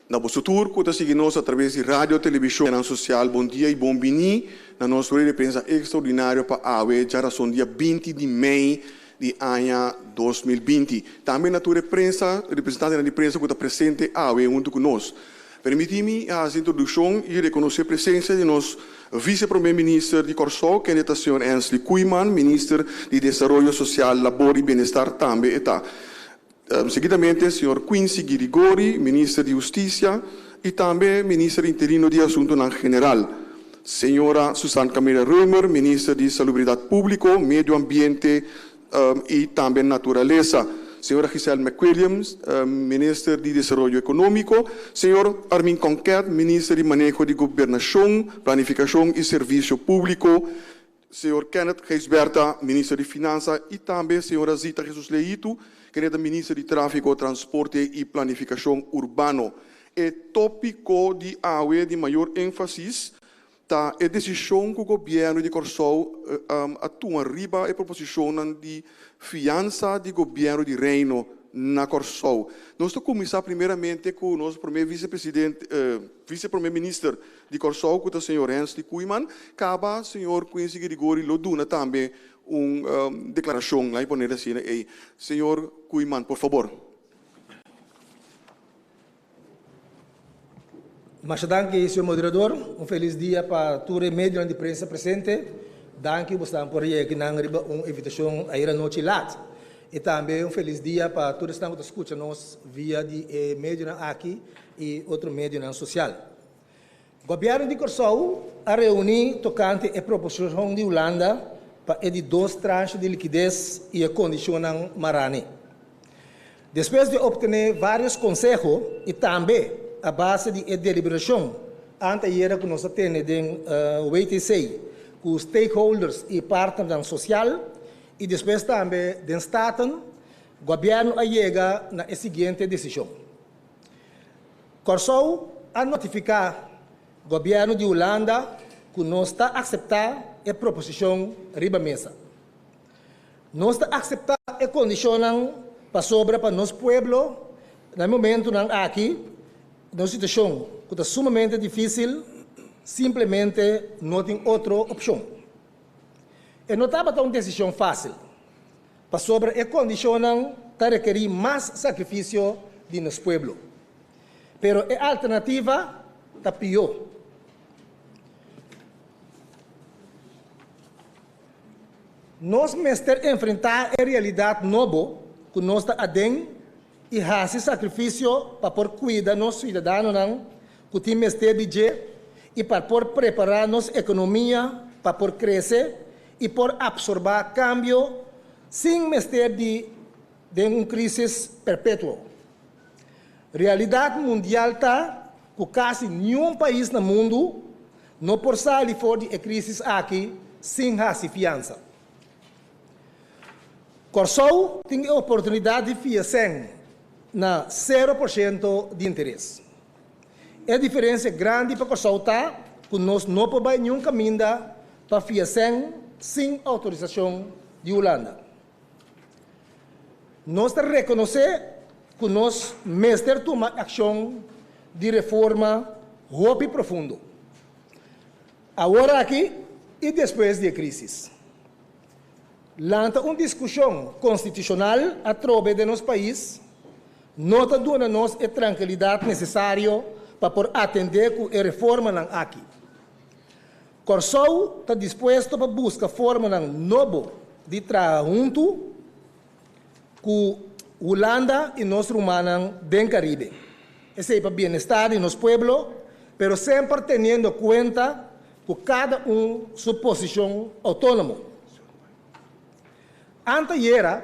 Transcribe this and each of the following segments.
Na boso tur ku ta sigui nos a traves di radio, televishon, medianan sosial, bon dia i bon biní na nos rueda di prensa ekstraordinario pa awe djarason dia 20 di mei di aña 2020. Tambe na tur e prensa, representantenan di prensa ku ta presente awe huntu ku nos. Permití mi hasi introdukshon i rekonosé presensia di nos Vise Promé Minister di Kòrsou, kende ta señor Hensley Koeiman, Minister di Desaroyo Sosial, Labor i Bienestar tambe e ta. Seguidamente señor Quincy Girigori, Minister di Hustisia i tambe Minister interino di Asuntunan General. Señora Susan Camelia Römer, Minister di Salubridat Públiko, Medio Ambiente i tambe Naturalesa. Señora Giselle McWilliams, Minister di Desaroyo Ekonómiko. Señor Armin Konket, Minister di Maneho di Gobernashon, Planifikashon i Servisio Públiko. Señor Kenneth Gijsbertha, Minister di Finansa i tambe Señora Zita Jesus Leito, kende ta Minister di Tráfiko, Transporte i Planifikashon Urbano. E tópiko di awe di mayor énfasis ta e desishon ku gobièrnu di Kòrsou a tuma riba e proposishonnan di fiansa di gobièrnu di Reino na Kòrsou. Nos ta kuminsá primeramente ku nos promé visepresidente, vise promé minister di Kòrsou ku ta señor Hensley Koeiman. Kaba señor Quincy Girigori lo duna tambe un deklarashon, laat mi poner asina ei. Señor Koeiman, por fabor. Masha danki, señor moderador. Un felis dia pa tur e medionan di prensa presente. Danki bo esnan por yega akinan riba un invitashon ayer anochi lat. I tambe un felis dia pa tur esnan ku ta skucha nos via di e medionan aki i otro medionan sosial. Gobièrnu di Kòrsou a reuní tokante e proposishon di Hulanda pa e di dos tranche di likides i e kondishonnan marani. Despues di optené vários konseho i tambe a base di e deliberashon anteayera ku nos a tene den WTC ku stakeholders i partnernan sosial i despues tambe den Staten, gobièrnu a yega na e siguiente desishon. Kòrsou a notifiká gobièrnu di Hulanda ku nos ta akseptá e proposishon riba mesa. Nos ta akseptá e kondishonnan pasobra pa nos pueblo na e momentunan aki den un situashon ku ta sumamente difísil simplemente no tin otro opshon. E no tabata un desishon fásil. Pasobra e kondishonnan ta rekerí mas sakrifisio di nos pueblo. Pero e alternativa ta pió. Nos mester enfrentá e realidat nobo ku nos ta aden i hasi sakrifisio pa por kuida nos siudadanonan ku tin mester di dje i pa por prepará nos ekonomia pa por krese i por apsorbá kambio sin mester di den un krísis perpetuo. Realidat mundial ta ku kasi niun pais na mundu no por sali for di e krísis aki sin hasi fiansa. Kòrsou tin e oportunidat di fia sèn na sero por shento di interes. E diferensia grandi pa Kòrsou ta ku nos no por bai niun kaminda pa fia sèn sin outorisashon di Hulanda. Nos ta rekonosé ku nos mester tuma akshon di reforma hopi profundo, aworaki i despues di e krísis. Lanta un diskushon konstitushonal atrobe den nos pais no ta duna nos e trankilidat nesesario pa por atendé ku e reformanan aki. Kòrsou ta dispuesto pa buska formanan nobo di traha huntu ku Hulanda i nos rumannan den Karibe. Esei pa bienestar di nos pueblo, pero semper teniendo kuenta ku kada un su posishon outónomo. Antayera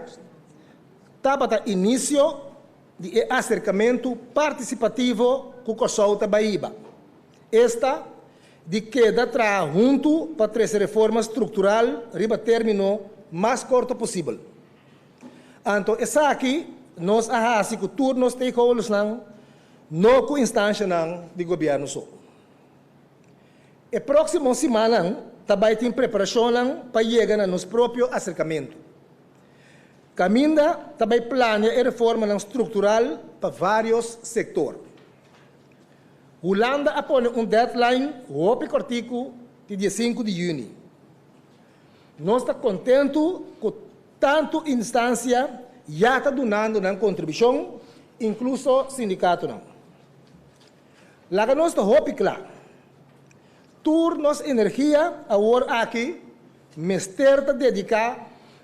tabata inisio di e aserkamentu partisipativo ku Kòrsou ta bai hiba, esta di keda traha huntu pa trese reforma struktural riba término mas korto posibel. Anto esaki nos a hasi ku tur nos stakeholdersnan, no ku instanshanan di gobièrnu so. E próksimo simannan ta bai tin preparashonnan pa yega na nos propio aserkamentu. Kaminda ta bai plania e reformanan struktural pa vários sektor. Hulanda a pone un deadline hopi kòrtiku di dia sinku di yüni. Nos ta kontentu ku tantu instansia ya ta dunando nan kontribushon, inkluso sindikatonan. Laga nos ta hopi kla, tur nos energia awor aki mester ta dediká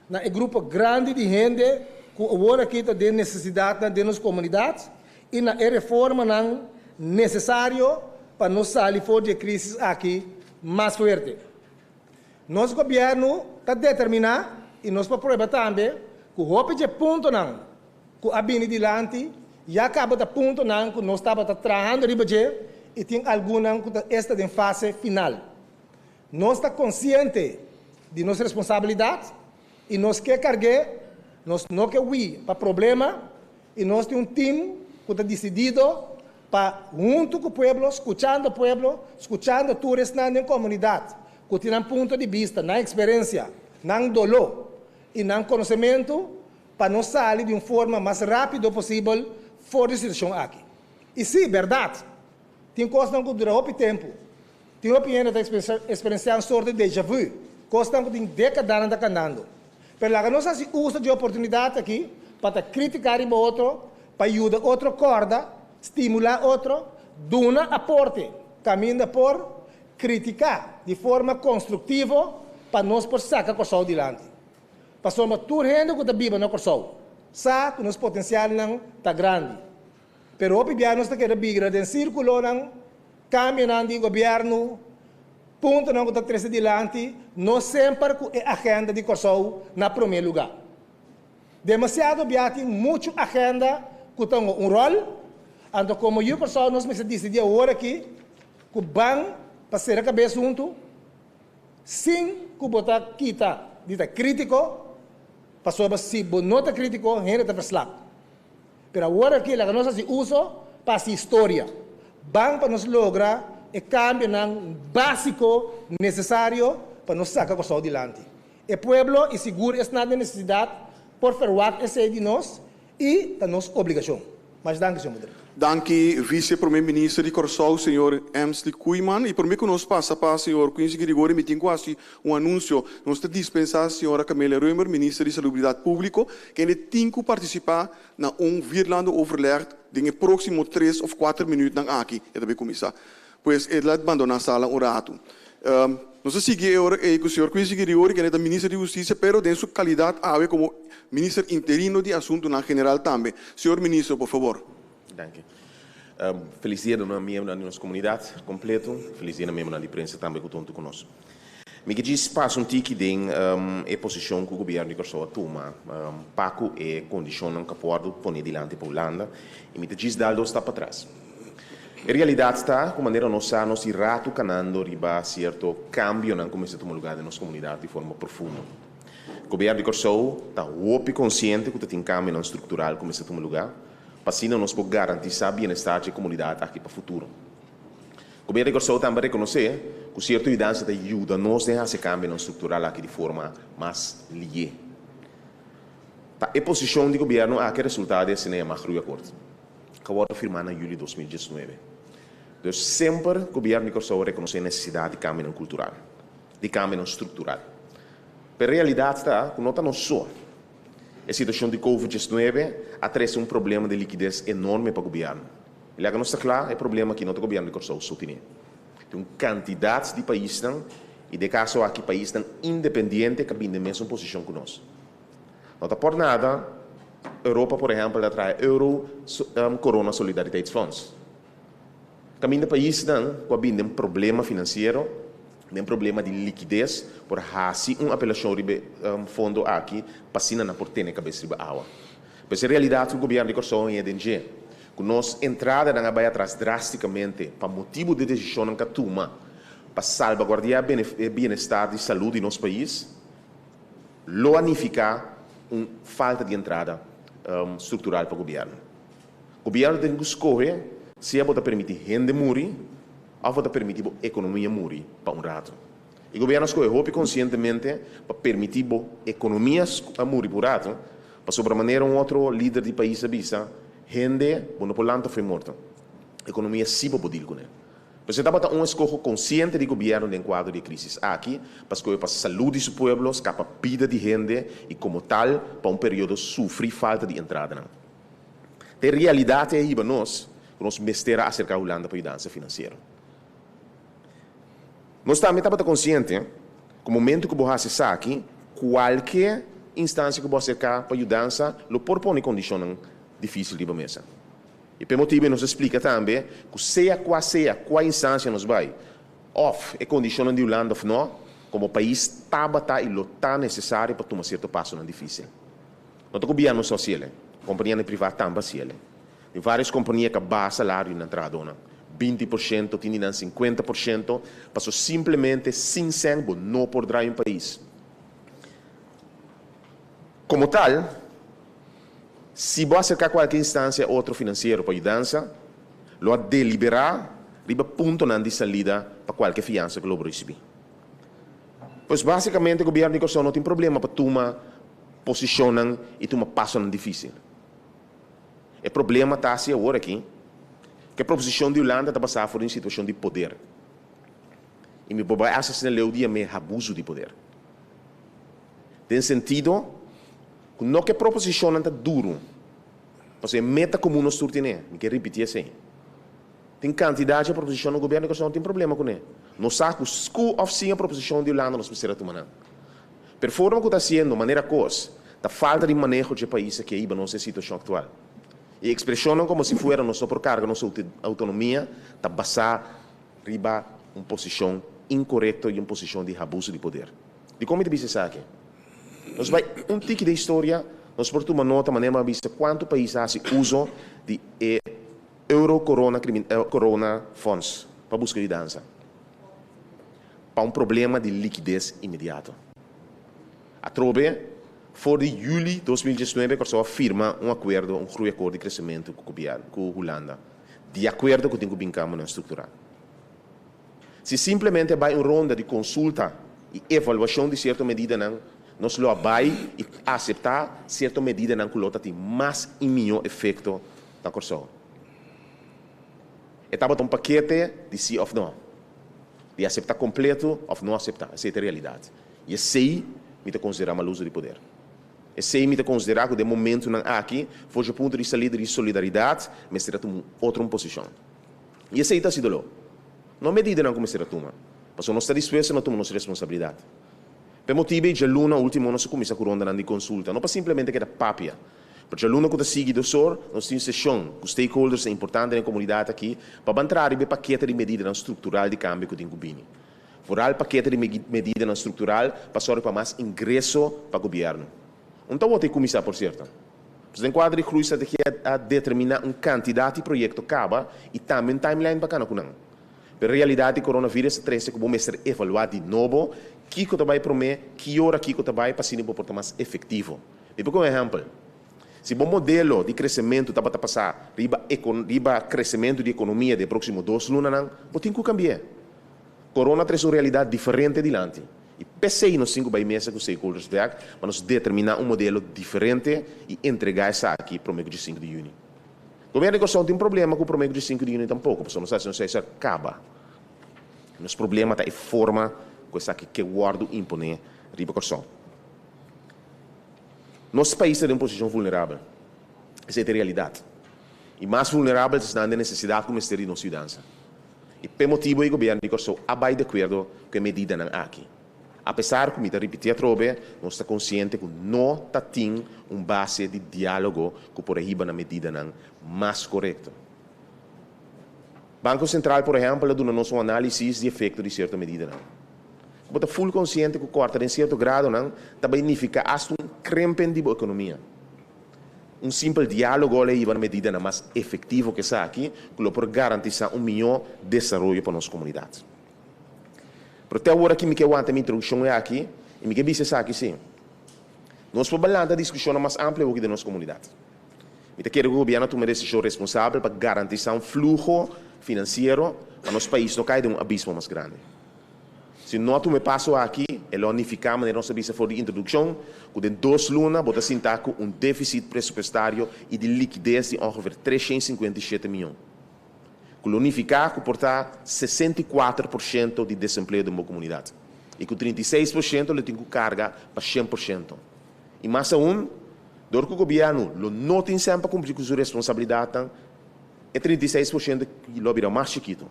na e grupo grandi di hende ku awor aki ta den nesesidatnan den nos komunidat i na e reformanan nesesario pa nos sali for di e krísis aki mas fuerte. Nos gobièrnu ta determiná i nos por prueba tambe ku hopi dje puntonan ku a bini dilanti ya kaba ta puntonan ku nos tabata trahando riba dje i tin algunnan ku ta esta den fase final. Nos ta konsiente di nos responsabilidat i nos ke karg'é, nos no ke hui pa problema i nos tin un tim ku ta disidido pa huntu ku pueblo, skuchando pueblo, skuchando tur esnan den komunidat ku tin nan punto di bista, nan eksperensia, nan doló i nan konosementu pa nos sali di un forma mas rápido posibel for di situashon aki. I sí, bèrdat, tin kosnan ku dura hopi tempu. Tin hopi hende ta eksperensiá un sorto di déjà vu, kosnan ku tin dékadanan ta kandando. Pero laga nos hasi uso di e oportunidat aki pa ta kritiká riba otro, pa yuda otro kòrda, stimulá otro, duna aporte kaminda por kritiká di forma konstruktivo pa nos por saka Kòrsou dilanti. Pasobra tur hende ku ta biba na Kòrsou sa ku nos potensialnan ta grandi. Pero hopi bia nos ta keda bigra den sírkulonan, kambionan di gobièrnu, puntonan ku ta trese dilanti, no semper ku e agenda di Kòrsou na promé lugá. Demasiado bia tin muchu agenda ku ta hunga un ròl, anto komo yu Kòrsou nos mester disidí awor aki ku ban pa sera kabes huntu, sin ku bo ta kita di ta krítiko, pasobra si bo no ta krítiko hende ta verslap. Pero awor aki laga nos hasi uso pa hasi historia. Ban pa nos logra e kambionan básiko nesesario pa nos saka Kòrsou dilanti. E pueblo i sigur esnan den nesesidat por ferwagt esei di nos i ta nos obligashon. Masha danki, señor Moderador. Danki Vice Prome Minister di Kòrsou, señor Emsley Koeiman. I prome ku nos pasa pa señor Quincy Girigorie mi tin ku hasi un anunsio. Nos ta dispensá señora Camelia Römer, Minister di Salubridat Públiko, kende tin ku partisipá na un vierlandenoverleg den e próksimo tres òf kuater minütnan aki. E ta bai kuminsá. Pues e la bandoná sala un ratu. Nos ta sigui e ora ei ku señor Quincy Girigorie, kende ta Minister di Hustisia, pero den su kalidat awe komo Minister interino di Asuntunan General tambe. Señor Minister, por fabor. Danki. Felis dia na miembronan di nos komunidat kompleto. Felis dia na miembronan di prensa tambe ku ta huntu ku nos. Mi ke djis pasa un tiki den e posishon ku gobièrnu di Kòrsou a tuma pa ku e kondishonnan ku a por pone dilanti pa Hulanda i mi ta djis dal dos stap patras. E realidat ta ku manera nos sa nos di ratu kanando riba sierto kambionan ku mester tuma lugá den nos komunidat di forma profundo. Gobièrnu di Kòrsou ta hopi konsiente ku ta tin kambionan struktural ku mester tuma lugá pa asina nos por garantisá bienestar dje komunidat aki pa futuro. Gobièrnu di Kòrsou tambe a rekonosé ku sierto yudansa ta yuda nos den hasi e kambionan struktural aki di forma mas lié. Ta e posishon di gobièrnu aki a resultá di asina yamá Groeiakkoord, ku a wòrdu firmá na yüli 2019. Dus semper gobièrnu di Kòrsou a rekonosé e nesesidat di kambionan kultural, di kambionan struktural. Pero e realidat ta ku no ta nos so. E situashon di Covid 19 a trese un problema di likides enorme pa gobièrnu. I laga nos ta kla, e problema aki no ta gobièrnu di Kòrsou so tine. Tin un kantidat di paisnan, i den e kaso aki paisnan independiente ku a bini den mesun posishon ku nos. No ta por nada Europa por ehèmpel ta traha e Euro Corona Solidariteitsfonds. Kaminda paisnan ku a bini den problema finansiero, den problema di likides, por hasi un apelashon riba e fondo aki pa asina nan por tene kabes riba awa. Pues e realidat ku gobièrnu di Kòrsou a haña den dje, ku nos entradanan a bai atras drástikamente pa motibu di desishonnan ku a tuma pa salbaguardiá e bienestar di salú di nos pais, lo a nifiká un falta di entrada struktural pa gobièrnu. Gobièrnu tin ku skohe sea bo ta permití hende muri òf bo ta permití bo ekonomia muri pa un ratu. E gobièrnu a skohe hopi konsientemente pa permití bo ekonomia a muri pa un ratu, pasobra manera un otro lider di pais a bisa, hende bo no por lanta fo'i morto. Ekonomia sí bo por dil kuné. Pues e tabata un eskoho konsiente di gobièrnu den kuadro di e krísis aki pa skohe pa salú di su pueblo, skapa bida di hende i komo tal pa un periodo sufri falta di entradanan. Ta e realidat ei a hiba nos ku nos mester a aserká Hulanda pa yudansa finansiero. Nos tambe tabata konsiente ku momentu ku bo hasi esaki, kualke instansia ku bo aserká pa yudansa lo por pone kondishonnan difísil riba mesa. I p'e motibu ei nos a splika tambe ku sea kua sea kua instansia nos bai, òf e kondishonnan di Hulanda òf nò, komo pais tabata i lo ta nesesario pa tuma sierto pasonan difísil. No ta gobièrnu so hasiel e, kompanianan privá tambe hasiel e. Tin vários kompania ku a baha salario di nan trahadónan, 20%, tin di nan 50%, paso simplemente sin sèn bo no por drai un pais. Komo tal, si bo aserká kualke instansia otro finansiero pa yudansa, lo a deliberá riba puntonan di salida pa kualke fiansa ku lo bo risibí. Pues básikamente gobièrnu di Kòrsou no tin problema pa tuma posishonnan i tuma pasonan difísil. E problema ta si awor aki ku e proposishon di Hulanda ta basá for di un situashon di poder. I mi por bai asta asina leu di yam'é abusu di poder. Den sentido ku no ke proposishonnan ta duru, pasobra e meta komun nos tur tene, mi ke ripití esei. Tin kantidat dje proposishonnan gobièrnu di Kòrsou no tin problema kuné. Nos sa ku sku òf sin e proposishon di Hulanda nos mester a tuma nan. Pero forma ku ta hasiendo manera kos ta falta di maneho dje pais aki a hiba nos e situashon aktual. E ekspreshonnan komo si fuera nos no por karga nos outonomia ta basá riba un posishon inkorekto i un posishon di habuso di poder. Dikon mi ta bisa esaki? Nos bai un tiki den historia, nos por tuma nota manera mi a bisa kuantu pais a hasi uso di e Euro Corona Corona Fonds pa buska yudansa pa un problema di likides inmediato. Atrobe, for di juli 2019 Kòrsou a firma un akuerdo, un groeiakkoord di kresementu ku gobièrnu, ku Hulanda, di akuerdo ku tin ku bin kambionan struktural. Si simplemente a bai un ronda di konsulta i evaluashon di sierto medidanan, nos lo a bai i aseptá sierto medidanan ku lo ta tin mas i mihó efekto na Kòrsou. E tabata un pakete di sí òf nò, di aseptá kompleto òf no aseptá. Esei ta e realidat. I esei mi ta konsiderá mal uso di poder. Esei mi ta konsiderá ku den momentunan aki, for dje punto di salida di solidaridat, mester a tuma un otro un posishon. I esei ta hasi doló. No medidanan ku mester a tuma, pasobra nos ta dispuesto na tuma nos responsabilidat. P'e motibu ei djaluna último nos a kuminsá ku rondanan di konsulta, no pa simplemente keda papia, pero djaluna ku ta sigui dosor nos tin seshon ku stakeholdersnan importante den e komunidat aki pa ban traha riba e pakete di medidanan struktural di kambio ku tin ku bini. Foral pakete di medidanan struktural pa sòru pa mas ingreso pa gobièrnu. Un ta wòrdu ei kuminsá por sierto. Pues den kuadro di groeistrategia a determiná un kantidat di proyekto kaba i tambe un timeline pa kana ku nan. Pero realidat di coronavirus ta trese ku bo mester evaluá di nobo kiko ta bai promé, ki ora kiko ta bai pa asina bo por ta mas efektivo. Mi por ku un ehèmpel. Si bo modelo di kresementu tabata pasá riba riba kresementu di ekonomia den e próksimo dos lunanan, bo tin ku kambi'é. Corona trese un realidat diferente dilanti. I p'esei nos tin ku bai mesa ku stakeholders bèk pa nos determiná un modelo diferente i entregá esaki promé ku dje sinku di yüni. Gobièrnu di Kòrsou no tin problema ku promé ku dje sinku di yüni tampoko, pasobra nos ta hasi nos esei kaba. Nos problema ta e forma ku esaki ke wòrdu imponé riba Kòrsou. Nos pais ta den un posishon vulnerabel. Esei ta e realidat. I mas vulnerabel ta esnan den nesesidat ku mester di nos yudansa. I p'e motibu ei gobièrnu di Kòrsou a bai di akuerdo ku e medidanan aki. Apesar ku mi ta ripití atrobe, nos ta konsiente ku no ta tin un base di diálogo ku por a hiba na medidanan mas korekto. Banko Sentral, por ehèmpel, a duna nos un análisis di efekto di sierto medidanan. Ku bo ta ful konsiente ku kòrta den sierto gradonan ta bai nifiká asta un krempen di bo ekonomia. Un simpel diálogo lo hiba na medidanan mas efektivo ku esaki ku lo por garantisá un mihó desaroyo pa nos komunidat. Pero te awor aki mi ke wanta mi introdukshon aki i mi ke bisa esaki sí. Nos por balanta diskushonnan mas amplio awoki den nos komunidat. Mi ta kere ku gobièrnu a tuma e desishon responsabel pa garantisá un fluho finansiero pa nos pais no kai den un abismo mas grandi. Si no a tuma e paso aki, e lo a nifiká, manera nos a bisa for di introdukshon, ku den dos luna bo ta sintá ku un défisit presupuestario i di likides di ongeveer 357 mion. Ku lo nifiká ku por ta 64% di desempleo den bo komunidat i ku 36% lo tin ku karga pa 100%. I mas aun, dor ku gobièrnu lo no tin sèn pa kumpli ku su responsabilidatnan, e 36% lo a bira mas chikitu.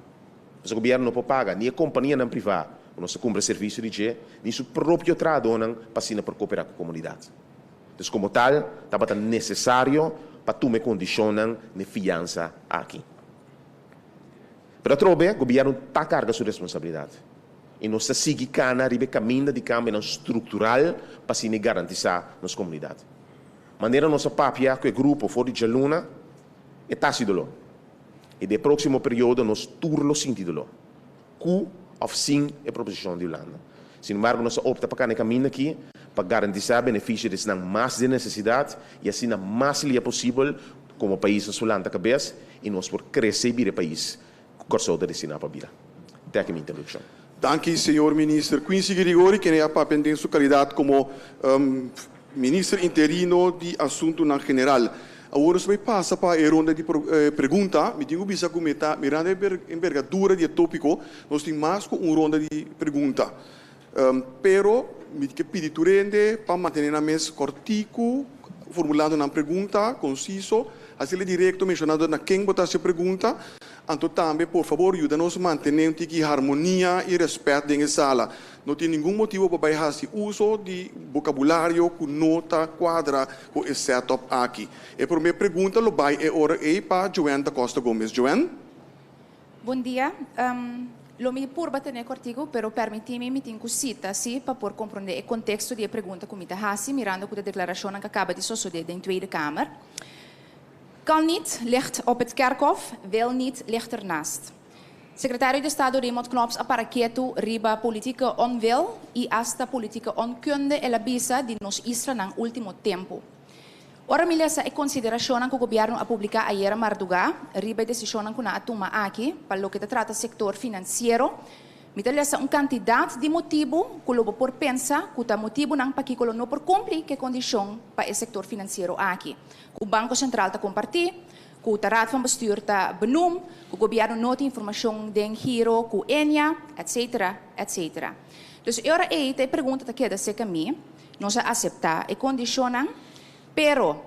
Pasobra gobièrnu no por paga ni e kompanianan privá ku nos ta kumpra servisio di dje, ni su propio trahadónan pa asina por koperá ku komunidat. Dus komo tal, tabata nesesario pa tuma e kondishonnan n'e fiansa aki. Pero atrobe, gobièrnu ta karga su responsabilidat i nos ta sigui kana riba e kaminda di kambionan struktural pa asina garantisá nos komunidat. Manera nos a papia ku e grupo for di djaluna, e ta hasi doló. I den e próksimo periodo nos tur lo sinti doló, ku òf sin e proposishon di Hulanda. Sin embargo, nos a opta pa kana e kaminda aki pa garantisá benefisio di esnan mas den nesesidat i asina mas lia posibel komo pais nos por lanta kabes i nos por krese i bira e pais ku Kòrsou ta destiná pa bira. Te aki mi introdukshon. Danki señor Minister Quincy Girigorie kende a papia den su kalidat komo Minister interino di Asuntunan General. Awor nos bai pasa pa e ronda di pregunta. Mi tin ku bisa ku mi ta mirando e enbergadura di e tópiko, nos tin mas ku un ronda di pregunta. Pero mi ke pidi tur hende pa mantené nan mes kòrtiku, formulando nan pregunta konsiso, hasiel direkto menshonando na ken bo ta hasi e pregunta. Anto tambe por fabor yuda nos mantené un tiki harmonia i rèspèt den e sala. No tin ningun motibu pa bai hasi uso di bokabulario ku no ta kuadra ku e setup aki. E promé pregunta lo bai e ora ei pa Joanne da Costa Gomez. Joanne? Bon dia. Lo mi purba tene kòrtiku, pero pèrmití mi mi tin ku sita sí pa por komprondé e konteksto di e pregunta ku mi ta hasi mirando ku ta deklarashonnan ku a kaba di sosodé den Tweede Kamer. Kan niet ligt op het kerkhof, wil niet ligt ernaast. Sekretario di Estado Raymond Knops a para ketu riba politike onwil i asta politike onkunde el a bisa di nos islanan ultimo tempu. Ora mi lesa e konsiderashonnan ku gobièrnu a publiká ayera mardugá riba e desishonnan ku nan a tuma aki pa loke ta trata sektor finansiero, mi ta lesa un kantidat di motibu ku lo bo por pensa ku ta motibunan pakiko lo no por kumpli ku e kondishon pa e sektor finansiero aki ku Banko Sentral ta kompartí, ku ta Raad van Bestuur ta benoem, ku gobièrnu no tin informashon den giro ku Ennia, etc. Etc. Dus e ora ei ta e pregunta ta keda serka mi, nos a aseptá e kondishonnan, pero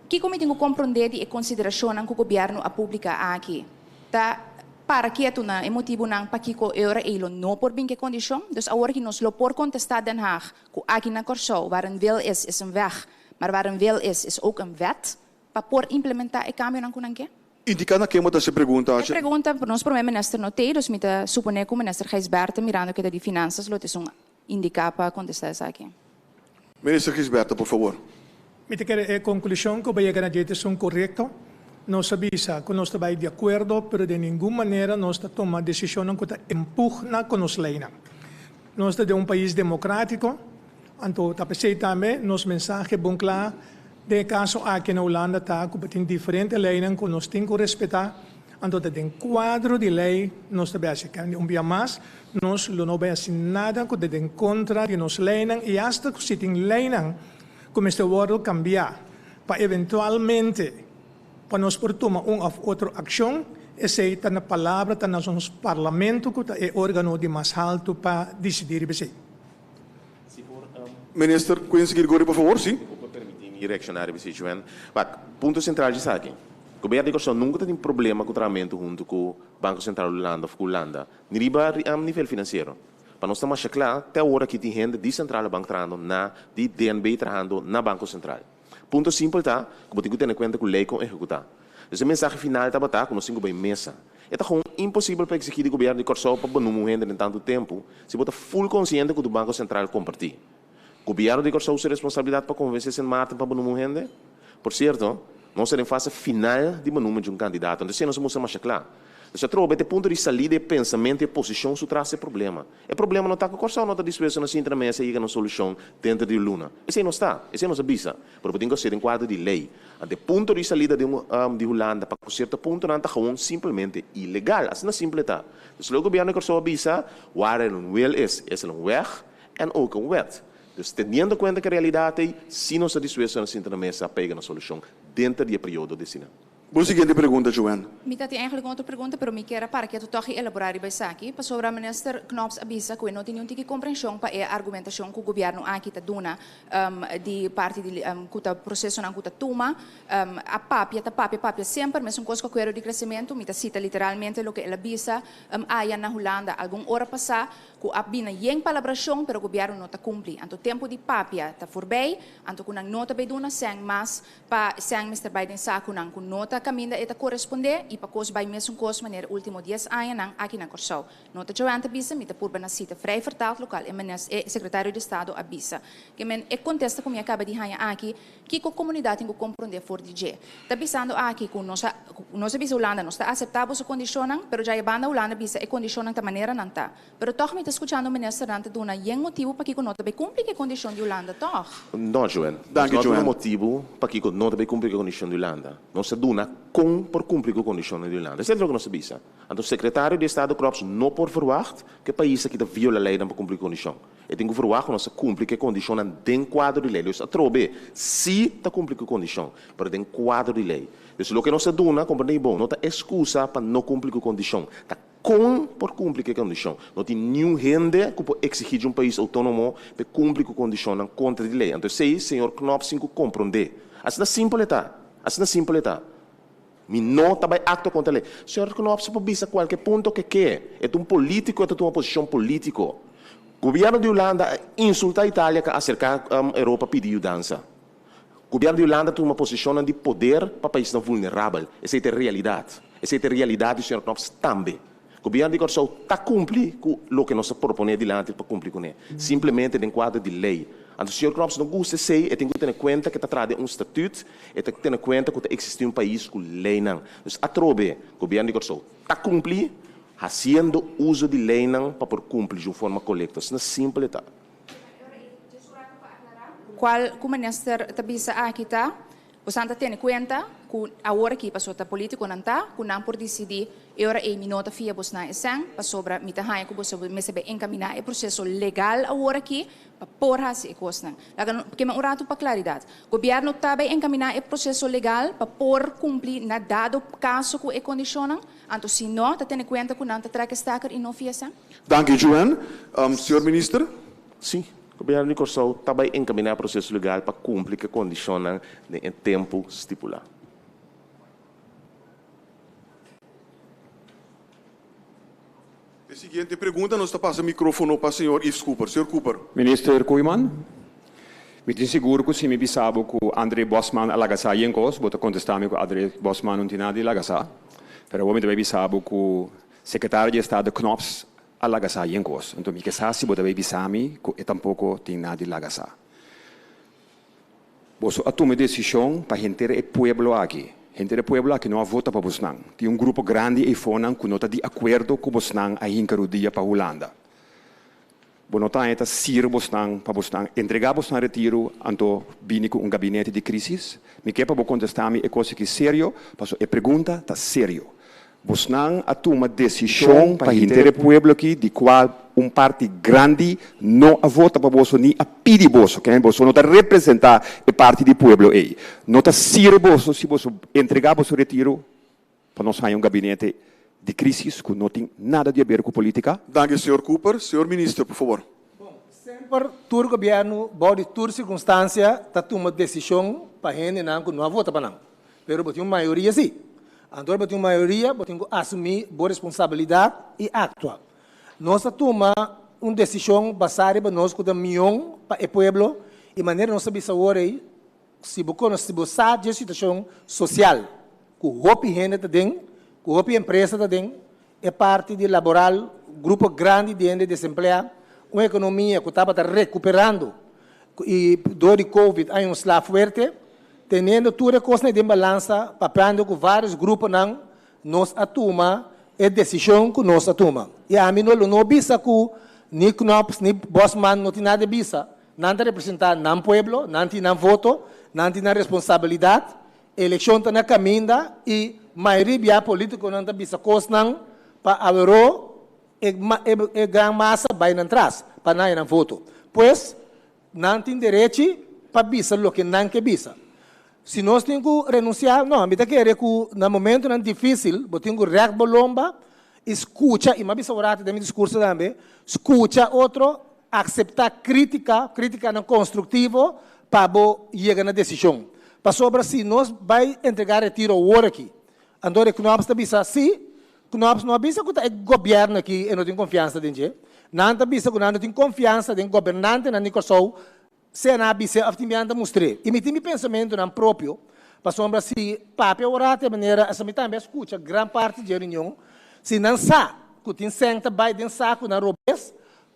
kiko mi tin ku komprondé di e konsiderashonnan ku gobièrnu a publiká aki? Ta para ketu na e motibunan pakiko e ora ei lo no por bin ku e kondishon? Dus awor aki nos lo por kontestá Den Haag ku aki na Kòrsou waar een wil is, is een weg, maar waar een wil is, is ook een wet. Pa por implementá e kambionan ku nan ke? Indiká na ken bo ta hasi e pregunta. E pregunta pa nos promé minister no t'ei, dus mi ta suponé ku minister Gijsbertha mirando ku e ta di Finansas lo ta esun indiká pa kontestá esaki. Minister Gijsbertha, por fabor. Mi ta kere e konklushon ku bo yega na dje ta esun korekto. Nos a bisa ku nos ta bai di akuerdo, pero den ningun manera nos ta tuma desishonnan ku ta empugna ku nos leinan. Nos ta den un pais demokratiko, anto ta p'esei tambe nos mensahe bon kla den e kaso aki na Hulanda ta ku bo tin diferente leinan ku nos tin ku respetá, anto ta den kuadro di lei nos ta bai hasi. Kende un bia mas nos lo no bai hasi nada ku ta den kontra di nos leinan i asta ku si tin leinan ku mester wòrdu kambiá pa eventualmente Pa nos por tuma un of otro accion, esey ta na palabra, ta na nos Parlamento cu ta e organo di mas halto pa dicidi riba esey. Minister Quincy Girigorie, por favor, si. Bo por permiti mi reacciona riba esey, Joanne? Wak, punto central djesaki, Gobierno di Corsou nunca ta tin problema cu trahamento hunto cu Banco Central Hulanda of cu Hulanda, ni riba nivel financiero. Pa nos ta masha cla, te awor aki tin hende di Centrale Bank trahando na, di DNB trahando na Banco Central. Punto simpel ta ku bo tin ku tene kuenta ku lei kon ehekutá. Dus e mensahe final tabata ku nos tin ku bai mesa. E ta gewoon imposibel pa eksigí di gobièrnu di Kòrsou pa benoem un hende den tantu tempu si bo ta ful konsiente ku tu Banko Sentral kompartí. Gobièrnu di Kòrsou su responsabilidat pa konvensé Sint Maarten pa benoem un hende? Por sierto, nos ta den fase final di benoemen di un kandidato, anto esei nos a mustra masha kla. Dus atrobe ta e punto di salida e pensamentu i e posishon su tras e problema. E problema no ta ku Kòrsou no ta dispuesto na sinta na mesa i yega na un solushon denter di un luna. Esei no sta, esei nos a bisa. Pero bo tin ku hasié den kuadro di lei. Ante e punto di salida di di Hulanda pa ku sierto puntonan ta gewoon simpelmente ilegal. Asina simpel e ta. Dus lo e gobièrnu di Kòrsou a bisa, waar er een wil is, is er een weg en ook een wet. Dus teniendo kuenta ku e realidat ei, si nos ta dispuesto na sinta na mesa pa yega na solushon denter di e periodo destiná. Bo siguiente pregunta, Joanne. Mi ta tin eigenlijk un otro pregunta, pero mi kier a para ketu tòg i elaborá riba esaki, pasobra Minister Knops a bisa ku e no tin niun tiki komprenshon pa e argumentashon ku gobièrnu aki ta duna di parti di ku ta prosesonan ku ta tuma. A papia, ta papia, papia semper, mesun kos ku akuerdo di kresementu. Mi ta sita literalmente loke el a bisa aya na Hulanda algun ora pasá, ku a bina yen palabrashon, pero gobièrnu no ta kumpli. Anto tempu di papia ta forbei, anto ku nan no ta bay duna sèn mas Pa sèn mester bai den sakunan ku no ta kaminda e ta korespondé i pa kos bai mesun kos manera último dies añanan aki na Kòrsou. No ta Joanne ta bisa, mi ta purba na sita vrij vertaald lokal e menes e sekretario di estado a bisa. Ke men e kontesta ku mi a kaba di haña aki, kiko komunidat tin ku komprondé for di dje? Ta bisando aki ku nos a nos a bisa Hulanda nos ta aseptá boso kondishonnan, pero dja e banda Hulanda bisa e kondishonnan ta manera nan ta. Pero tòg mi ta skuchando ministernan ta duna yen motibu pakiko no ta bay kumpli ku e kondishon di Hulanda, tòg? No, Joen. Nos Danki, no a duna Joen. motibu pakiko no ta bay kumpli ku e kondishon di Hulanda. Nos a duna kon por kumpli ku e kondishonnan di Hulanda. Esei ta loke nos a bisa. Anto sekretario di Estado Knops no por verwagt ku e pais aki ta viola leinan pa kumpli ku e kondishon. E tin ku verwagt ku nos a kumpli ku e kondishonnan den kuadro di lei. Dus atrobe si ta kumpli ku e kondishon, pero den kuadro di lei. Dus loke nos a duna, komprendé bon, no ta eskusa pa no kumpli ku e kondishon. Ta Kon por kumpli ku e kondishon? No tin niun hende ku por eksigí di un pais outónomo pa e kumpli ku kondishonnan kontra di lei. Anto esei señor Knops tin ku komprondé. Asina simpel e ta. Asina simpel e ta. Mi no ta bai aktua kontra lei. Señor Knops por bisa kualke punto ke ke. E ta un polítiko, e ta tuma posishon polítiko. Gobièrnu di Hulanda a insultá Italia ku a aserká Europa pidi yudansa. Gobièrnu di Hulanda tuma posishonnan di poder pa paisnan vulnerabel. Esei ta e realidat. Esei ta e realidat di señor Knops tambe. Gobièrnu di Kòrsou ta kumpli ku loke nos a proponé dilanti pa kumpli kuné, simplemente den kuadro di lei. Anto señor Knops no gusta esei, e tin ku tene kuenta ku e ta traha den un statut, e ta tene kuenta ku ta eksistí un pais ku leinan. Dus atrobe, gobièrnu di Kòrsou ta kumpli hasiendo uso di leinan pa por kumpli di un forma kolekto. Asina simpel e ta. Cual cu minister ta bisa aki ta, bosan ta tene cuenta cu awor aki pasobra ta politiconan ta cu nan por dicidi e ora ey mi no ta fia bosnan esnan pasobra mi ta haña cu boso mester bay encamina e proceso legal awor aki pa por haci e cosnan. Laga no kema un rato pa claridad. Gobierno ta bay encamina e proceso legal pa por cumpli na dado caso cu e condicionnan? Anto si no, ta tene cuenta cu nan ta trek e stekker y no fia esnan? Danki Joanne. Señor Minister. Sí, Gobierno di Kòrsou ta bai enkaminá proseso legal pa kumpli ku e kondishonnan den e tempu stipulá. E siguiente pregunta nos ta pasa microfono pa señor Yves Cooper. Señor Cooper. Minister Koeiman, mi tin sigur ku si mi bisa bo ku Andre Bosman a laga sa yen kos, bo ta kontestá mi ku Andre Bosman no tin nada di laga sa. Pero awor mi ta bai bisa bo ku Sekretario di Estado Knops a laga sa yen kos. Anto mi ke sa si bo ta bai bisa mi ku e tampoko tin nada di laga sa. Boso a tuma e desishon pa henter e pueblo aki. Henter e pueblo aki no a vota pa bosnan. Tin un grupo grandi eifonan ku no ta di akuerdo ku bosnan a hinka rudia pa Hulanda. Bo no ta haña ta sir bosnan pa bosnan entregá bosnan retiru anto bini ku un gabinete di krísis? Mi ke pa bo kontestá mi e kos aki serio, pasobra e pregunta ta serio. Bosnan a tuma desishon pa henter e pueblo aki di kual un parti grandi no a vota pa boso ni a pidi boso, kende boso no ta representá e parti di pueblo ei. No ta sir boso si boso entregá boso retiru pa nos haña un gabinete di crisis cu no tin nada di haber cu politica? Danki señor Cooper. Señor Minister, por favor. Bon, semper tur gobierno bou di tur circunstancia ta tuma decision pa hendenan cu no a vota pa nan. Pero bo tin un mayoria si. Anto ora bo tin un mayoria bo tin cu asumi bo responsabilidad y actua. Nos a tuma un decision basa riba nos cu ta mion pa e pueblo y manera nos a bisa awor ey, Si bo konos, si bo sa dje situashon sosial ku hopi hende ta den, ku hopi empresa ta den, e parti di laboral, grupo grandi di hende desempleá, un ekonomia ku tabata rekuperando i dor di covid a un sla fuerte, teniendo tur e kosnan den balansa, papiando ku vários gruponan, nos a tuma e desishon ku nos a tuma. I ami no lo no bisa ku ni Knops ni Bosman no tin nada di bisa. Nan ta representá nan pueblo, nan tin nan voto, nan tin nan responsabilidat. Elekshon ta na kaminda i mayoria bia polítikonan ta bisa kosnan pa aweró e e gran masa bai nan tras pa nan haña nan voto. Pues, nan tin derechi pa bisa loke nan ke bisa. Si nos tin ku renunsiá, no, mi ta kere ku na momentonan difísil bo tin ku rèk bo lomba i skucha, i mi a bisa un rato den mi diskurso tambe, skucha otro, akseptá krítika, krítikanan konstruktivo pa bo yega na desishon. Pasobra si nos bai entregá retiro awor aki, anto e Knops ta bisa, sí, Knops no a bisa ku ta e gobièrnu aki e no tin konfiansa den dje. Nan ta bisa ku nan no tin konfiansa den gobernantenan di Kòrsou Sea nan a bis'é òf tin biaha nan ta mustr'é. I mi tin mi pensamentunan propio, pasobra si papia ora te manera esa mi tambe a skucha gran parti dje reunion, si nan sa ku tin sèn ta bai den sakunan robes,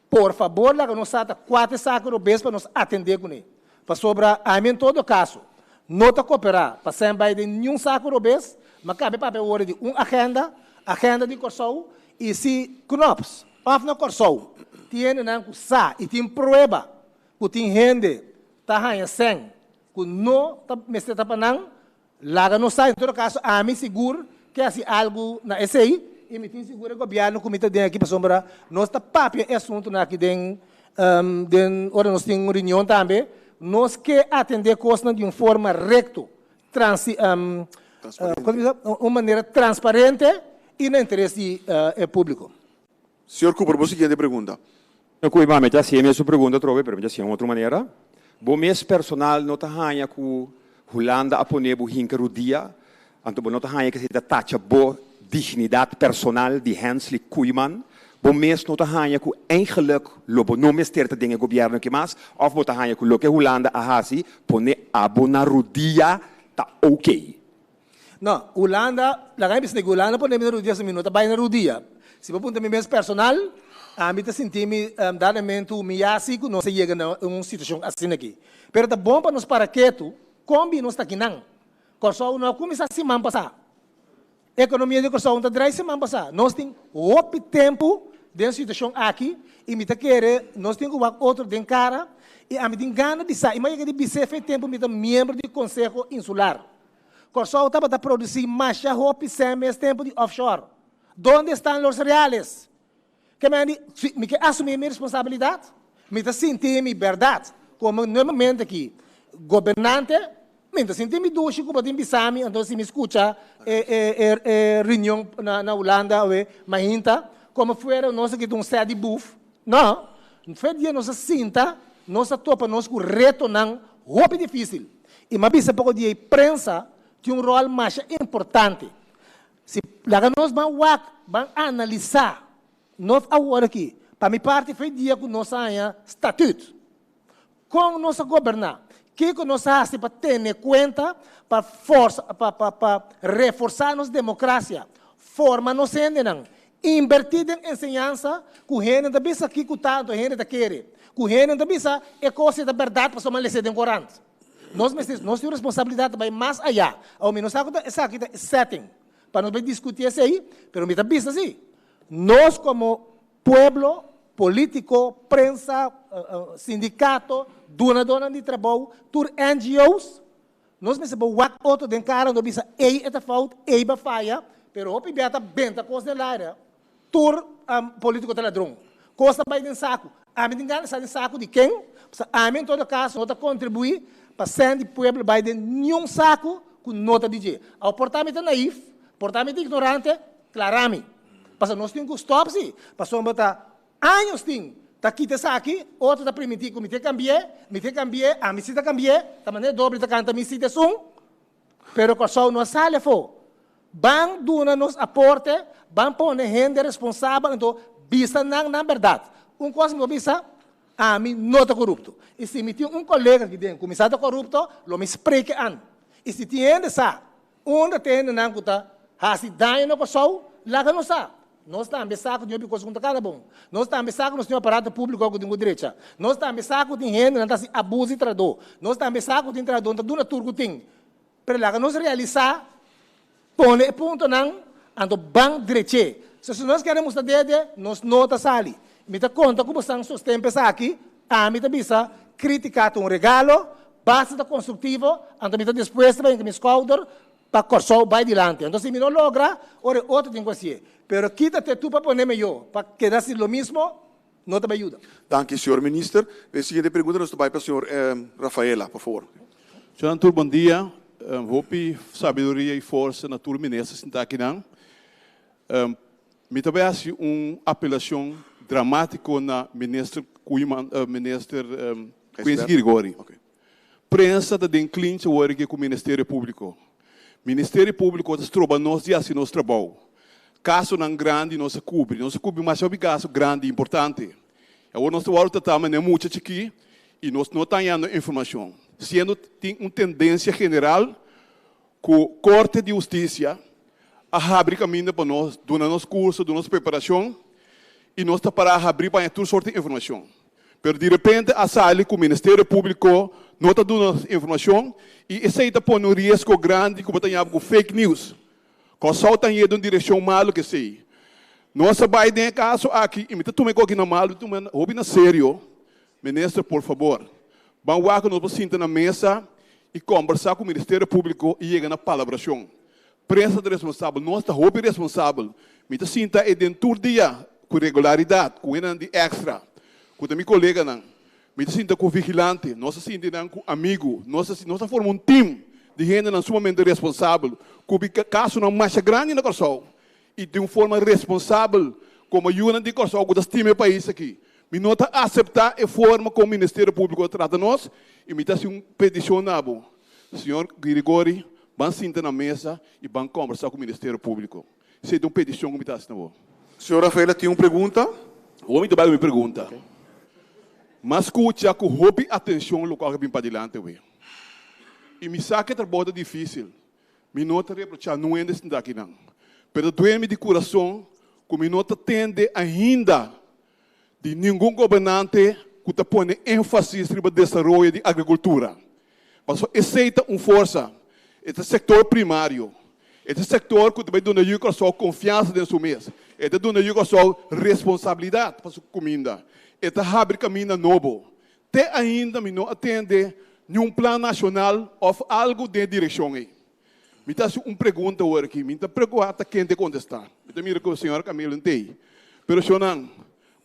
por fabor laga nos sa ta kua ta e saku robes pa nos atendé kuné. Pasobra ami en todo kaso no ta koperá pa sèn bai den niun saku robes, ma kabe papia ora di un agenda, agenda di Kòrsou, i si Knops òf na Kòrsou tin hendenan ku sa i tin prueba ku tin hende ta haña sèn ku no ta mester ta pa nan, laga nos sa. En todo kaso ami sigur ke hasi algu na esei i mi tin sigur e gobièrnu ku mi ta den aki pasobra nos ta papia e asuntunan aki den den ora nos tin un reunion tambe, nos ke atendé kosnan di un forma rekto, transi un manera transparente i na interes di e públiko. Señor Cooper, bo siguiente pregunta. No cu mi ta haci e mesun pregunta atrobe, pero mi ta haci en otro manera. Bo mes personal no ta haña cu Hulanda a pone bo hinca rudia, anto bo no ta haña cu esey ta tacha bo dignidad personal di Hensley Koeiman? Bo mes no ta haña cu eigenlijk lo bo no mester ta den e gobierno aki mas, of bo ta haña cu loke Hulanda a haci, pone abo na rudia, ta ok? No, Hulanda, laga mi bisa di ku Hulanda pone mi na rudia, mi no ta bai na rudia. Si bo puntra mi mes personal, ami ta sinti mi dadamentu humiyá si ku nos a yega na un situashon asina aki. Pero ta bon pa nos para ketu, kon bin nos ta akinan? Kòrsou no a kuminsá siman pasá. Ekonomia di Kòrsou no ta drai siman pasá. Nos tin hopi tempu den situashon aki i mi ta kere nos tin ku wak otro den kara i ami tin gana di sa i mi a yega di bis'é fe tempu mi ta miembro di Konseho Insular. Kòrsou tabata produsí masha hopi sèn mes tempu di offshore. Donde están los reales? Ke men di, si mi ke asumí mi responsabilidat, mi ta sinti mi bèrdat komo normalmente aki gobernante, mi ta sinti mi dushi ku bo tin bisa mi, anto si mi skucha e e e reunion na na Hulanda awe mainta, komo fuera nos aki ta un sèt di buf. No, fe dia nos a sinta, nos a topa nos ku retonan hopi difísil. I m'a bisa poko di ei prensa tin un ròl masha importante. Si laga nos ban wak, ban analisá nos awor aki, pa mi parti fe dia ku nos a haña statüt. Kon nos a goberná? Kiko nos a hasi pa tene kuenta, pa forsa, pa, pa, pa reforsá nos demokrasia, forma nos hendenan, inbertí den enseñansa ku hende ta bisa kiko ta anto hende ta kere, ku hende ta bisa e kos ei ta bèrdat pasobra mi a les'é den korant. Nos mester, nos tin un responsabilidat ta bai mas ayá. Awor mi no sa ku ta esaki ta e setting pa nos bai diskutí esei, pero mi ta bisa si, nos komo Pueblo, politico, prensa, sindicato, dunadornan di trabou, tur NGO's, nos mester por wak otro den cara no bisa ey e ta fout, ey ba faya, pero hopi bia ta benta cos den laira, tur politico ta ladron. Cos ta bay den saco. Ami tin gana di sa den saco di ken, pasobra ami en todo caso no ta contribui pa cen di pueblo bay den niun saco cu no ta di dje. Awor por ta mi ta naif, por ta mi ta ignorante, clara mi. Pasobra nos tin ku stòp si, pasobra ta años tin ta kita esaki, otro ta primintí ku mi tin kambi'é, mi tin kambi'é, ami si ta kambi'é, ta manera doble ta kanta mi si ta esun, pero Kòrsou no a sali afó. Ban duna nos aporte, ban pone hende responsabel, anto bisa nan nan bèrdat. Un kos mi por bisa, ami no ta korupto. I si mi tin un kolega aki den ku mi sa ta korupto, lo mi spreke an. I si tin hende sa Unda ta e hendenan ku ta hasi daño na Kòrsou? Laga nos sa. Nos tambe sa ku tin hopi kos ku no ta kana bon. Nos tambe sa ku nos tin un aparato públiko ku tin ku drecha. Nos tambe sa ku tin hendenan ta hasi abuso di trahadó. Nos tambe sa ku tin trahadó no ta duna tur ku tin. Pero laga nos realisá, pone e puntonan, anto ban drech'é. So si nos kere mustra dede, nos no ta sali. Mi ta konta ku bosan sosten pa esaki. Ami ta bisa, krítika ta un regalo, basta ta konstruktivo, anto mi ta dispuesto pa hinka mi skouder pa Kòrsou bai dilanti. Anto si mi no logra, ora e otro tin ku hasié. Pero kita te tu pa pone mi yo pa keda hasi lo mismo, no ta bai yuda. Danki, señor Minister. E siguiente pregunta nos ta bai pa señor Rafaela, por favor. Señornan tur bon dia. Hopi sabiduria i forsa na tur minister sintá akinan. Mi ta bai hasi un apelashon dramátiko na minister Koeiman, minister Quincy Girigorie. Prensa ta den klinch awor aki ku Ministerio Públiko. Ministerio Públiko ta stroba nos di hasi nos trabou. Kasonan grandi nos a kubri. Nos a kubri masha hopi kaso grandi importante. Awor nos ta wòrdu tratá manera mucha chikí i nos no ta hañando informashon. Siendo tin un tendensia general ku Korte di Hustisia a habri kaminda pa nos, duna nos kurso, duna nos preparashon i nos ta pará habrí pa haña tur sorti informashon. Pero di repente a sali ku Ministerio Públiko no ta duna nos informashon i esei ta pone un riesgo grandi ku bo ta yama ku fake news. Kòrsou ta yendo un direkshon malu ku esei. Nos a bai den e kaso aki i mi ta tuma e koki na malu, mi ta tuma hopi na serio. Minister, por fabor, ban wak ku nos por sinta na mesa i kòmbersá ku Ministerio Públiko i yega na palabrashon. Prensa ta responsabel, nos ta hopi responsabel. Mi ta sinta ei den tur dia ku regularidat ku hendenan di Extra, ku ta mi koleganan. Mi ta sinta ku vigilante, nos ta sinti nan ku amigu, nos ta nos ta forma un tim di hendenan sumamente responsabel ku bi kasonan masha grandi na Kòrsou i di un forma responsabel komo yunan di Kòrsou ku ta stima e pais aki. Mi no ta aseptá e forma kon Ministerio Públiko ta trata nos i mi ta hasi un petishon na bo, señor Girigori, ban sinta na mesa i ban kòmbersá ku Ministerio Públiko. Esei ta un petishon ku mi ta hasi na bo. Señor Rafaela tin un pregunta. Awor mi ta bai ku mi pregunta. M'a skucha ku hopi atenshon lokual ku a bin padilanti awe. I mi sa ku e trabou ta difísil. Mi no ta reprochá nun hende sinta akinan. Pero ta duel mi di kurason ku mi no ta tende ainda di ningun gobernante ku ta pone énfasis riba desaroyo di agrikultura. Pasobra esei ta un forsa, e ta sektor primario, e ta sektor ku ta bai duna yu Kòrsou konfiansa den su mes, e ta duna yu Kòrsou responsabilidat pa su kuminda, e ta habri kaminda nobo. Te ainda mi no a tende niun plan nashonal òf algu den e direkshon ei. Mi ta hasi un pregunta awor aki, mi ta preocupa ta ken ta contesta. Mi ta mira cu señora Camilo no ta ey. Pero shownan,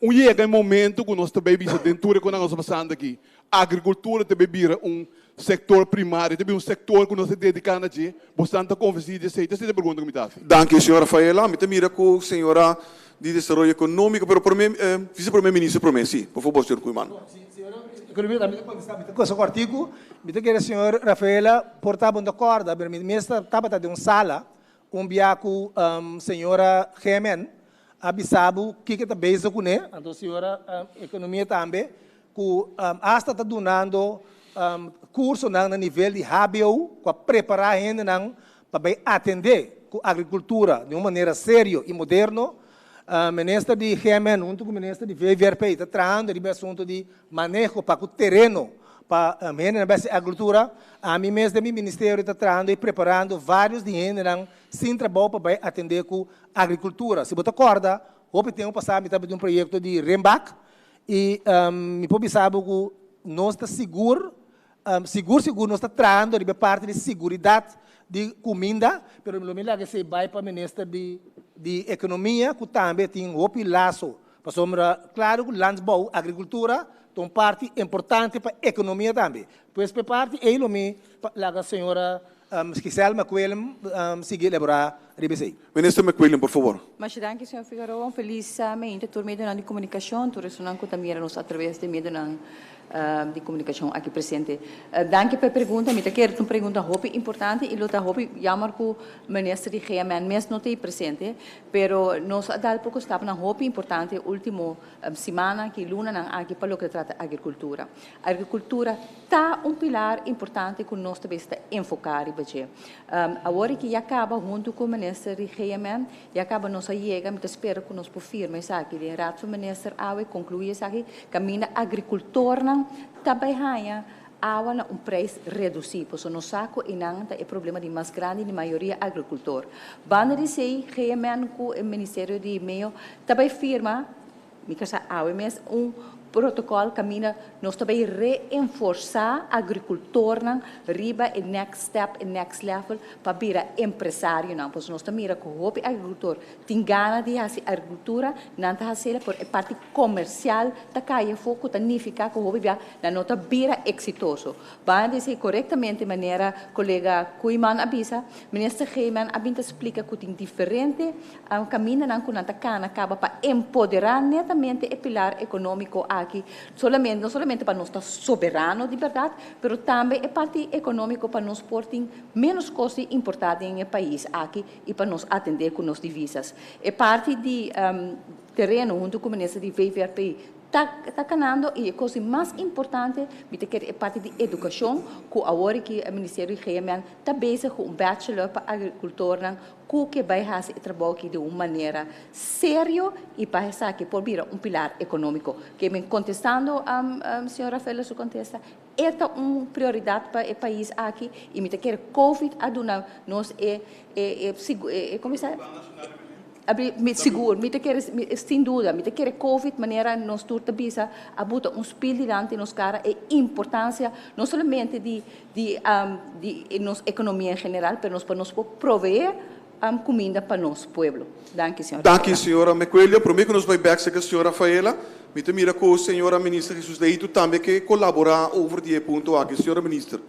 un yega e momento cu nos ta bay bisa den tur e conan nos ta pasando aki, agricultura ta bay bira un sector primario, ta bira un sector cu nos ta dedica na dje. Bosnan ta convenci di esey? Ta esey ta e pregunta cu mi ta hasi. Danki, señor Rafaela. Mi ta mira cu señora di Desaroyo Economico, pero prome, vice prome minister prome, si. Por favor, señor Koeiman. Economia tambe ta contesta, mi ta cosa cortico, mi ta kere señor Rafaela por ta bon ta corda, pero mi mes tabata den un sala un bia cu señora Gemen a bisa bo kiko ta bezig cune, anto señora Economia tambe cu hasta ta dunando cursonan na nivel di hbo cu a prepara hendenan pa bay atende cu agricultura di un manera serio y moderno. Minister di GMN hunto cu Minister di VVRP ta trahando riba e asunto di maneho pa cu tereno pa hendenan bay haci agricultura. Ami mes den mi ministerio ta trahando y preparando varios di hendenan sin trabou pa bay atende cu agricultura. Si bo ta corda, hopi tempo pasa mi tabata den un proyecto di Renbak y mi por bisa bo cu nos ta sigur Sigur sigur nos ta trahando riba e parti di siguridat di kuminda, pero lo mi laga esei bai pa minister di di ekonomia ku tambe tin hopi laso, pasobra klaro ku landsbouw, agrikultura, ta un parti importante pa ekonomia tambe. Pues pa e parti ei lo mi laga señora Giselle McQuillan sigui elaborá riba esei. Minister McQuillan, por favor. Masha danki, señor Figaroa. Un felis meinta tur medionan di komunikashon, tur esunnan ku ta mira nos atraves di medionan di komunikashon aki presente. Danki pa e pregunta. Mi ta kere ta un pregunta hopi importante i lo ta hopi jammer ku minister di GMN mes no ta ei presente, pero nos a dal poko stapnan hopi importante e ultimo simannan aki, lunanan aki pa loke ta trata agrikultura. Agrikultura ta un pilar importante ku nos ta mester ta enfoká riba dje. Awor ki ya kaba huntu ku minister di GMN, ya kaba nos a yega, mi ta spera ku nos por firma esaki den Raad van Minister awe, konkluí esaki, kaminda agrikultornan ta bai haña awa na un preis redusí, pasobra nos sa ku einan ta e problema di mas grandi di mayoria agrikultor. Banda di esei, GMN ku e Ministerio di Medio ta bai firma, mi ka sa awe mes, un. protokòl kaminda nos ta bai reenforsá agrikultornan riba e next step, e next level pa bira empresarionan. Pasobra nos ta mira ku hopi agrikultor tin gana di hasi agrikultura, nan ta hasiel, pero e parti komersial ta kai afó ku ta nifiká ku hopi bia nan no ta bira eksitoso. Banda di esei korektamente manera kolega Koeiman a bisa, Minister Geeman a bin ta splika ku tin diferente kamindanan ku nan ta kana kaba pa empoderá netamente e pilar ekonómiko aki, solamente no solamente pa nos ta soberano di bèrdat, pero tambe e parti ekonómiko pa nos por tin ménos kos di importá den e pais aki i pa nos atendé ku nos divisas. E parti di tereno huntu ku Minister di VVRP Ta ta kanando i e kos di mas importante mi ta kere e parti di edukashon ku awor aki e ministerio di GMN ta bezig ku un bachelor pa agrikultornan ku ke bai hasi e trabou aki di un manera serio i pa esaki por bira un pilar ekonómiko. Ke men kontestando señor Rafaela su kontesta e ta un prioridat pa e pais aki i mi ta kere covid a duna nos e e e komo bisa Mi sigur, mi ta kere, sin duda, mi ta kere Covid, manera nos tur ta bisa, a buta un spil dilanti nos kara e importancia no solamente di di di nos economia en general, pero nos pa nos por provee cuminda pa nos pueblo. Danki, señor Danki, señora Mecuelio. Prome cu nos bay bek cerca señora Rafaela, mi ta mira cu señora Minister Jesus Leito tambe ke colabora over di e punto aki. Señora Minister.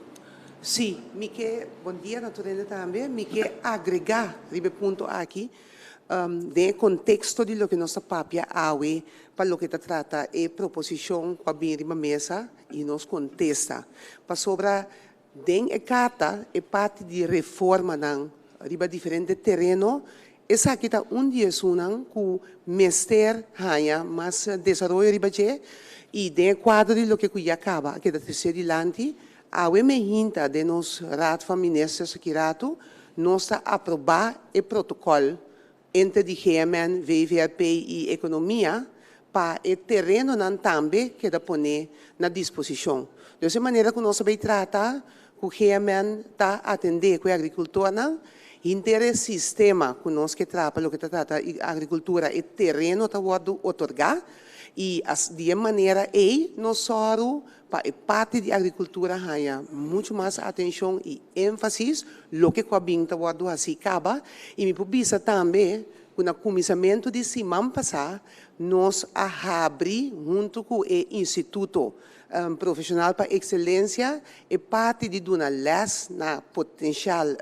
Sí, mi ke, bon dia na tur hende tambe, mi ke agregá riba e punto aki, den e konteksto di loke nos ta papia awe pa loke ta trata e proposishon ku a bini riba mesa i nos kontesta. Pasobra den e karta e parti di reformanan riba diferente tereno, esaki ta un di esunnan ku mester haña mas desaroyo riba dje i den e kuadro di loke ku ya kaba a keda tresé dilanti, Awe me hinta den nos Raad van Ministers aki ratu, nos ta aprobá e protokòl entre di GMN, VVRP i Ekonomia pa e terenonan tambe keda poné na disposishon. Dus e manera ku nos a bay trata ku GMN ta atendé ku e agrikultornan, hinter e sistema ku nos ke traha pa loke ta trata agrikultura e tereno ta wòrdu otorgá i di e manera ei nos sòru Pa e parti di agrikultura haña muchu mas atenshon i énfasis, loke ku a bin ta wòrdu hasí kaba. I mi por bisa tambe ku na kuminsamentu di siman pasá nos a habri huntu ku e Instituto Profeshonal pa Ekselensia e parti di duna lès na potenshal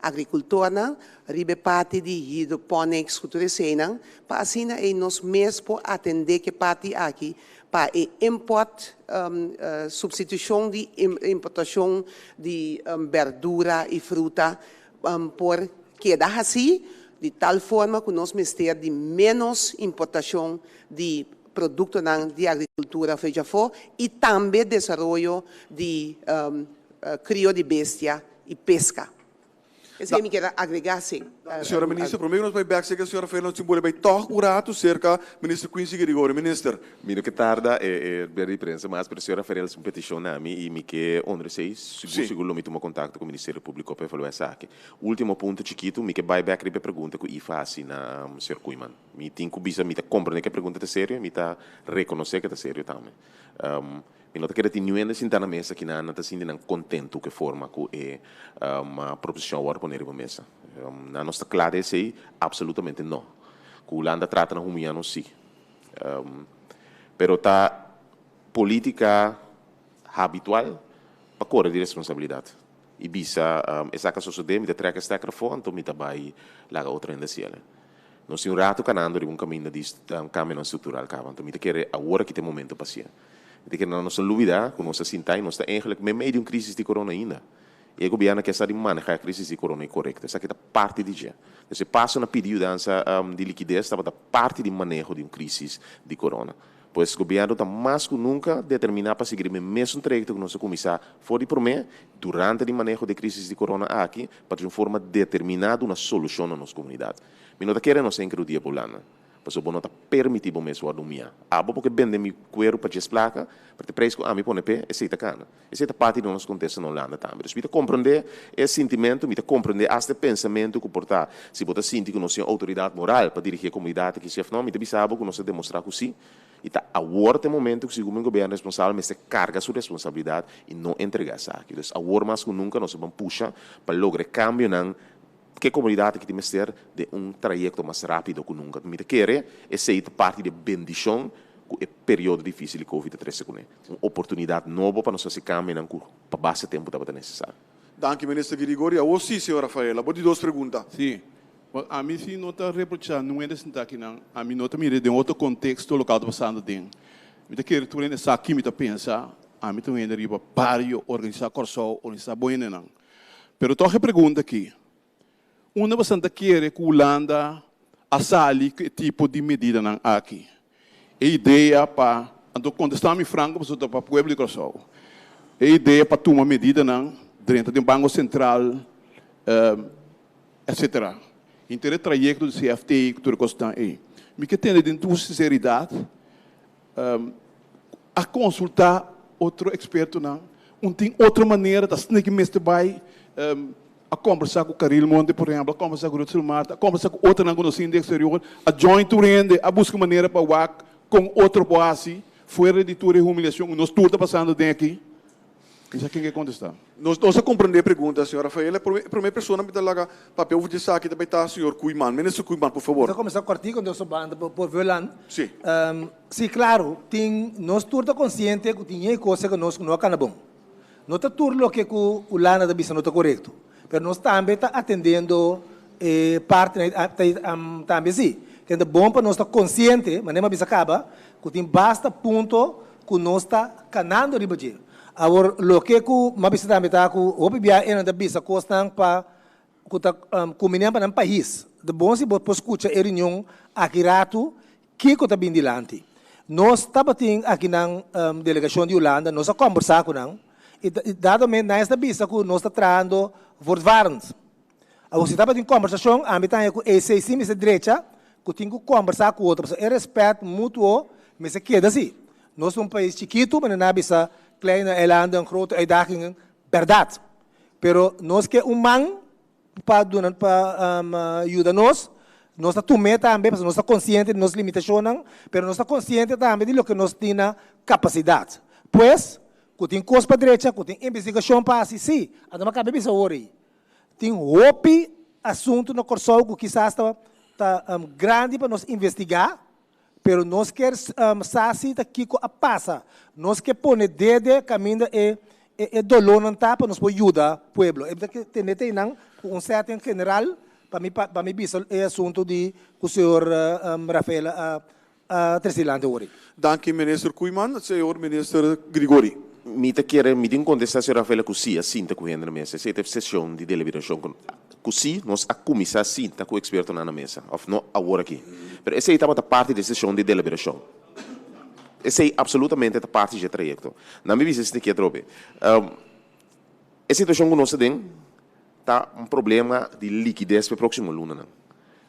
agrikultornan riba e parti di hidroponics ku tur eseinan pa asina ei nos mes por atendé ku e parti aki pa e import, substitushon di importashon di berdura i fruta por keda hasí di tal forma ku nos mester di ménos importashon di produktonan di agrikultura for djafó i tambe desaroyo di krio di bestia i peska. Esei mi kier a agregá si. Señora Minister, prome ku nos bai bèk serka señora Fernández tin bole bai tòg un ratu serka Minister Quincy Gregorio. Minister. Mi no ke tarda e bera di prensa mas, pero señora Ferel hasi un petishon na mi i mi ke honra esei. Sigur sigur lo mi tuma kontakto ku Ministerio Públiko pa evaluá esaki. Último punto chikitu, mi ke bai bèk riba e pregunta ku Ifa hasi na señor Koeiman. Mi tin ku bisa mi ta komprendé ku e pregunta ta serio i mi ta rekonosé ku e ta serio tambe. Mi no ta kere tin niun hende sintá na mesa ki nan ta sinti nan kontentu ku e forma ku e proposishon a wòrdu pone riba mesa. Nan nos ta kla di esei? Apsolutamente no. Ku Hulanda trata na humiá nos sí. Pero ta polítika habitual pa kore di responsabilidat i bisa esaki a sosodé, mi ta trèk e stèker afó anto mi ta bai laga otro hende hasiel. Nos tin un ratu kanando riba un kaminda di kambionan struktural kaba, anto mi ta kere awor aki ta e momento pa hasié. Mi ta kere nan nos no lubida ku nos ta sinta i nos ta eigenlik meimei di un krisis di korona ainda. I e gobièrnu ke sa di manehá e krisis di korona i korekto. Esaki ta parti di dje. Dus e paso na pidi yudansa di likides tabata parti di maneho di un krisis di korona. Pues gobièrnu ta mas ku nunka determiná pa sigui riba e mesun trayekto ku nos a kuminsá for di promé, durante di maneho di e krisis di korona aki, pa di un forma determiná duna solushon na nos komunidat. Mi no ta kere nos enkeru dia bo lana, pasobra bo no ta permití bo mes wòrdu humiá. Abo por ke bende mi kueru pa djes plaka, pero te preis ku ami pone p'e, esei ta kana. Esei ta parti di nos kontesto na Hulanda tambe. Dus mi ta komprendé e sintimentu, mi ta komprendé asta e pensamentu ku por ta si bo ta sinti ku nos tin outoridat moral pa dirigí e komunidat aki, si òf no. Mi ta bisa bo ku nos ta demostrá ku sí. I ta awor ta e momento ku sigun mi gobièrnu responsabel mester karga su responsabilidat i no entregá esaki. Dus awor mas ku nunka nos a ban pusha pa logra e kambionan ku e komunidat aki tin mester den un trayekto mas rápido ku nunka. Mi ta kere esei ta parti di e bendishon ku e periodo difísil di covid a trese kuné. Un oportunidat nobo pa nos hasi kambionan ku pa basta tempu tabata nesesario. Danki Minister Girigorie. Awor si, señor Rafaela, bo di dos pregunta. Sí. Bon, ami si no ta reprochá nun hende sintá akinan. Ami no ta mira den otro konteksto lokal ta pasando den. Mi ta kere tur hende sa ki mi ta pensa. Ami ta un hende riba bario, organisá Kòrsou, organisá bo hendenan. Pero tòg e pregunta aki, unda boso ta kere ku Hulanda a sali ku e tipo di medidanan aki? E idea pa, anto kontestá mi franko pasobra ta pa pueblo di Kòrsou. E idea pa tuma medidanan drenta den Banko Sentral, etcetera. Henter e trayecto di CFT cu tur e cosnan ey. Mi ke tende den tur sinceridad a consulta otro expertonan, un tin otro manera ta asina ki mester bay, a combersa cu Caril Monte por ehemplo, a combersa cu Rutsel Marta, a combersa cu otronan cu nos tin den exterior, a join tur hende, a busca manera pa wak con otro por haci fuera di tur e humiliacion cu nos tur ta pasando den aki. Kisa ken ke kontestá? Nos nos a komprendé e pregunta, señor Rafael. E promé e promé persona mi ta laga papia over di esaki ta bai ta señor Koeiman. Minister Koeiman, por favor. Mi ta kuminsá kòrtiku anto so banda por por Veuland. Sí. Sí, klaru, tin nos tur ta konsiente ku tin e kos ku nos no a kana bon. No ta tur loke ku Hulanda ta bisa no ta korekto, pero nos tambe ta atendendo e partinan tambe sí. Kende ta bon pa nos ta konsiente, manera mi a bisa kaba, ku tin basta punto ku nos ta kanando riba dje. Awor, loke ku mi a bisa tambe ta ku hopi bia e nan ta bisa kosnan pa ku ta kuminan pa nan pais. Ta bon si bo por skucha e reunion aki ratu kiko ta bin dilanti. Nos tabatin akinan delegashon di Hulanda, nos a kòmbersá ku nan i dado momento nan esta bisa ku nos ta trahando voortvarend. Awor si tabatin kòmbersashon ami ta haña ku esei si mester drecha ku tin ku kòmbersá ku otro pasobra e rèspèt mutuo mester keda si. Nos ta un pais chikitu manera nan a bisa kleine eilanden grote uitdagingen bèrdat pero nos ke un man pa duna pa yuda nos nos ta tum'é tambe pasobra nos ta konsiente di nos limitashonnan pero nos ta konsiente tambe di loke nos tin na kapasidat pues ku tin kos pa drecha ku tin investigashon pa hasi si anto mi a kaba bisa awor ei. Tin hopi asuntu na Kòrsou ku kisas ta ta grandi pa nos investigá, pero nos kier sa si ta kiko a pasa. Nos ke pone dede kaminda e e dolónan ta pa nos por yuda pueblo. E ta tene te einan ku un setting general pa mi pa mi bisa e asuntu di ku señor Rafael a a trese dilanti awor ei. Danki Minister Koeiman. Señor Minister Grigori. Mi ta kere, mi tin kontestá señor Rafaela ku sí a sinta ku hende na mesa. Esei ta e seshon di deliberashon ku ku sí nos a kuminsá sinta ku ekspertonan na mesa, òf no awor aki. Pero esei tabata parti di e seshon di deliberashon. Esei apsolutamente ta parti dje trayekto. Nan mi bisa esaki atrobe. E situashon ku nos ta den ta un problema di likides pa e próksimo lunanan.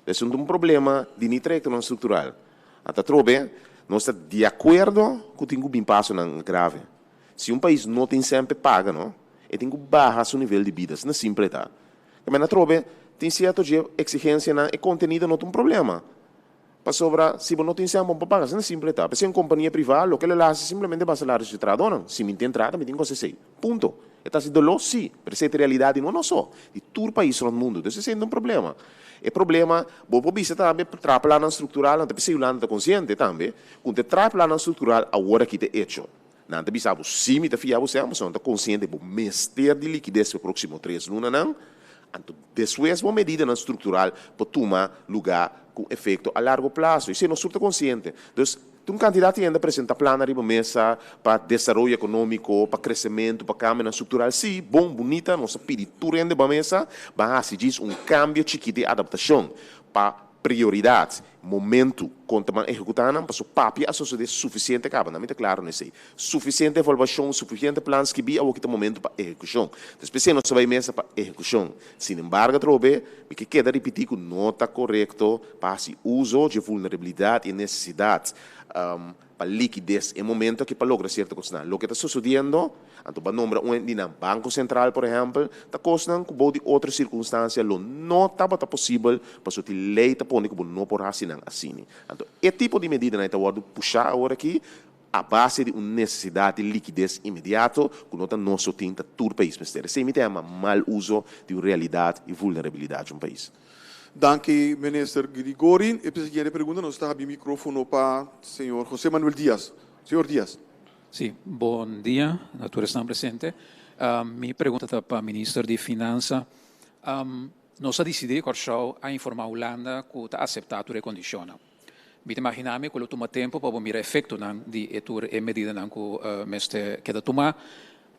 Esei no ta un problema di ni trayektonan struktural. Ata atrobe nos ta di akuerdo ku tin ku bin pasonan grave. Si un pais no tin sèn p'e paga no, e tin ku baha su nivel di bida. Asina simpel e ta. Tamen atrobe tin sierto dje eksigensianan, e kontenido no ta un problema. Pasobra si bo no tin sèn bo no por paga. Asina simpel e ta. P'esei un kompania privá loke lo hasi simplemente basa salario di su trahadónan. Si mi tin entrada mi tin ku hasi esei. Punto. E ta hasi doló? Sí. Pero esei ta e realidat di no nos so, di tur pais rònt mundu. Entonces esei no ta un problema. E problema, bo por bisa tambe, traha plannan struktural, nan ta p'esei Hulanda ta konsiente tambe ku ta traha plannan struktural awor aki ta echo. Nan ta bisa bo, sí mi ta fia bo sèn, pasobra nan ta konsiente bo mester di likides pa e próksimo tres lunanan. Anto despues bo medidanan struktural por tuma lugá ku efekto a largo plaso. Esei nos tur ta konsiente. Dus, tin un kantidat di hende a presentá plannan riba mesa pa desaroyo ekonómiko, pa kresementu, pa kambionan struktural. Sí, bon, bunita, nos a pidi tur hende ba mesa, ban hasi djis un kambio chikit di adaptashon pa Prioridat, momentu, kon ta ban ehekutá nan, paso papia a sosodé sufisiente kaba, nan mi ta klaro na esei. Sufisiente evaluashon, sufisiente plan skibí, awoki ta momentu pa ehekushon. Entonces p'esei nos ta bai mesa pa ehekushon. Sin embargo atrobe, mi ke keda ripití ku no ta korekto pa hasi uso dje vulnerabilidat i nesesidat pa. pa likides e momento aki pa logra sierto kosnan. Loke ta sosodiendo, anto bo a nombra un di nan, Banko Sentral por ehèmpel, ta kosnan ku bou di otro sirkunstansia lo no tabata posibel pasobra tin lei ta pone ku bo no por hasi nan asini. Anto e tipo di medidanan ei ta wòrdu pushá awor aki a base di un nesesidat di likides inmediato ku no ta nos so tin, ta tur pais mester. Esei mi ta yama mal uso di un realidat i vulnerabilidat di un pais. Danki Minister Grigori. E siguiente pregunta nos ta habri microfono pa señor José Manuel Diaz. Señor Diaz. Sí, bon dia na tur esnan presente. Mi pregunta ta pa Minister di Finansa. Nos a disidí Kòrsou a informá Hulanda ku ta aseptá tur e kondishonnan. Mi ta imaginá mi ku lo tuma tempu pa bo mira efektonan di e tur e medidanan ku mester keda tumá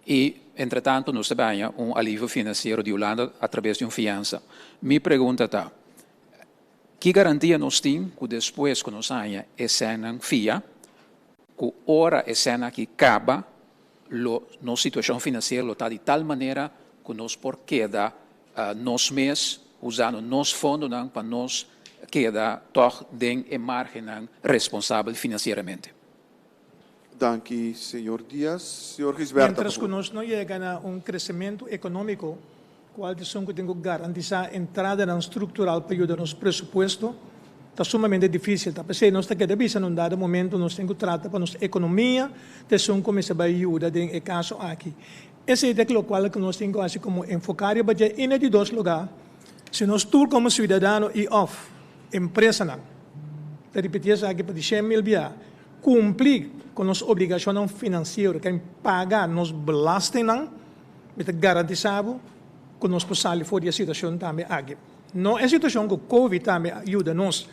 i entretantu nos ta baña un alivio finansiero di Hulanda atrabes di un fiansa. Mi pregunta ta, ki garantia nos tin ku despues ku nos haña e sènnan fia, ku ora e sènnan aki kaba lo nos situashon finansiero lo ta di tal manera ku nos por keda nos mes usando nos fondonan pa nos keda tòg den e margennan responsabel finansieramente. Danki, señor Diaz. Señor Gisberta, Mientras ku nos no yega na un kresementu ekonómiko, kual ta esun ku tin ku garantisá entradanan struktural pa yuda nos presupuesto, ta sumamente difísil. Ta p'esei nos ta keda bisa na un dado momento nos tin ku trata pa nos ekonomia ta esun ku mester bai yuda den e kaso aki. Esei ta lokual ku nos tin ku hasi komo enfoká riba dje i na di dos lugá, si nos tur komo siudadano i òf empresanan, ta ripití esaki pa di 100,000 bia, kumpli ku nos obligashonnan finansiero, ken paga nos belastingnan, mi ta garantisá bo ku nos por sali for di e situashon tambe aki. No e situashon ku covid tambe a yuda nos,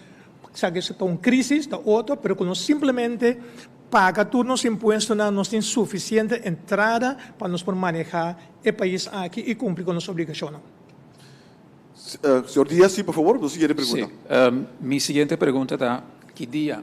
sa ku ta un krisis, ta otro, pero ku nos simplemente paga tur nos impuestonan, nos tin sufisiente entrada pa nos por manehá e pais aki i kumpli ku nos obligashonnan. Señor Diaz, sí, por favor, bo siguiente pregunta. Sí, mi siguiente pregunta ta, ki dia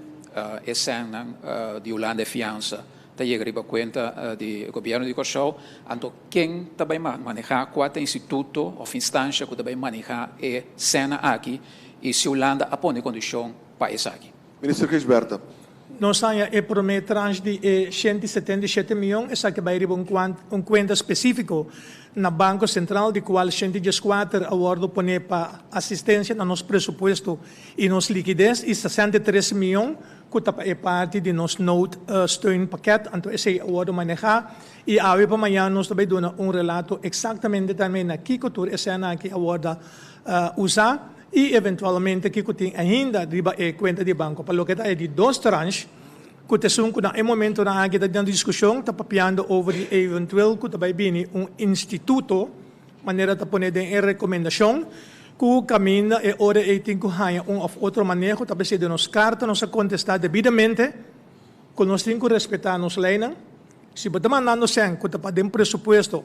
e sènnan di Hulanda e fiansa ta yega riba kuenta di gobièrnu di Kòrsou? Anto ken ta bai manehá, kua ta instituto òf instansha ku ta bai manehá e sènnan aki i si Hulanda a pone kondishon pa esaki? Minister Gijsbertha. Nos haña e promé tranche di e 177 mion, esaki bai riba un kuenta spesífiko na Banko Sentral, di kual 114 a wòrdu poné pa asistensia na nos presupuesto i nos likides i 63 mion ku ta pa e parti di nos noodsteunpakket. Anto esei a wòrdu manehá i awe pa mañan nos ta bai duna un relato eksaktamente tambe na kiko tur e sènnan aki a wòrdu usá. I eventualmente kiko tin ainda riba e kuenta di banko. Pa loke ta e di dos tranche, ku ta esun ku na e momentonan aki ta den diskushon, ta papiando over di eventueel ku ta bai bini un instituto, manera ta pone den e rekomendashon, ku kaminda e ora ei tin ku haña un òf otro maneho. Ta p'esei den nos karta nos a kontestá debidamente ku nos tin ku respetá nos leinan. Si bo ta mandando sèn ku ta pa den presupuesto,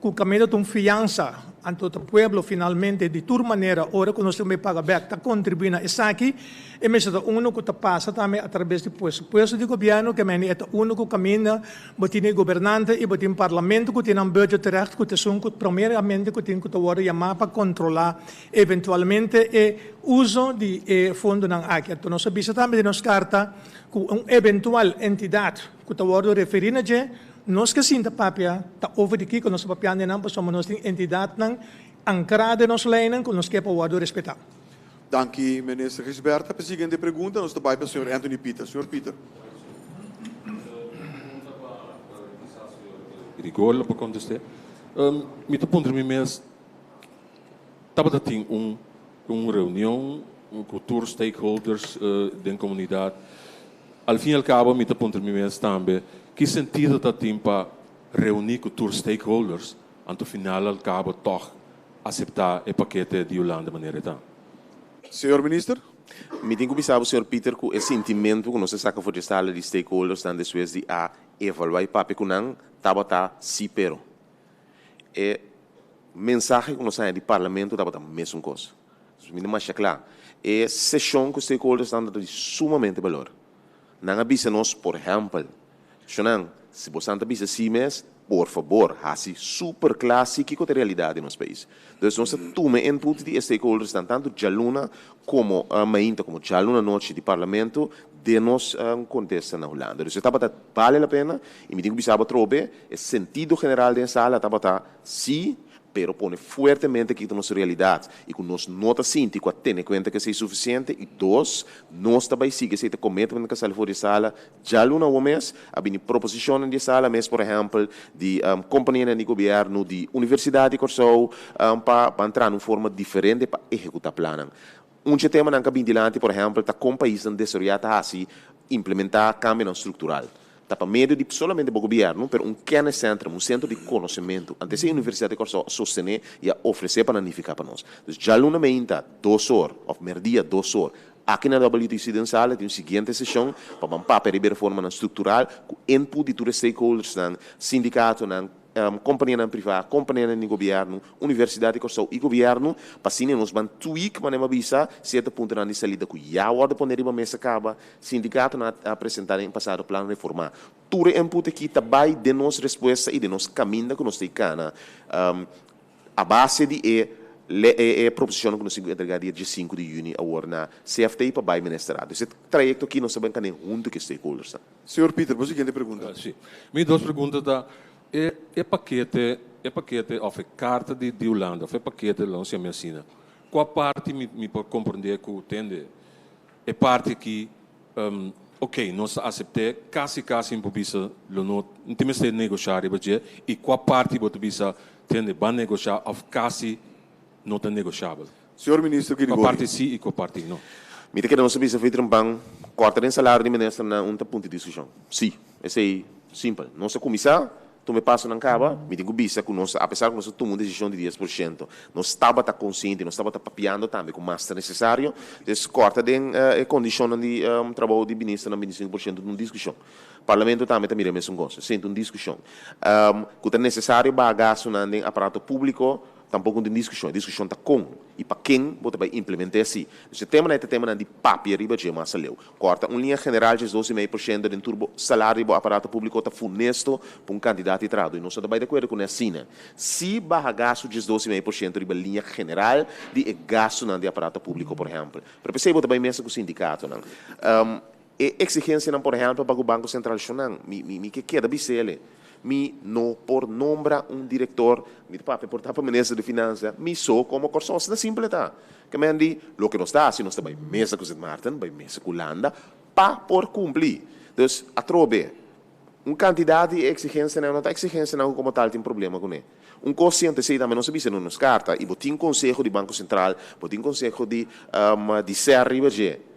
Ku kaminda ta un fiansa, anto ta pueblo finalmente di tur manera ora ku nos tin bai paga bèk ta kontribuí na esaki. E mester ta unu ku ta pasa tambe atrabes di presupuesto di gobièrnu, ke mende e ta unu ku kaminda bo tin e gobernante i bo tin parlamento ku tin nan budget terecht ku ta esun ku primeramente ku tin ku ta wòrdu yamá pa kontrolá eventualmente e uso di e fondonan aki. Anto nos a bisa tambe den nos karta ku un eventual entidat ku ta wòrdu referí na dje, Nos ke sinta papia ta over di kiko nos ta papiando einan pasobra nos tin entidadnan ankrá den nos leinan ku nos ke pa wòrdu respetá. Danki Minister Gisberta. Pa e siguiente pregunta nos ta bai pa señor Anthony Pieter. Señor Pieter. Rigor pa kontest'é. Mi ta puntra mi mes, tabata tin un un reunion ku tur stakeholders den komunidat? Al fin y al cabo mi ta puntra mi mes tambe ki sentido ta tin pa reuni cu tur stakeholders anto final al cabo toch acepta e pakete di Hulanda manera e ta. Señor Minister. Mi tin cu bisa bo señor Pieter cu e sintimento cu nos a saca for di e sala di stakeholdersnan despues di a evalua y papia cu nan tabata si pero e mensahe cu nos a haña di Parlamento tabata mesun cos. Mi ta masha kla. E seshon ku stakeholdersnan ta di sumamente balor. Nan a bisa nos, por ehèmpel, Shonnan, si bosan ta bisa sí mes, Por fabor, hasi super kla si kiko ta e realidat di nos pais. Dus nos ta tuma e input di e stakeholdersnan tantu djaluna komo mainta komo djaluna nochi di Parlamento den nos kontesta na Hulanda. Dus e tabata bale la pena i mi tin ku bisa bo atrobe e sentido general den e sala tabata si, pero pone fuertemente kiko ta nos realidat i ku nos no ta sinti ku a tene kuenta ku esei sufisiente i dos, nos ta bai sigui esei ta commitment ku a sali for di e sala djaluna awor mes a bini proposishonnan di e sala mes por ehèmpel di kompanianan di gobièrnu di Universidat di Kòrsou pa ban traha na un forma diferente pa ehekutá plannan. Un dje temanan ku a bini dilanti por ehèmpel ta kon paisnan desaroyá ta hasi implementá kambionan struktural. Ta pa medio di solamente bo gobièrnu, pero un kenniscentrum, un sentro di konosementu. Antes e Universidat di Kòrsou a sostené i a ofresé pa nan nifiká pa nos. Dus djaluna meinta dos or, òf mèrdia dos or, aki na WTC den sala tin un siguiente seshon pa ban papia riba e reformanan struktural ku input di tur e stakeholdersnan, sindikatonan, Kompanianan privá, kompanianan di gobièrnu, Universidat di Kòrsou i gobièrnu, pa asina nos ban tweak, manera mi a bisa, sierto puntonan di salida ku ya wòrdu pone riba mesa kaba. Sindikatonan a presentá den pasado plan reformá. Tur e input aki ta bai den nos respuesta i den nos kaminda ku nos ta kana a base di e e proposishonnan ku nos tin ku entregá dia diesinku di yüni awor na CFT pa bai Ministerraad. Dus e trayekto aki nos ta ban kane huntu ku e stakeholdersnan. Señor Pieter, bo siguiente pregunta. Sí. Mi dos pregunta ta, e e pakete, e pakete òf e karta di di Hulanda òf e pakete, lo nos yama asina, kua parti mi mi por komprendé ku tende e parti aki, oké, nos ta asept'é, kasi kasi mi por bisa lo no no tin mester negoshá riba dje, i kua parti bo ta bisa tende ban negoshá òf kasi no ta negoshabel? Señor Minister Kua Girigori. parti sí i kua parti no? Mi ta kere nos a bisa Vitro Ban kòrta den salario di ministernan un ta punto di diskushon. Sí, esei simpel. Nos a kuminsá tuma e pasonan kaba, mi tin ku bisa ku nos, apesar ku nos a tuma un desishon di 10%, nos tabata konsiente, nos tabata papiando tambe ku mas ta nesesario. Entonces kòrta den e kondishonnan di trabou di ministernan 25% ta un diskushon. Parlamento tambe ta mira e mesun kos, esei ta un diskushon. Ku ta nesesario baha gastunan den aparato públiko, Tampoco no tin discusion. E discusion ta con y pa ken bo ta bay implementa esi. Dus e temanan ta temanan di papia riba dje mas aleu. Corta un linea general djes 2,5% den tur bo salario di bo aparato publico ta funesto pa un cantidad di trahado y nos no ta bay de acuerdo cune asina. Si baha gasto djes 2,5% riba linea general di e gastonan di aparato publico por ehempel. Pero p'esey bo ta bay mesa cu sindicatonan. E exigencianan por ehempel pa cu Banco Central shonan, mi mi mi ke keda bisele, mi no por nombra un director, mi ta papia por ta pa Minister di Finanza, mi so como Corsou, asina simple ta. Ke men di, loke nos ta haci, nos ta bay mesa cu Sint Maarten, bay mesa cu Hulanda, pa por cumpli. Dus, atrobe, un cantidad di e exigencianan no ta exigencianan cu como tal tin problema cune. Un cos si antes tambe nos a bisa den nos carta, y bo tin conseho di Banco Central, bo tin conseho di di ser riba dje,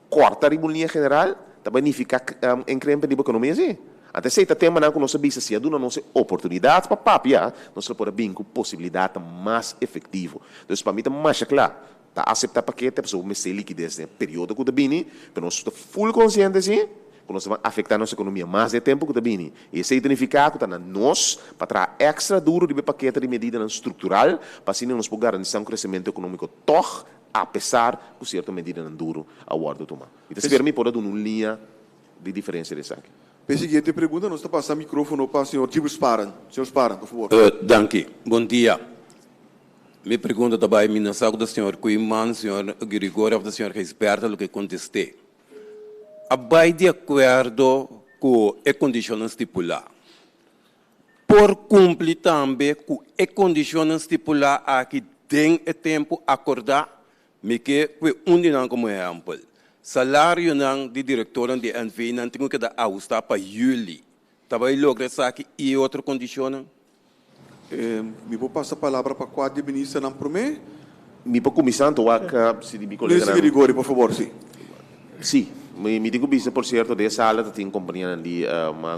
Kòrta riba un liña general ta bai nifiká enkrempe riba ekonomia sí. Ante esei ta temanan ku nos a bisa si a duna nos e oportunidat pa papia, nos lo por a bin ku posibilidatnan mas efektivo. Dus pa mi ta masha kla, ta aseptá pakete pasobra mester likides den e periodo ku ta bini, pero nos ta ful konsiente sí ku nos ta ban afektá nos ekonomia mas den e tempu ku ta bini. I esei ta nifiká ku ta na nos pa traha èkstra duru riba e pakete di medidanan struktural pa asina nos por garantisá un kresementu ekonómiko tòg Apesar ku sierto medidanan duru a wòrdu tumá. Mi ta spera mi por a duna un liña di diferensia di esaki. P'e siguiente pregunta nos ta pasa microfono pa señor Gilbert Sparen. Señor Sparen, por favor. Danki. Bon dia. Mi pregunta ta bai, mi no sa ku ta señor Koeiman, señor Girigorie òf ta señor Gijsbertha lo ke kontest'é. A bai di akuerdo ku e kondishonnan stipulá. Por kumpli tambe ku e kondishonnan stipulá aki den e tempu akordá? Mi ke kue un di nan komo ehèmpel. Salarionan di direktornan di NV-nan tin ku keda ahustá pa yüli. Ta bai logra esaki i e otro kondishonnan? Mi por pasa palabra pa kua di e ministernan promé? Mi por kuminsá anto wak si di mi koleganan. Minister Grigori, por fabor, si. Si. Mi tin ku bisa, por sierto, den e sala ta tin kompanianan di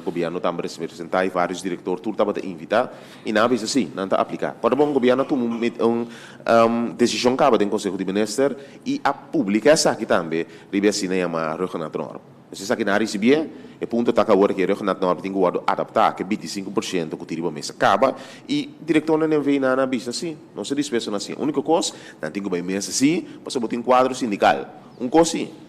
gobièrnu tambe representá i vários direktor tur tabata invitá i nan a bisa si, nan ta apliká. Kòrda bon, gobièrnu a tuma un un desishon kaba den Konseho di Minister i a publiká esaki tambe riba e asina yamá Ruggenaatsnorm. Nos esaki nan a risibié, e punto ta ku awor ku e Ruggenaatsnorm tin ku wòrdu adaptá ku e 25% ku tin riba mesa kaba i direktornan di NV nan a bisa si, nos ta dispuesto na hasi. Úniko kos, nan tin ku bai mesa si, pasobra bo tin kuadro sindikal. Un kos si,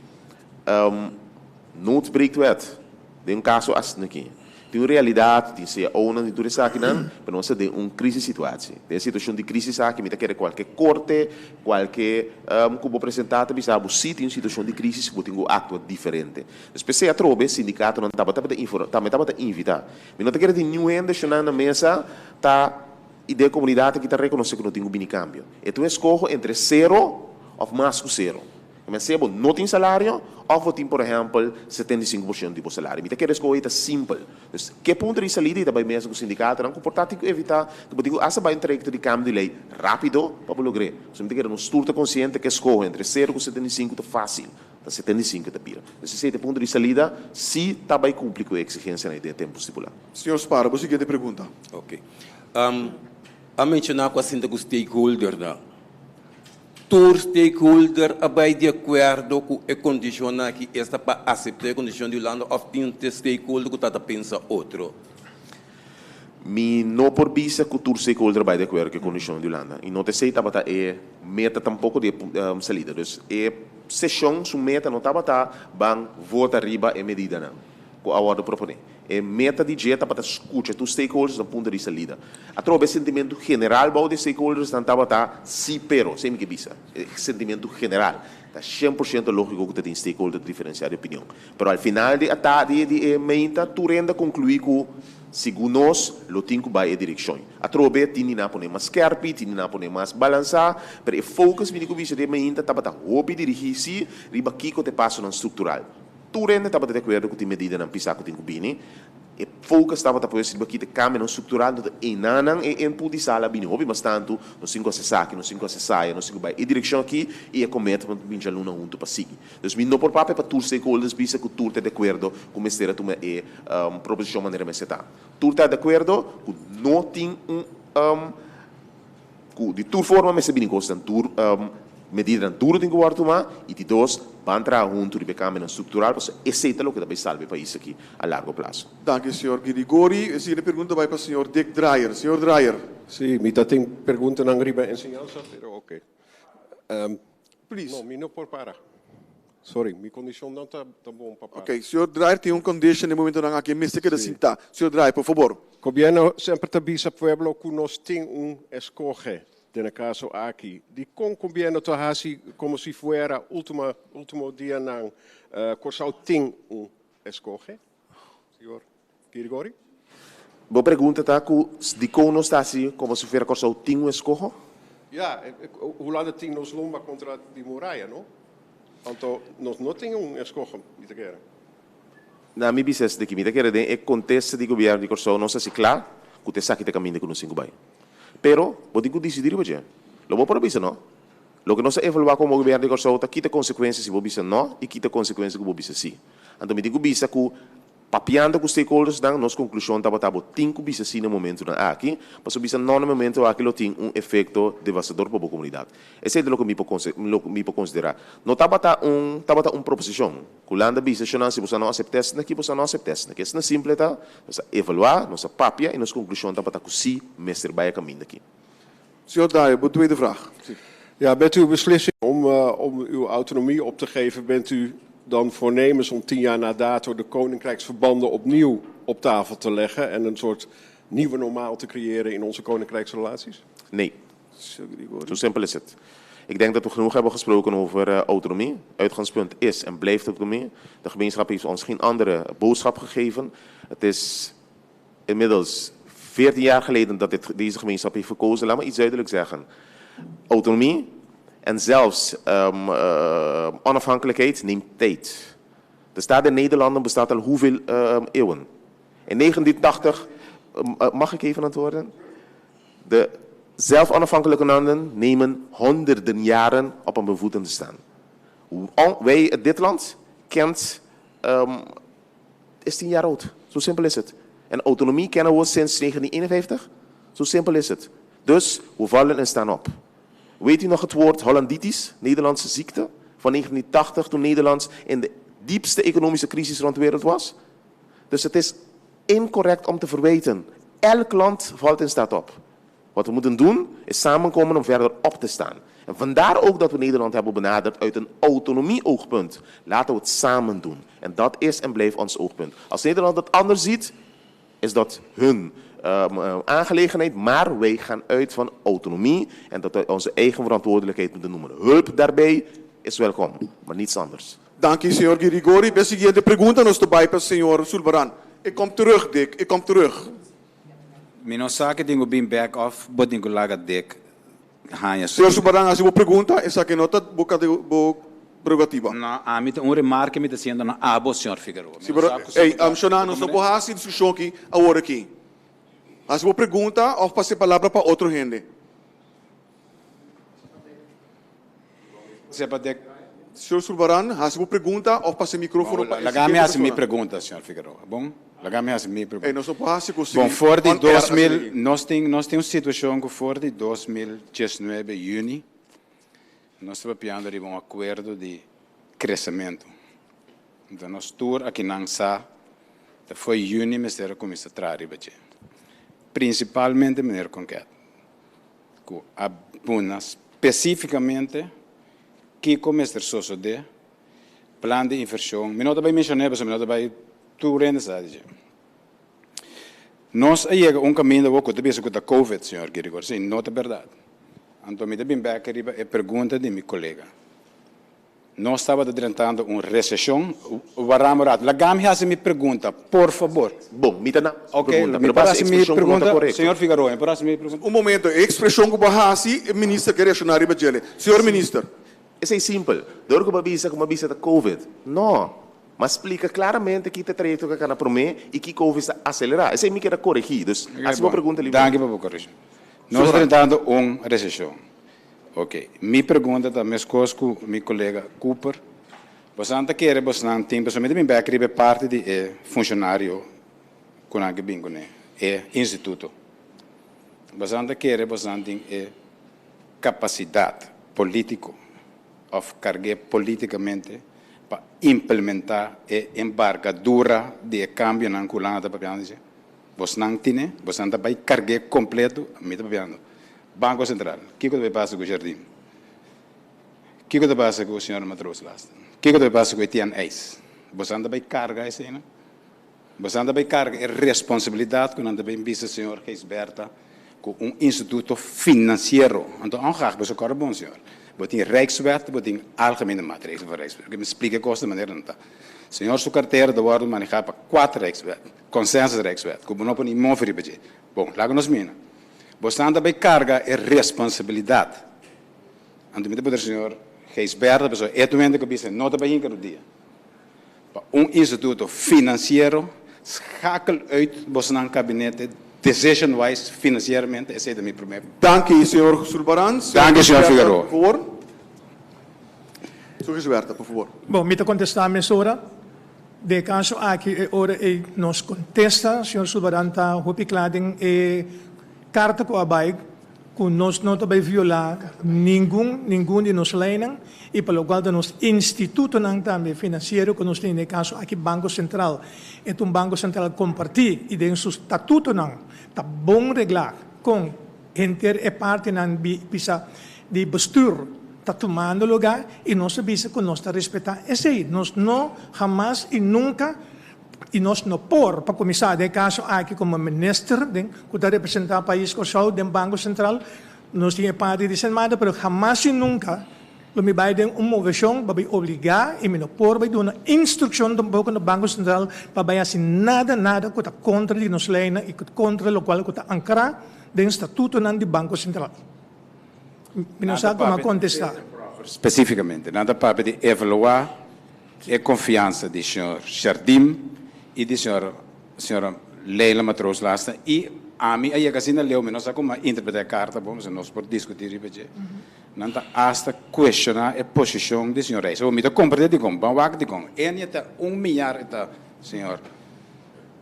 Noodbreekwet, den un kaso asina aki, Tin un realidat, tin CAOnan, tin tur esakinan, pero nos ta den un crisis situatie. Den e situacion di crisis aki mi ta kere cualke corte, cualke cu bo presenta ta bisa bo si tin un situacion di crisis cu bo tin cu actua diferente. Dus p'esei atrobe sindicatonan tabata tambe tabata invita. Mi no ta kere tin niun hende shona na mesa ta i den e comunidad aki ta reconoce cu no tin cu bini cambio. E ta un escoho entre cero of mas cu cero. E men sea bo no tin salario of bo tin por ehempel 75% di bo salario. Mi ta kere escoho ei ta simpel. Dus ke punto di salida i ta bai mesa cu sindicatonan cu por ta tin cu evita cu bo tin cu hasta bai un trayecto di cambio di ley rapido pa bo logr'é. So mi ta kere nos tur ta consciente cu escoho entre cero cu 75 ta facil. Ta 75 ta bira. Dus esei ta e punto di salida si ta bai cumpli cu e exigencianan ei den e tempo stipulá. Señor Spar, bo siguiente pregunta. Ok. A menciona cu a sinta cu stakeholdernan. Tur stakeholder a bai di acuerdo cu e condicionnan aki, esta pa acepta e condicion di Hulanda of tin un stakeholder cu ta ta pensa otro? Mi no por bisa cu tur stakeholder a bai di acuerdo cu e condicion di Hulanda y no ta esey tabata e meta tampoco di e salida. Dus e sesion su meta no tabata ban vota riba e medidanan cu a wordo propone. E meta di dje tabata scucha tur stakeholders na punto di salida. Atrobe e sentimento general bou di e stakeholders nan tabata si pero, esey mi ke bisa, e sentimento general. Ta 100% logico cu ta tin stakeholder ta diferencia di opinion. Pero al final di ata di di e meinta tur hende a conclui cu segun nos lo tin cu bay e direccion. Atrobe tin di nan pone mas skerpi, tin di nan pone mas balansa, pero e focus mi di cu bisa di e meinta tabata hopi dirigi si riba kico ta e pasonan structural. Tur hende tabata di akuerdo ku tin medidanan pisá ku tin ku bini. E focus tabata pues riba kita kambionan struktural, no ta einanan e input di sala a bini hopi mas tantu, nos tin ku hasi esaki, nos tin ku hasi esaya, nos tin ku bai e direkshon aki i e commitment bin djaluna huntu pa sigui. Dus mi no por papia pa tur stakeholders bisa ku tur ta di akuerdo ku mester a tuma e proposishon manera mester ta. Tur ta di akuerdo ku no tin un Ku di tur forma mester bini kosnan tur medidanan duro tin ku wòrdu tumá i di dos, ban traha huntu riba e kambionan struktural pasobra esei ta loke ta bai salba e pais aki a largo plaso. Danki señor Girigori. E siguiente pregunta bai pa señor Dick Drayer. Señor Drayer. Sí, mi ta tin preguntanan riba enseñansa, pero oke. Please. No, mi no por para. Sorry, mi kondishon no ta ta bon pa para. Ok, señor Drayer tin un condition den momentonan aki, e mester keda sintá. Señor Drayer, por fabor. Gobierno semper ta bisa pueblo ku nos tin un eskohe den e kaso aki. Dikon gobierno ta hasi komo si fuera ultimo ultimo dianan Kòrsou tin un eskohe? Señor Girigori. Bo pregunta ta ku dikon nos ta hasi komo si fuera Kòrsou tin un eskoho? Ya, Hulanda tin nos lomba kontra di muraya, no? Anto nos no tin un eskoho, mi ta kere. Na mi bisa esaki, mi ta kere den e kontesta di gobièrnu di Kòrsou nos hasi kla ku ta esaki ta kaminda ku nos tin ku bai. Pero bo tin ku disidí riba dje. Lo bo por a bisa no. Loke nos a evaluá komo gobièrnu di Kòrsou ta kita konsekuensia si bo bisa no i kita konsekuensia ku bo bisa sí. Anto mi tin ku bisa ku Papiando ku stakeholdersnan, nos konklushon tabata bo tin ku bisa sí na momentunan aki, pasobra bisa no na momento aki lo tin un efekto devastador pa bo komunidat. Esei ta loke mi por loke mi por konsiderá. No tabata un tabata un proposishon ku Landa bisa shonnan si boso a no asept'é esaki boso a no asept'é esaki. Esaki simple ta, nos a evaluá, nos a papia i nos konklushon tabata ku sí mester bai e kaminda aki. Señor Draaier, bo tweede vraag. Ja, met uw beslissing om, om uw autonomie op te geven, bent u dan voornemens om 10 jaar na dato de koninkrijksverbanden opnieuw op tafel te leggen en een soort nieuwe normaal te creëren in onze koninkrijksrelaties? Nee. Zo simpel is het. Ik denk dat we genoeg hebben gesproken over autonomie. Uitgangspunt is en blijft autonomie. De gemeenschap heeft ons geen andere boodschap gegeven. Het is inmiddels 14 jaar geleden dat dit, deze gemeenschap heeft verkozen. Laat me iets duidelijk zeggen. Autonomie en zelfs onafhankelijkheid neemt tijd. De staat der Nederlanden bestaat al hoeveel eeuwen? In 1980, mag ik even antwoorden? De zelf onafhankelijke landen nemen honderden jaren op om hun voeten te staan. Wij, dit land, kent, is 10 jaar oud. Zo simpel is het. En autonomie kennen we sinds 1951. Zo simpel is het. Dus we vallen en staan op. Weet u nog het woord Hollanditis, Nederlandse ziekte, van 1980 toen Nederland in de diepste economische crisis rond de wereld was? Dus het is incorrect om te verwijten. Elk land valt en staat op. Wat we moeten doen is samenkomen om verder op te staan. En vandaar ook dat we Nederland hebben benaderd uit een autonomie-oogpunt. Laten we het samen doen. En dat is en blijft ons oogpunt. Als Nederland het anders ziet, Is dat hun aangelegenheid, maar wij gaan uit van autonomie en dat wij onze eigen verantwoordelijkheid moeten noemen. Hulp daarbij is welkom, maar niets anders. Danki, señor Girigori. P'e siguiente pregunta nos ta bai pa señor Sulbaran. Ik kom terug, Dick, ik kom terug. Mi no sa ke tin ku bin bek of bo tin ku laga Dick haña su. Señor Sulbaran, hasi bo pregunta, esaki no ta bo bo prerogativa. No, ami ta un remarke mi ta haciendo na abo, señor Figueroa. Mi Si, no pero, sa ku ey, Shona, nos no por hasi discusion aki awor aki. Hasi bo pregunta of pasa e palabra pa otro hende. Sepa Dick. Señor Sulbaran, hasi bo pregunta of pasa e microfono pa e Laga mi siguiente hasi mi persona. pregunta, señor Figueroa. Bon? Laga mi hasi mi pregunta. Ey, nos no por hasi cos Bon, sigui for di on air dos mil, asina aki. nos tin, nos tin un situacion cu for di 2019 juni, Nos ta papiando riba un akuerdo di kresementu. Enton nos tur akinan sa ta fo'i yüni mester a kuminsá traha riba dje. Prinsipalmente meneer Konket, ku a buna spesífikamente kiko mester sosodé, plan di invershon, mi no ta bai menshoné pasobra mi no ta bai tur hende sa di dje. Nos a yega un kaminda awor ku ta bisa ku ta covid, señor Girigor, si no ta bèrdat. Anto mi ta bin bek riba e pregunta di mi kolega. Nos tabata drentando un reseshon, wara un rato. Laga mi hasi mi pregunta, por fabor. Bon, mi ta na Ok, pregunta, mi pero por base hasi mi ekspreshon ku no ta pregunta, korekto. señor Figaroa, mi por hasi mi pregunta? Un momento, e ekspreshon ku bo a hasi, e minister ke reakshoná riba djele. Señor minister. Esei simpel. Dor ku bo a bisa ku bo a bisa ta covid. No. M'a splika klaramente ki ta e trayekto ku a kana promé i ki covid ta aselerá. Esei mi keda koregí. Dus, hasi bo pregunta liber. Danki pa bo koregí. Nos ta drentando un reseshon. Oke. Mi pregunta ta meskos ku mi kolega Cooper. Bosan ta kere bosnan tin, pasobra mi ta bin bek riba e parti di e funshonario ku nan ke bin kuné, e instituto. Bosan ta kere bosnan tin e kapasidat polítiko òf karg'é polítikamente pa implementá e embargadura di e kambionan ku Hulanda ta papiando dje? Bosnan tine, bosnan ta bai karg'é kompleto, mi ta papiando Banko Sentral, kiko ta bai pasa ku Jardin? Kiko ta pasa ku señor Matroos Lasten? Kiko ta bai pasa ku Etienne Eis? Bosnan ta bai karga eseinan? Bosnan ta bai karga e responsabilidat ku nan ta bin bisa señor Gijsbertha ku un instituto finansiero. Anto ongeag boso kòrda bon señor. Bo tin Rijkswet, bo tin Algemene Maatregelen van Rijkswet. Mi splika e kos di manera nan ta. Señor su kartera ta wòrdu manehá pa kuater Rijkswet, Consensus Rijkswet, ku bo no por ni move riba dje. Bon, laga nos mira. Bosnan ta bai karga e responsabilidat. Anto mi ta puntra señor Gijsbertha pasobra e tur hende ku bisa no ta bai hinka rudia. Pa un instituto financiero schakel uit bosnan kabinete decision wise financieramente esey ta mi primer. Danki señor Sulbaran. Danki señor Figueroa. Por favor. Señor Gisberta, por favor. Bon, mi ta contesta mesora. Den e caso aki e ora ey nos contesta, señor Sulbaran ta hopi cla den e carta cu a bay ku nos no ta bai violá ningun ningun di nos leinan i pa lokual ta nos institutonan tambe finansiero ku nos tin den e kaso aki Banko Sentral e ta un banko sentral kompartí i den su statutonan ta bon reglá kon henter e partinan bisa di bestuur ta tumando lugá i nos ta bisa ku nos ta respetá esei nos no hamas i nunka I nos no por, pa kuminsá den e kaso aki komo minister den ku ta representá pais Kòrsou den Banko Sentral, nos tin e parti di Sint Maarten, pero hamas i nunka lo mi bai den un moveshon pa bai obligá i mi no por bai duna instrukshon tampoko na Banko Sentral pa bai hasi nada nada ku ta kontra di nos leinan i ku ta kontra lokual ku ta ankrá den statutonan di Banko Sentral. Mi no sa komo a kontestá. Spesífikamente nan ta papia di evaluá E konfiansa di señor Jardim i di señor señora Leila Matroos Lasta i ami a yega asina leu, mi no sa como a interpreta e carta bon, pasobra nos por discuti riba dje. Nan ta hasta cuestiona e posicion di señor Reis. Awor mi ta comprende dikon, ban wak dikon. Enia ta un miar e ta señor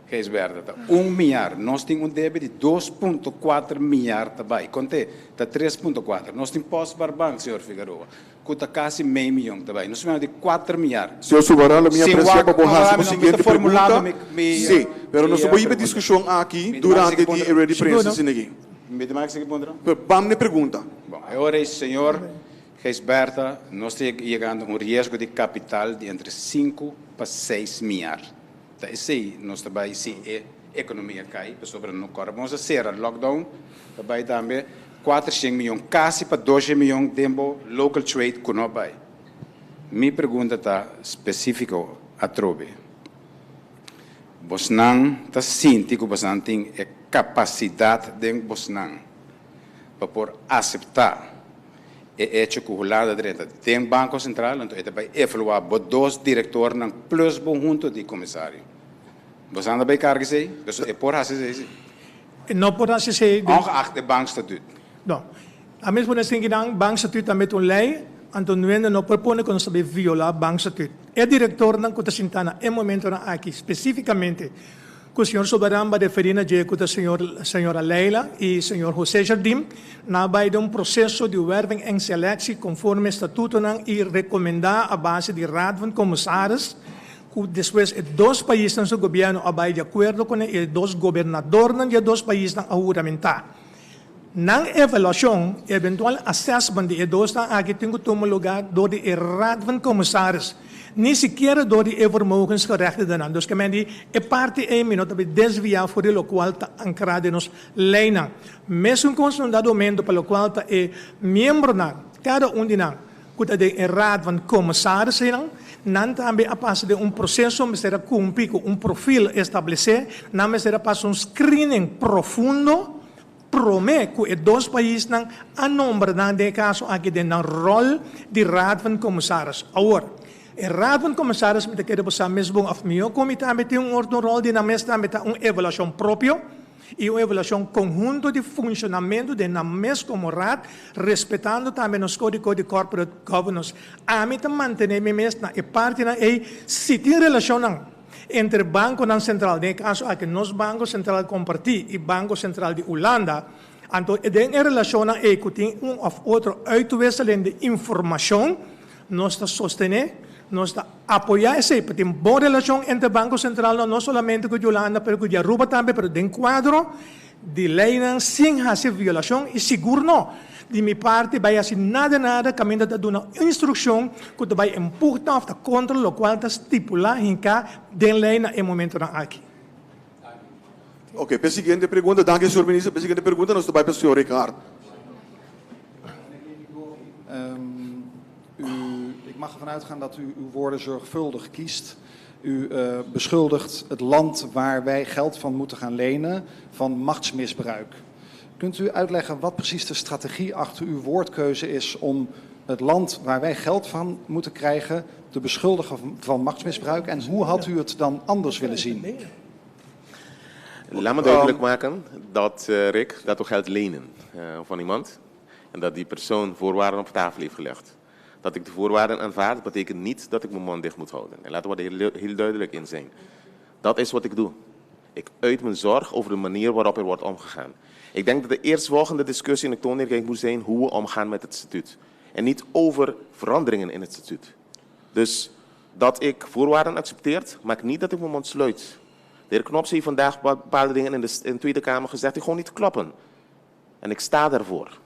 Gijsbertha, ta un miar. Nos tin un debe di 2.4 miar ta bai. Konte, ta 3.4. Nos tin Postbaarbank, señor Figaroa. Ku ta kasi mei miyon ta bai. Nos mihor di kuater miar. Señor Subarán, lo mi Sin aprecia wak, pa bo no, hasi no, bo mi ta siguiente formulando pregunta. mi, mi, Sí, pero mi nos no por hiba pregunta. discusion aki Mi ta maki durante sigui di puntra. e rueda di prensa Sigur, no? asina aki. Mi ta maki sigui puntra? Pero bam n'e pregunta. Bon, e ora ei, señor Gijsbertha, nos ta yegando un riesgo di kapital di entre sinku pa seis miar. Ta esei nos ta bai si e. ekonomia kai, pasobra no kòrda bo nos a sera lockdown ta bai tambe 400 mion kasi pa 200 mion den bo local trade ku no a bai. Mi pregunta ta spesífiko atrobe. Bosnan ta sinti ku bosnan tin e kapasidat den bosnan pa por aseptá e echo ku Hulanda drenta den Banko Sentral, anto e ta bai evaluá bo dos direktornan plus bo hunto di komisario. Bosnan ta bai karga esei? Pasobra e por hasi esei si. E no por hasi esei. Ongeacht e bankstatuut. No. A mes por esaki nan bankstatuut tambe ta un lei, anto nuende no por pone ku nos ta bai violá bankstatuut. E direktornan ku ta sintá na e momentonan aki spesífikamente ku señor Soberan ba referí na dje ku ta señor señora Leila i señor José Jardim, nan a bai den un proseso di werving en selectie konforme statutonan i rekomendá a base di Raad van Commissaris ku despues e dos paisnan su gobièrnu a bai di akuerdo kuné i e dos gobernadornan di e dos paisnan a huramentá. Nan evaluashon, eventual assessment di e dosnan aki tin ku tuma lugá dor di e Raad van Commissaris, ni sikiera dor di e vermogensgerechtigdennan. Dus ke men di e parti ei mi no ta bai desviá for di lokual ta ankrá den nos leinan. Mesun kos na un dado momento pa lokual ta e miembronan, kada un di nan ku ta den e Raad van Commissarissen, nan tambe a pasa den un proseso, mester a kumpli ku un profil establesé, nan mester a pasa un screening profundo, Promé ku e dos paisnan a nombra nan den e kaso aki den nan ròl di Raad van Commissaris. Awor, e Raad van Commissaris mi ta kere bo sa mes bon òf mihó ku mi tambe tin un otro ròl di nan mes tambe ta un evaluashon propio i un evaluashon konhunto di funshonamentu den nan mes komo raad, respetando tambe nos kódigo di corporate governance. Ami ta mantené mi mes na e partinan ei si tin relashonnan. Entre bankonan sentral, den e kaso aki nos Banko Sentral Kompartí i Banko Sentral di Ulanda, anto den e relashonnan ei ku tin un òf otro uitwisseling di informashon, nos ta sostené, nos ta apoyá esei pa tin bon relashon entre Banko Sentralnan, no solamente ku di Ulanda pero ku di Aruba tambe, pero den kuadro di leinan sin hasi violashon i sigur no di mi parti bai hasi nada nada kaminda ta duna instrukshon ku ta bai empuhta òf ta kontra lokual ta stipulá hinká den lei na e momentonan aki. Oke, p'e siguiente pregunta, danki señor minister, p'e siguiente pregunta nos ta bai pa señor Ricard. U, ik mag ervan uitgaan dat u uw woorden zorgvuldig kiest. U uh, beschuldigt het land waar wij geld van moeten gaan lenen van machtsmisbruik. Kunt u uitleggen wat precies de strategie achter uw woordkeuze is om het land waar wij geld van moeten krijgen te beschuldigen van machtsmisbruik? En hoe had u het dan anders willen zien? Laat me duidelijk maken dat, uh, Rick, dat we geld lenen uh, van iemand. En dat die persoon voorwaarden op tafel heeft gelegd. Dat ik de voorwaarden aanvaard, betekent niet dat ik mijn mond dicht moet houden. En laten we er heel, heel duidelijk in zijn. Dat is wat ik doe. Ik uit mijn zorg over de manier waarop er wordt omgegaan. Ik denk dat de eerstvolgende discussie in de Koninkrijk moet zijn hoe we omgaan met het statuut. En niet over veranderingen in het statuut. Dus dat ik voorwaarden accepteert, maakt niet dat ik mijn mond sluit. De heer Knops heeft vandaag bepaalde dingen in de, in de Tweede Kamer gezegd die gewoon niet kloppen. En ik sta daarvoor.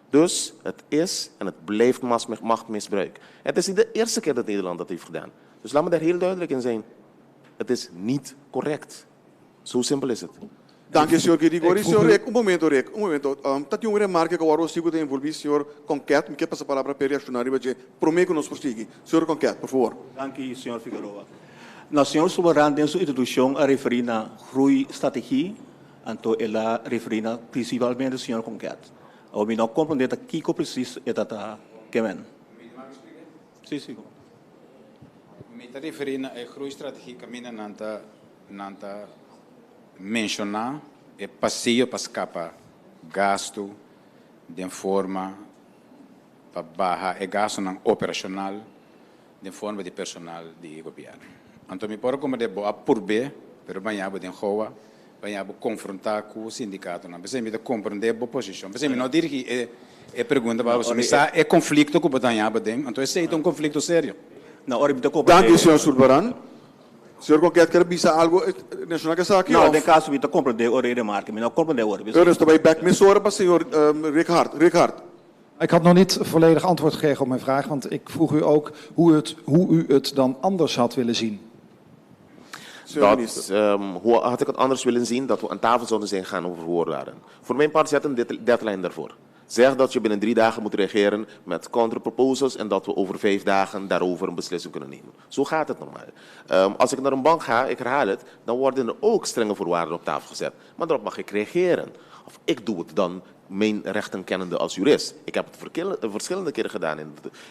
Dus het is en het blijft machtmisbruik. Het is niet de eerste keer dat Nederland dat heeft gedaan. Dus laat me daar heel duidelijk in zijn. Het is niet correct. Zo simpel is het. Dank je, señor Girigori. Señor Rick, un momento, Rick, un momento. Um, ta tin un remarke ku awor sigo ta envolví señor Conquet. Mi ke pasa palabra pa reakshoná riba dje. Promé ku nos prosigi. Señor Conquet, por favor. Dank u, señor Figueroa. Nou, señor Sulvaran den su introducción a referí na groeistrategie, anto el a referí na principalmente señor Conquet. Awor mi no a comprende ta kiko precies e ta ta ke men. Sí, sí. Mi ta referí na e groeistrategie kaminda nan ta nan ta menshoná e pasillo pa skapa gastu den forma pa baha e gastunan operashonal den forma di personal di gobièrnu. Anto mi por a komprendé bo a purb'é, pero baña bo den goa, baña bo konfrontá ku sindikatonan. P'esei mi ta komprendé bo posishon. P'esei mi no dirigí e e pregunta pa bo. Mi sa e konflikto ku bo ta haña bo den, anto esei ta un konflikto serio. Na ora mi ta komprendé. Danki, señor Sulvaran. Señor Conquet kier bisa algo relashoná ku esaki No, òf? den kaso mi ta komprendé ora e remarke. Mi no a komprendé ora. Pero nos ta bai bèk mesora pa señor Righard. Righard. Ik had nog niet volledig antwoord gekregen op mijn vraag, want ik vroeg u ook hoe, het, hoe u het dan anders had willen zien. Señor Dat, minister. hoe had ik het anders willen zien dat we aan tafel zouden zijn gaan over voorwaarden. Voor mijn part zet een deadline daarvoor. Zeg dat je binnen 3 dagen moet reageren met counterproposals en dat we over 5 dagen daarover een beslissing kunnen nemen. Zo gaat het normaal. Als ik naar een bank ga, ik herhaal het, dan worden er ook strenge voorwaarden op tafel gezet. Maar daarop mag ik reageren. Of ik doe het dan, mijn rechten kennende als jurist. Ik heb het verschillende keren gedaan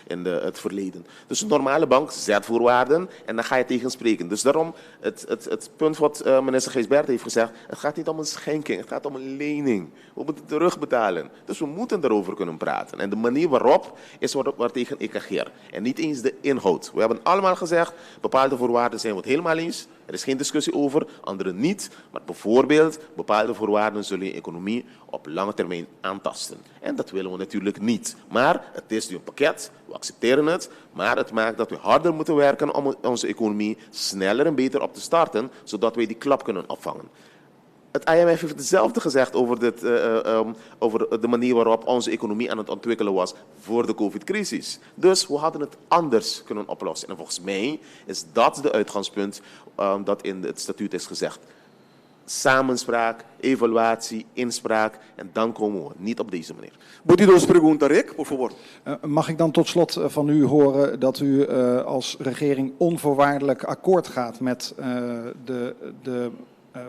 in het verleden. Dus een normale bank zet voorwaarden en dan ga je tegenspreken. Dus daarom het punt wat minister Gijsbertha heeft gezegd, het gaat niet om een schenking, het gaat om een lening. We moeten terugbetalen. Dus we moeten daarover kunnen praten. En de manier waarop is waartegen ik ageer. En niet eens de inhoud. We hebben allemaal gezegd, bepaalde voorwaarden zijn we het helemaal eens. Er is geen discussie over, andere niet. Maar bijvoorbeeld, bepaalde voorwaarden zullen je economie op lange termijn aantasten. En dat willen we natuurlijk niet. Maar het is nu een pakket, we accepteren het. Maar het maakt dat we harder moeten werken om onze economie sneller en beter op te starten, zodat wij die klap kunnen opvangen. Het IMF heeft hetzelfde gezegd over de manier waarop onze economie aan het ontwikkelen was voor de COVID-crisis. Dus we hadden het anders kunnen oplossen. En volgens mij is dat de uitgangspunt dat in het statuut is gezegd. Samenspraak, evaluatie, inspraak en dan komen we niet op deze manier. Moet u dus pregunta, Rick, por favor? Mag ik dan tot slot van u horen dat u als regering onvoorwaardelijk akkoord gaat met de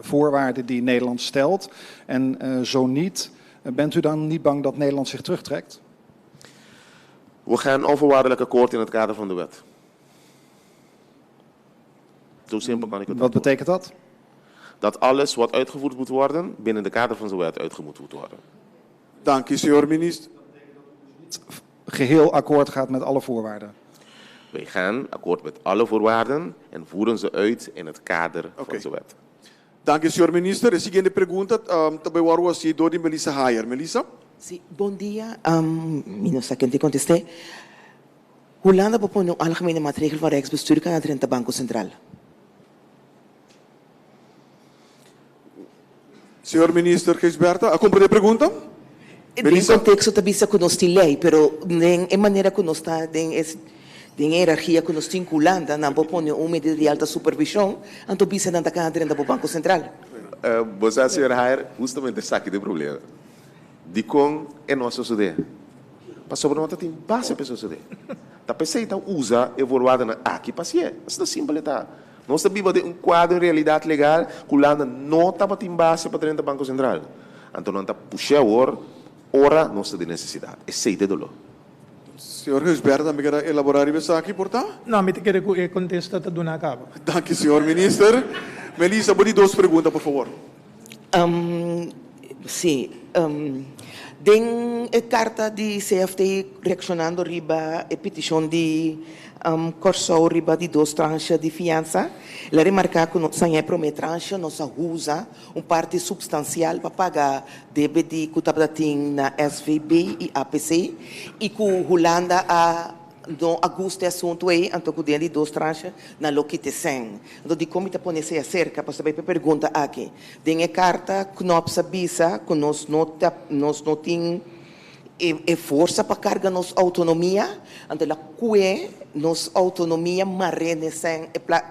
voorwaarden die Nederland stelt? En zo niet, bent u dan niet bang dat Nederland zich terugtrekt? We gaan onvoorwaardelijk akkoord in het kader van de wet. Zo simpel kan ik het Wat antwoorden. betekent dat? Dat alles wat uitgevoerd moet worden, binnen de kader van de wet uitgevoerd moet worden. Dank u, senhor minister. Geheel akkoord gaat met alle voorwaarden. Wij gaan akkoord met alle voorwaarden en voeren ze uit in het kader van de wet. Dank u, senhor minister. De siguiente pregunta, también war así, door Melissa Hayer. Melissa? Sí, bom dia. Mi no sa ken te contesté. Hulanda propone een algemene maatregel van Rijksbestuur kan het Rentebanco Centraal. Senhor minister Gijsbertha, a compreender a pergunta? In Melissa? contexto tabisa que nos tem lei, pero nem em maneira que nos está, den es, den hierarquia que nos tem Hulanda, não propone uma medida de alta supervisão, anto bisa não tá kan het Rentebanco Centraal. Você, senhor Hayer, justamente está aqui de problema. De com é nosso suceder. Mas sobre nota tem base para suceder. Tá pensei então usa evoluada na aqui paciente. Isso é simples tá. Nós vivemos de um quadro de realidade legal que Holanda não está em base para dentro do Banco Central. Então não está puxar ora, ora nossa de necessidade. Esse é o dolor. Senhor Gijsbertha, também quer elaborar isso aqui, portanto? Não, me quero que contesta da dona Cabo. Dank u, senhor minister. Melissa, vou duas perguntas, por favor. Sim. Den a carta de CFT reaccionando riba a petição de Corsou riba de duas tranches de fiança, ela remarca que nossa primeira tranche nossa usa uma parte substancial para pagar débito que está na SVB e APC e que Holanda a não agusta assunto aí, então que de duas tranches na lo que te sem. Então de como te põe se acerca, para saber pergunta aqui. Den a carta Knops avisa que nós não tá, nós não tem e força para carga nossa autonomia, então la que nossa autonomia marrene sem e pla,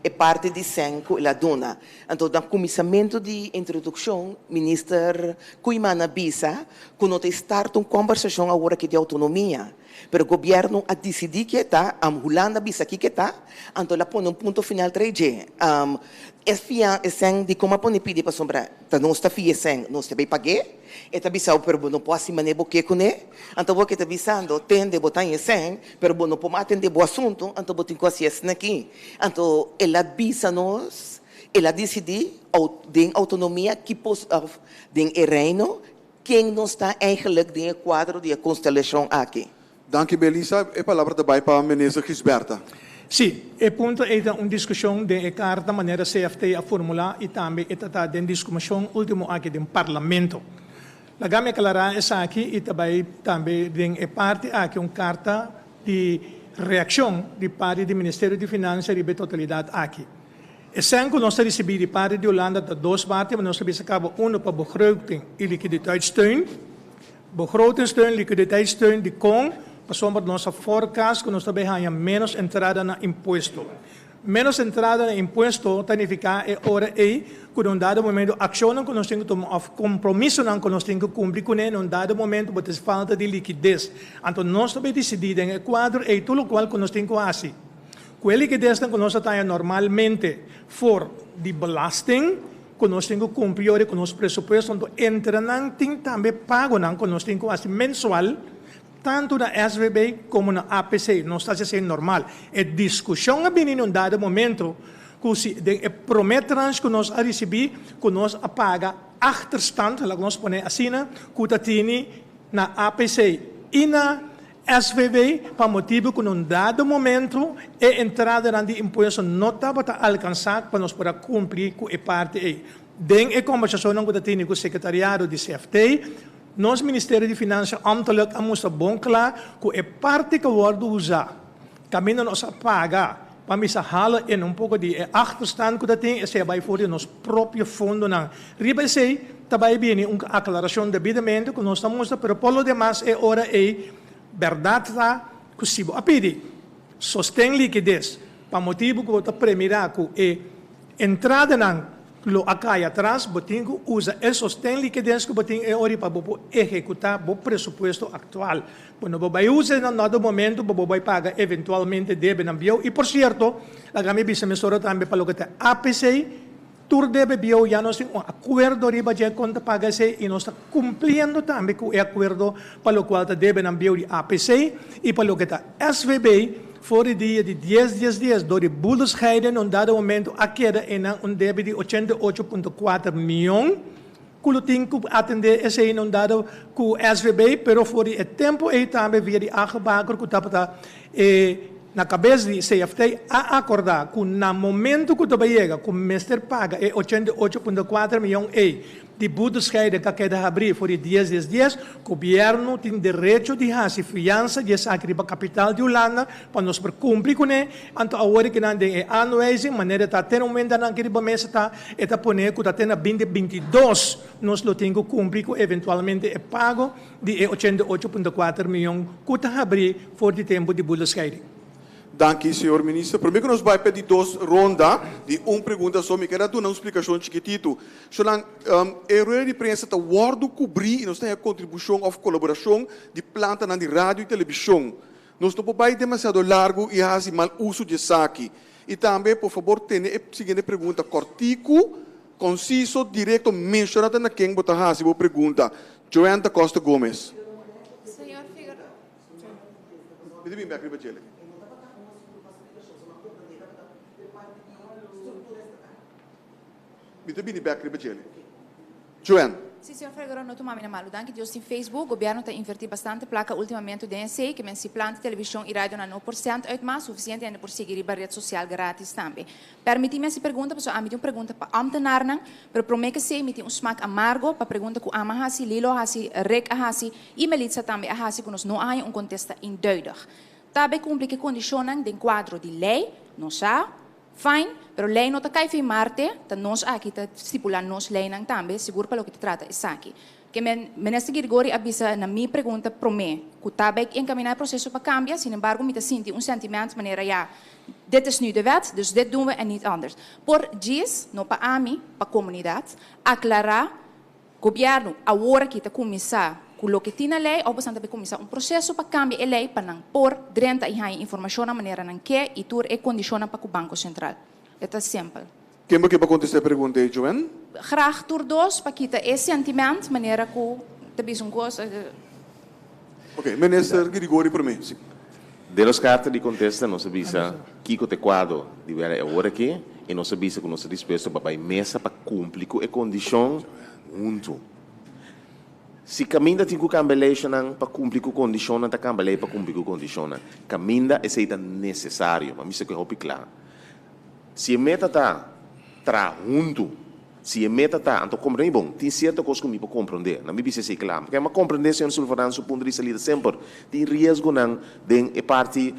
e parte de sem que ela dona. Então, no começamento de introdução, minister Koeiman avisa que não tem start uma conversação agora aqui de autonomia. Pero o governo a decidir que está, a Holanda avisa aqui que está, então ela põe um ponto final 3G. É fia, é sem de como põe pedir para sombra, tá não está fia sem, não está bem pague, e tá avisado, pero não pode se manejar que com ele, então você tá avisando, tem de botar em sem, pero não pode atender o assunto, então você tem que fazer aqui. Então ela avisa nós, ela decide, de autonomia que pos, of, de reino, quem não está eigenlijk de quadro de constelação aqui. Dank u, Melissa. A palavra também para a ministra Gijsbertha. Sim, e ponto é uma discussão de carta maneira CFT a formular e também é tratada em discussão último aqui do parlamento. La gama aclarar essa aqui e também também é parte aqui uma carta de reação de parte do Ministério de Finanças e de totalidade aqui. E sem que nós recebi de parte de Holanda de duas partes, mas nós recebemos acaba um para begroting e liquiditeitssteun. Begrotingssteun, liquiditeitssteun, die kon, pasobra nossa forecast, que nós também ganha menos entrada na imposto. Ménos entrada na impuesto ta nifiká e ora ei ku na un dado momento akshonnan ku nos tin ku tuma òf kompromisonan ku nos tin ku kumpli kuné na un dado momento bo ta falta di likides. Anto nos ta bai disidí den e kuadro ei tur lokual ku nos tin ku hasi. Ku e likidesnan ku nos ta taña normalmente for di belasting ku nos tin ku kumpli ora ku nos presupuesto, anto entre nan tin tambe pagonan ku nos tin ku hasi mensual Tantu na SVB komo na APC nos ta hasi esei normal. E diskushon a bini na un dado momento ku si den e promé tranche ku nos a risibí ku nos a paga achterstand, laga nos pone asina, ku ta tini na APC i na SVB pa motibu ku na un dado momento e entradanan di impuesto no tabata alkansá pa nos por a kumpli ku e parti ei. Den e kombersashonnan ku ta tini ku sekretariado di CFT, Nos Ministerio di Finansia ambtelijk a mustra bon kla ku e parti ku wòrdu usá kaminda nos a paga pa misa hala in un poko di e achterstand ku ta tin, esei a bai for di nos propio fondonan. Riba esei ta bai bini un aklarashon debidamente ku nos ta mustra, pero por lo demas e ora ei bèrdat ta ku si bo a pidi sosten likides pa motibu ku bo ta premirá ku e entradanan Lo a kai atras, bo tin ku usa e sosten likides ku bo tin e ori pa bo por ehekutá bo presupuesto aktual. Bo no por bai usa na dado momento pa bo bai paga eventualmente debenan bieu. I por sierto, laga mi bisa mesora tambe pa loke ta APC, tur debe bieu ya nos tin un akuerdo riba dje kon ta paga esei i nos ta kumpliendo tambe ku e akuerdo pa lokual ta debenan bieu di APC i pa loke ta SVB. For di dia di dies dies dies dor di boedelscheiding na un dado momento a keda einan un debe di 88.4 mion ku lo tin ku atendé esei na un dado ku SVB pero for di e tempu ei tambe via di Age Bakker ku tabata e na kabes di CFT a akordá ku na momento ku ta bai yega ku mester paga e 88.4 mion ei Di boedelscheiding ka keda habrí for di dies dies dies, gobièrnu tin derecho di hasi fiansa di esaki riba kapital di Hulanda pa nos por kumpli kuné. Anto awor ki nan den e aanwijzing, manera ta te momentonan aki riba mesa ta, e ta pone ku ta te na binti 22 nos lo tin ku kumpli ku eventualmente e pago di e 88.4 mion ku ta habrí for di tempu di boedelscheiding. Danki, señor Minister. Prome ku nos bai pa e di dos ronda di un pregunta so, mi kere a duna un splikashon chikititu. Solan, e rueda di prensa ta wòrdu kubrí i nos ta haña kontribushon òf kolaborashon di plantanan di radio i telebishon. Nos no por bai demasiado largu i hasi mal uso di esaki. I tambe, por fabor tene e siguiente pregunta kòrtiku, konsiso, direkto, menshoná ta na ken bo ta hasi bo pregunta. Joanne da Costa Gomez. Señor Figueroa. Mi ta bin bek riba djele. Mi ta bini bek riba djele. Joanne. Si, señor Figueroa, no tuma mi na malu. Danki Dios tin Facebook. Gobierno ta inverti bastante placa ultimamento den esey, ke men si plan di television y radio nan no por cent uit mas, suficiente hende por sigui riba red social gratis tambe. Permiti mi haci pregunta, pasobra ami tin un pregunta pa ambtenaarnan, pero prome ke esey mi tin un smaak amargo pa pregunta cu Ama a haci, Lilo a haci, Rick a haci y Melitza tambe a haci cu nos no a haña un contesta eenduidig. Ta bay cumpli ke condicionnan den cuadro di ley, nos sa, Fine, pero ley no ta cay fin marte, ta nos aki ta stipula nos leynan tambe, sigur pa loke ta trata esaki. Ke men, Minister Girgori a bisa na mi pregunta prome cu ta bay encamina e proceso pa cambia, sin embargo mi ta sinti un sentiment manera ya, dit is nu de wet, dus dit doen we en niet anders. Por djis, no pa ami, pa comunidad, aclara Gobierno awor aki ta cuminsa cu loke tin na ley of bosan ta bay cuminsa un proceso pa cambia e ley pa nan por drenta y haña informacionnan manera nan ke y tur e condicionnan pa cu Banco Central. E ta simpel. Ken bo ke pa contesta e pregunta ey, Joen? Graag tur dos pa kita e sentiment manera cu ta bisa un cos. Ok, Minister Girigori prome. Si. Den nos carta di contesta nos a bisa kico ta e cuadro di wera e ora aki y nos a bisa cu nos ta dispuesto pa bay mesa pa cumpli cu e condicion hunto. Si caminda tin cu cambia leynan pa cumpli cu condicionnan ta cambia ley pa cumpli cu condicionnan. Caminda esey ta necesario. Ma mi sa cu e hopi cla. Si e meta ta traha huntu, si e meta ta, anto komprendé bon, tin sierto kos ku mi por komprendé. Na mi bisa esei kla. Pasobra mi a komprendé señor Sulvaran su punto di salida semper. Tin riesgonan den e parti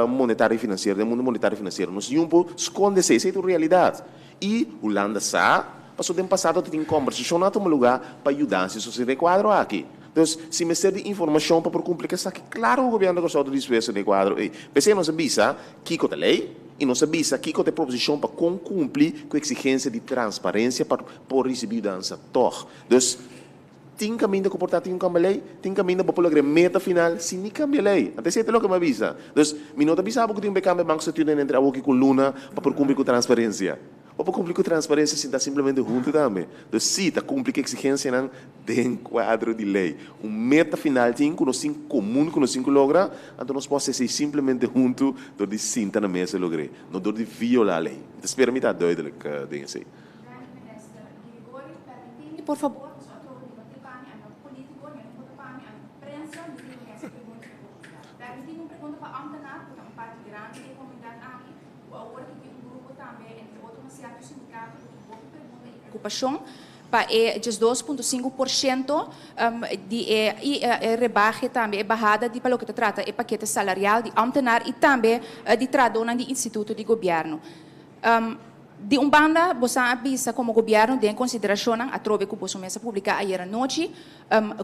monetario i finansiero, den e mundu monetario i finansiero. Nos niun por skonde esei. Esei ta un realidat. I Hulanda sa, pasobra den pasado ta tin kòmbersashonnan a tuma lugá pa yudansa sosede e kuadro aki. Dus, si mester di informashon pa por kumpli ku esaki, klaro ku gobièrnu di Kòrsou ta dispuesto den e kuadro ei. P'esei nos a bisa kiko ta lei. I nos a bisa kiko ta e proposishon pa kon kumpli ku eksigensia di transparensia pa por risibí yudansa tòg. Dus, tin kaminda ku por ta tin un kambia lei, tin kaminda bo por logra e meta final sin ni kambia lei. Anto esei ta loke mi a bisa. Dus, mi no ta bisa bo ku tin un be kambia bankstatuut entre awoki ku luna pa por kumpli ku transparensia. Bo por kumpli ku transparensia sin ta simplemente huntu tambe. Dus sí, ta kumpli ku eksigensianan den kuadro di lei. Un meta final tin ku nos tin komun ku nos tin ku logra, anto nos por hasi esei simplemente huntu dor di sinta na mesa i logr'é, no dor di violá lei. Mi ta spera mi ta duidelijk den esei. Danki Minister Girigorio. Permití mi por fabor, pasobra atrobe mi no tin pa mi, ami no ta polítiko, mi no ta pa mi, ami ta prensa, mi tin ku hasi pregunta ku oportunidat. Permití mi un pregunta pa ambtenaar, ku ta un parti grandi di e komunidat aki. Ku awor ki tin un grupo tambe, entre otro na sierto sindikato, ku tin hopi pregunta i preokupashon pa e 12.5% di e i e rebahe tambe, e bahada di pa loke ta trata e pakete salarial di ambtenaar i tambe di trahadónan di instituto di gobièrnu. Di un banda bosan a bisa komo gobièrnu den konsiderashonnan atrobe ku boso mes a publiká ayera nochi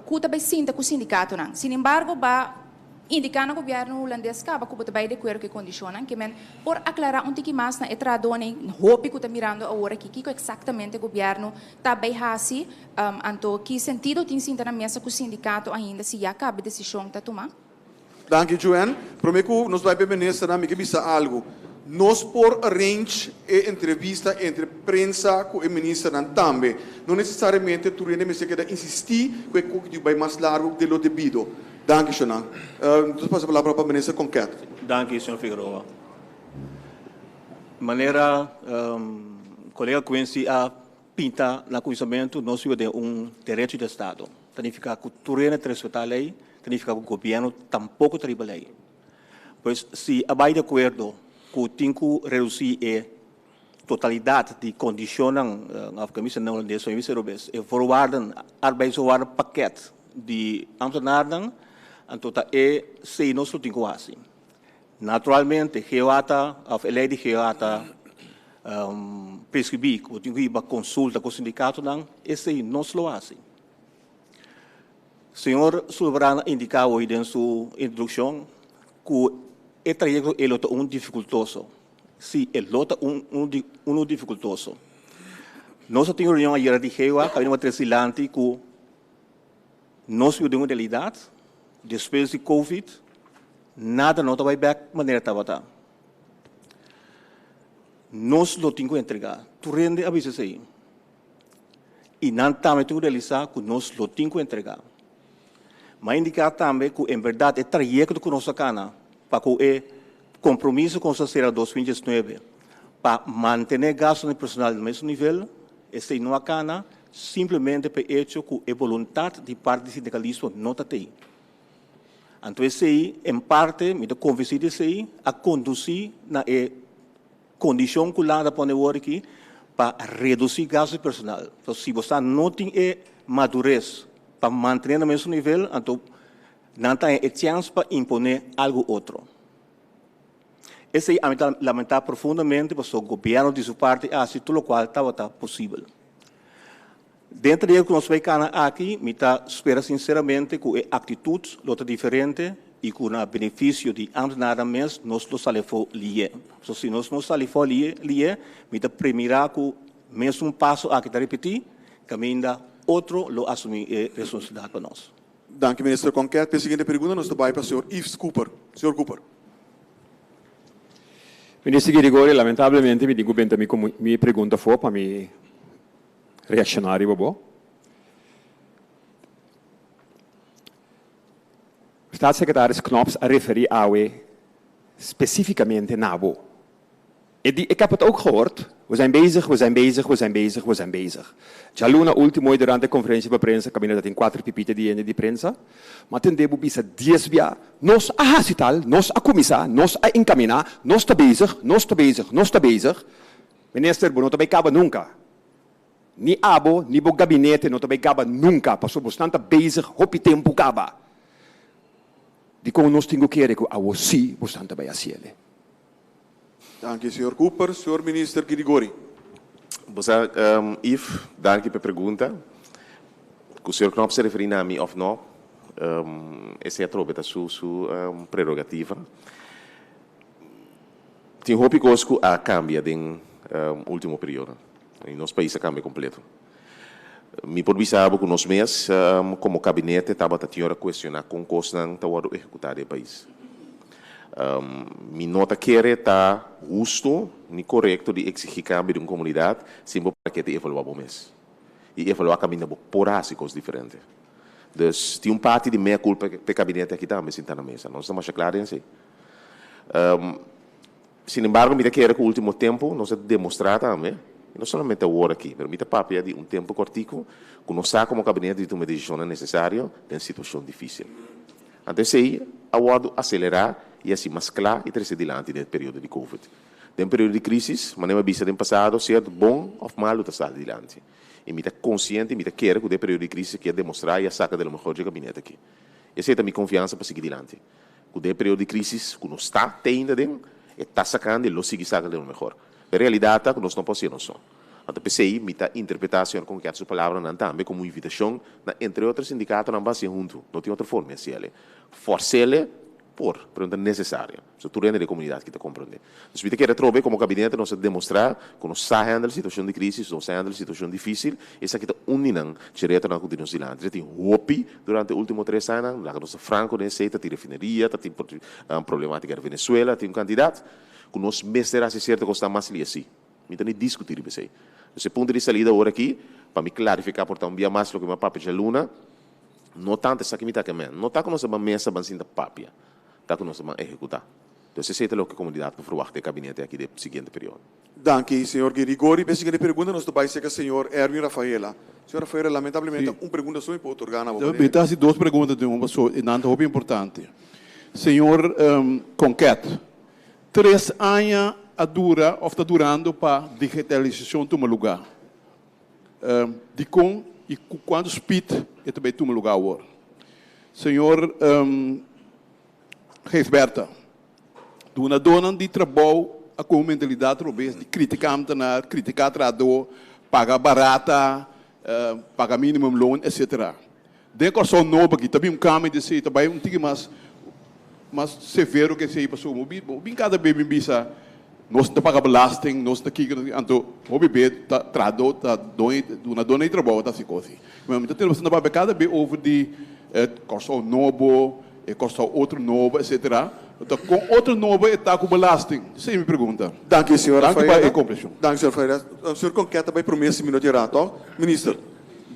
ku ta bai sinta ku sindikatonan. Sinembargo ba Indiká na gobièrnu hulandes kaba ku bo ta bai di akuerdo ku e kondishonnan ke men por aklará un tiki mas na e trahadónan hopi ku ta mirando awor aki kiko eksaktamente gobièrnu ta bai hasi, anto ki sentido tin sinta na mesa ku sindikato ainda si ya kaba e desishon ta tumá? Danki Joanne. Promé ku nos bai pa e ministernan mi ke bisa algu. Nos por arrange e entrevista entre prensa ku e ministernan tambe. No nesesariamente tur hende mester keda insistí ku e koki di bai mas largu de lo debido. Danki Shonan. Nos pasa palabra pa Minister Konket. Danki señor Figueroa. Manera colega Quincy a pinta na cuminsamentu nos biba den un derecho di estado. Ta nifica cu tur hende ta respeta ley, ta nifica cu gobierno tampoco ta riba ley. Pues si a bay di acuerdo cu tin cu reduci e totalidad di condicionnan, of ke mi bisa na holandes, mi bisa robes, e voorwaarden, arbeidsvoorwaarden pakket di ambtenaarnan, anto ta e sei nos lo tin cu haci. Naturalmente, GOA ta, of e ley di GOA ta prescribi cu bo tin cu hiba consulta cu sindicatonan, esey nos lo haci. Señor Sulvaran a indica hoy den su introduccion cu e trayecto e lo ta un dificultoso. Sí, e lo ta un uno dificultoso. Nos a tin un reunion ayera di GOA, caminda bo a trece dilanti cu nos biba den un realidad, despues di covid, nada no ta bay bek manera tabata. Nos lo tin cu entrega. Tur hende a bisa esey. I nan tambe tin ku realisá ku nos lo tin ku entregá. M'a indiká tambe ku en bèrdat e trayekto ku nos a kana pa ku e kompromiso ku nos a sera 2019 pa mantené gastunan di personal na mesun nivel, esei no a kana simplemente pa e echo ku e boluntat di parti di sindikalismo no ta tei. Anto esei, en parte, mi ta konvensí di esei, a kondusí na e Kondishon ku landa pone wor aki pa redusí gastu di personal. So si bo sa no tin e madures pa mantené na mesun nivel, anto nan ta haña e chèns pa imponé algu otro. Esei ami ta lamentá profundamente pasobra gobièrnu di su parti a hasi tur lokual tabata posibel. Den trayekto ku nos bai kana aki, mi ta spera sinseramente ku e aktitut lo ta diferente i ku na benefisio di ámtenarnan mes nos lo sali afó lié. So si nos no sali afó lié, mi ta premirá ku mesun paso aki ta ripití, kaminda otro lo asumí e responsabilidat pa nos. Danki Minister Konket. P'e siguiente pregunta nos ta bai pa señor Yves Cooper. Señor Cooper. Minister Girigorie, lamentablemente mi tin ku benta mi pregunta afó pa mi reacciona riba bo. Staatssecretaris Knops a referi awe specificamente na bo. E di, ik heb het ook gehoord. We zijn bezig, we zijn bezig, we zijn bezig, we zijn bezig. Djaluna ultimo y durante e conferencia pa prensa caminda ta tin cuater pipita di hende di prensa. Ma tende bo bisa dies bia, nos a haci tal, nos a cuminsa, nos a encamina, nos ta bezig, nos ta bezig, nos ta bezig. Minister, bo no ta bay caba nunca. Ni abo, ni bo gabinete no ta bay caba nunca, pasobra bosnan ta bezig hopi tempo caba. Dicon nos tin cu kere cu awo si bosnan ta bay haciele? Danki, señor Cooper. Señor Minister Girigori. Bo sa, Yves, danki pa e pregunta. Cu señor Knops a referi na mi of no, esey atrobe ta su su prerogativa. Tin hopi kos ku a kambia den último periodo. I nos pais a kambia kompleto. Mi por bisa bo ku nos mes komo kabinete tabata tin ora kuestioná kon kosnan ta wòrdu ehekutá den e pais. Mi no ta kere ta hustu ni korekto di eksigí kambio di un komunidat sin bo para ke ta evaluá bo mes i evaluá kaminda bo por hasi kos diferente. Dus tin un parti di mea kulpa p'e kabinete aki tambe sintá na mesa. Nos ta masha kla den esei. Sin embargo, mi ta kere ku último tempu nos a demostrá tambe, i no solamente awor aki, pero mi ta papia di un tempu kòrtiku, ku nos sa komo kabinete di tuma e desishonnan nesesario den situashon difísil. Anto esei a wòrdu aselerá i hasi mas kla i trese dilanti den e periodo di Covid. Den periodo di krísis, manera mi a bisa den pasado, sea bon òf malu ta sali dilanti. I mi ta konsiente i mi ta kere ku den e periodo di krísis aki a demostrá i a saka de lo mehor dje kabinete aki. Esei ta mi konfiansa pa sigui dilanti. Ku den e periodo di krísis ku nos ta te ainda den, e ta sakando i lo sigui saka den lo mehor. E realidat ta ku nos no por hasié nos so. Anto p'esei mi ta interpretá señor Konket su palabranan tambe komo un invitashon na entre otro sindikatonan pa hasié huntu. No tin otro forma di hasiel. Fòrs'el por, pero no ta nesesario. So tur hende den e komunidat ki ta komprondé. Nos mi ta kere atrobe komo kabinete nos a demostrá ku nos sa handle situashon di krísis, nos sa handle situashon difísil. Esaki ta un di nan dje retonan ku tin nos dilanti. Ta tin hopi durante e último tres añanan. Laga nos ta franko den esei, ta tin refineria, ta tin problemátika di Venezuela, tin un kantidat ku nos mester hasi sierto kosnan mas li así. Mi ta ni diskutí riba esei. Dus e punto di salida ora aki, pa mi klarifiká por ta un bia mas loke mi a papia djaluna, no tantu esaki mi ta ke men. No ta ku nos a ban mesa ban sinta papia, ta ku nos a ban ehekutá. Entonces esei ta loke comunidad por verwachta e gabinete aki den e siguiente periodo. Danki, señor Girigori. P'e siguiente pregunta nos ta bai serka señor Erwin Rafaela. Señor Rafaela, lamentablemente un pregunta so mi por otorga na bo. Mi ta hasi dos pregunta den un paso e nan ta hopi importante. Señor Konket, tres aña a dura of ta durando pa digitalisacion tuma luga. Dikon i ku kuantu speed e ta bai tuma luga awor? Señor. Gijsbertha, Dunadónan di trabou a ku un mentalidat robes di kritiká ambtenar, kritiká trahadó, paga barata, paga minimum loon, etcetera. Den Kòrsou nobo aki ta bin un kambio di esei, ta bai un tiki mas mas severo ku esei pasobra bo bin kada be bin bisa nos no ta paga belasting, nos ta kiko, anto hopi be ta trahadó ta doño dunadónan di trabou ta hasi kos. Mi ta tende bastante papia kada be over di Kòrsou nobo, E Kòrsou otro nobo etcetera. Ta kon otro nobo e ta ku belasting? Esei mi pregunta. Danki señor Danki pa e kompreshon. Danki señor Ferreira. Señor Konket ta bai promé si mi no ta erá tòg? Minister.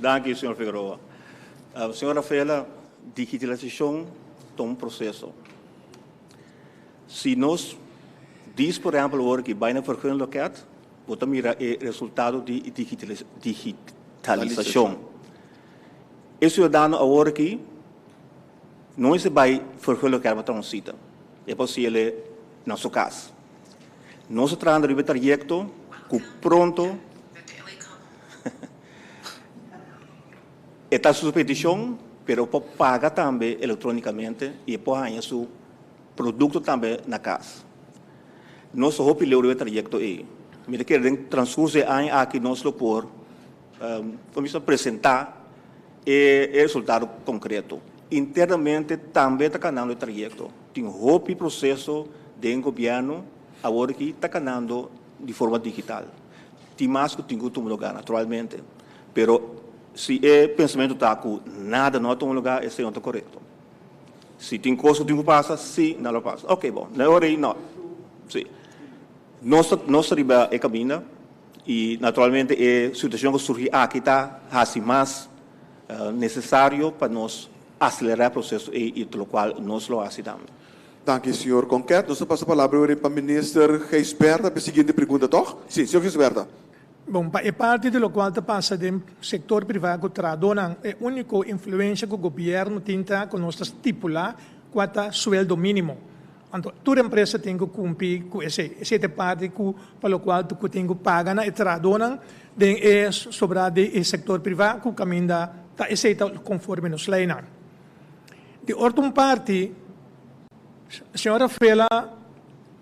Danki señor Figueroa. Señor Rafaela, digitalisashon ta un proseso. Si nos dis por ehèmpel awor ki bai na vergunloket, bo ta mira e resultado di digitalisashon. E siudadano awor aki No mester bai vergullijk pa traha un sita. E por hasiel na su kas. Nos ta trahando riba e trayekto ku pronto e ta su petishon, pero por paga tambe elektronikamente i e por haña su produkto tambe na kas. Nos ta hopi leu riba e trayekto ei. Mi ta kere den transkurso di e aña aki nos lo por presentá E resultado konkreto. Internamente tambe ta kanando e trayekto. Tin hopi proseso den gobièrnu awor aki ta kanando di forma digital. Tin mas ku tin ku tuma lugá naturalmente, pero si e pensamentu ta ku nada no a tuma lugá esei no ta korekto. Si tin kos ku tin ku pasa, si nan lo pasa. Oke bon, na e ora ei no. Si. Nos ta nos ta riba e kaminda. I naturalmente e situashon ku surgi aki ta hasi mas nesesario pa nos aselerá e proseso ei i lokual nos lo hasi tambe. Danki señor Konket. Nos ta pasa palabra awor pa Minister Gijsbertha pa e siguiente pregunta, tòg? Si, señor Gijsbertha. Bon, pa e parti di lokual ta pasa den sektor privá ku trahadónan, e úniko influensha ku gobièrnu tin ta ku nos ta stipulá kua ta sueldo mínimo. Anto tur empresa tin ku kumpi ku esei. Esei ta e parti ku pa lokual ku tin ku paga na e trahadónan den e sobrá di e sektor privá ku kaminda ta esei ta konforme nos leinan. Di otro un parti, señor Rafaela,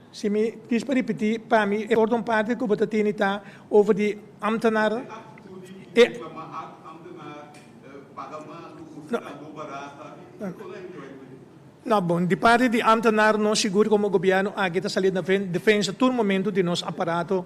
si mi dis pa ripití, pa mi e otro un parti ku bo ta tene ta over di ámtenar e. No, bon, di parti di ambtenaar nos sigur como gobierno aki ta sali na defensa tur momento di nos aparato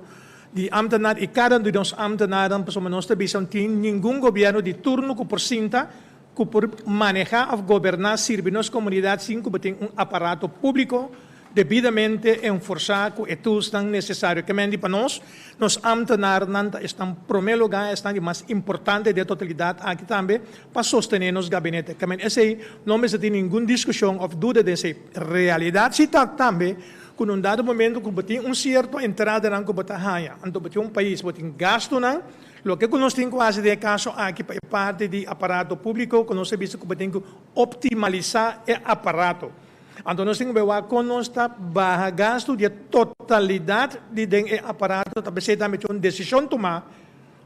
di ambtenaar y cada un di nos ambtenaarnan pasobra nos ta bisa no tin ningun gobierno di turno cu por sinta cu por maneha of goberna sirbi nos comunidad sin cu bo tin un aparato publico debidamente enforsa cu e toolsnan necesario. Ke men di pa nos, nos ambtenaarnan ta esnan prome lugar, esnan di mas importante den e totalidad aki tambe pa sostene nos gabinete. Ke men esey no mester tin ningun discusion of duda den esey. Realidad si ta tambe cu na un dado momento cu bo tin un cierto entradanan cu bo ta haya, anto bo tin un pais, bo tin gastonan, Loke ku nos tin ku hasi den e kaso aki pa e parti di aparato públiko ku nos a bisa ku bo tin ku optimalisá e aparato. Anto nos tin ku bai wak kon nos ta baha gastu di e totalidat di den e aparato ta p'esei tambe tin un desishon tumá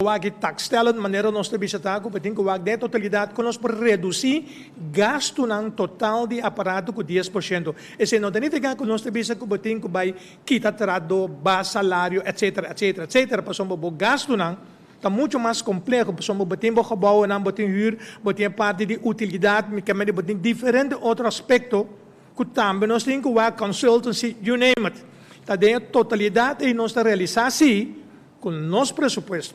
wak e taakstellend manera nos ta bisa ta ku bo tin ku wak den e totalidat kon nos por redusí gastunan total di aparato ku 10%. Esei no ta nifiká ku nos ta bisa ku bo tin ku bai kita trado, baha salario, etcetera, etcetera, etcetera, pasobra bo gastunan ta mucho mas compleho, pasobra bo tin bo gebouwennan, bo tin huur, bo tin e parti di utilidad, mi ke mende bo tin diferente otro aspecto cu tambe nos tin cu wak, consultancy, you name it. Ta den e totalidad ey nos ta realisa si cu nos presupuesto,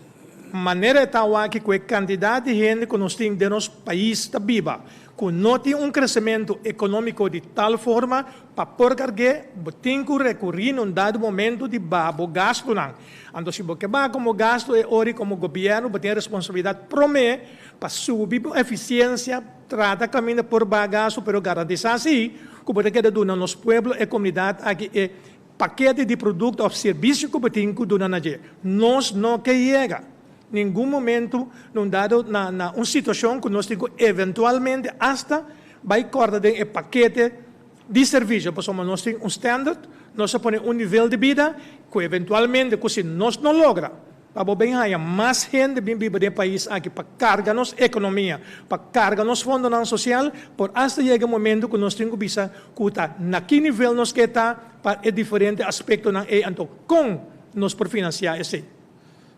manera e ta awaki cu e cantidad di hende cu nos tin den nos pais ta biba, cu no tin un crecemento economico di tal forma pa por cargu'é, bo tin cu recuri na un dado momento di baha bo gastonan. Anto si bo ke baha como gasto e ora como gobierno bo tin e responsabilidad prome pa subi bo eficiencia, trata caminda por baha gasto, pero garantisa si cu bo ta keda duna nos pueblo, e comunidad aki e Pakete di produkto òf servisio ku bo tin ku duna na dje. Nos no ke yega ningun momentu na un dado na na un situashon ku nos tin ku eventualmente asta bai kòrta den e pakete di servisio pasobra nos tin un standard, nos a pone un nivel di bida ku eventualmente ku si nos no logra Pa bo bin haña mas hende bin biba den e pais aki pa karga nos ekonomia, pa karga nos fondonan sosial, por asta yega e momento ku nos tin ku bisa ku ta na ki nivel nos ke ta pa e diferente aspektonan ei, anto kon nos por finansiá esei.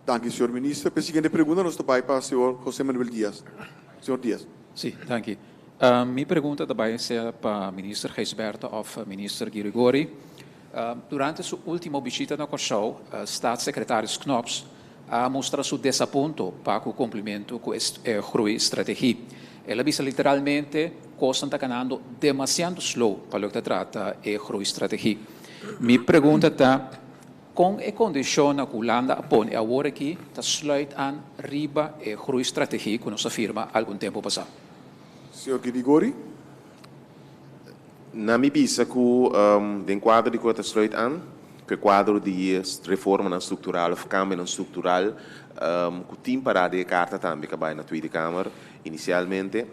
Danki, señor Minister. Pa e siguiente pregunta nos ta bai pa señor José Manuel Diaz. Señor Diaz. Sí, danki. Mi pregunta ta bai sea pa Minister Gijsbertha òf Minister Girigori. Durante su último bishita na Kòrsou, Staatssecretaris Knops a mustra su desapunto pa ku kumplimentu ku e groeistrategie. El a bisa literalmente kosnan ta kanando demasiado slow pa loke ta trata e groeistrategie. Mi pregunta ta, kon e kondishonnan ku Hulanda a pone awor aki ta sluit aan riba e groeistrategie ku nos a firma algun tempu pasá? Señor Girigori. Na mi bisa ku den kuadro di ku e ta sluit an, ku e kuadro di reformanan struktural òf kambionan struktural ku tin pará den e karta tambe ku a bai na Tweede Kamer inisialmente,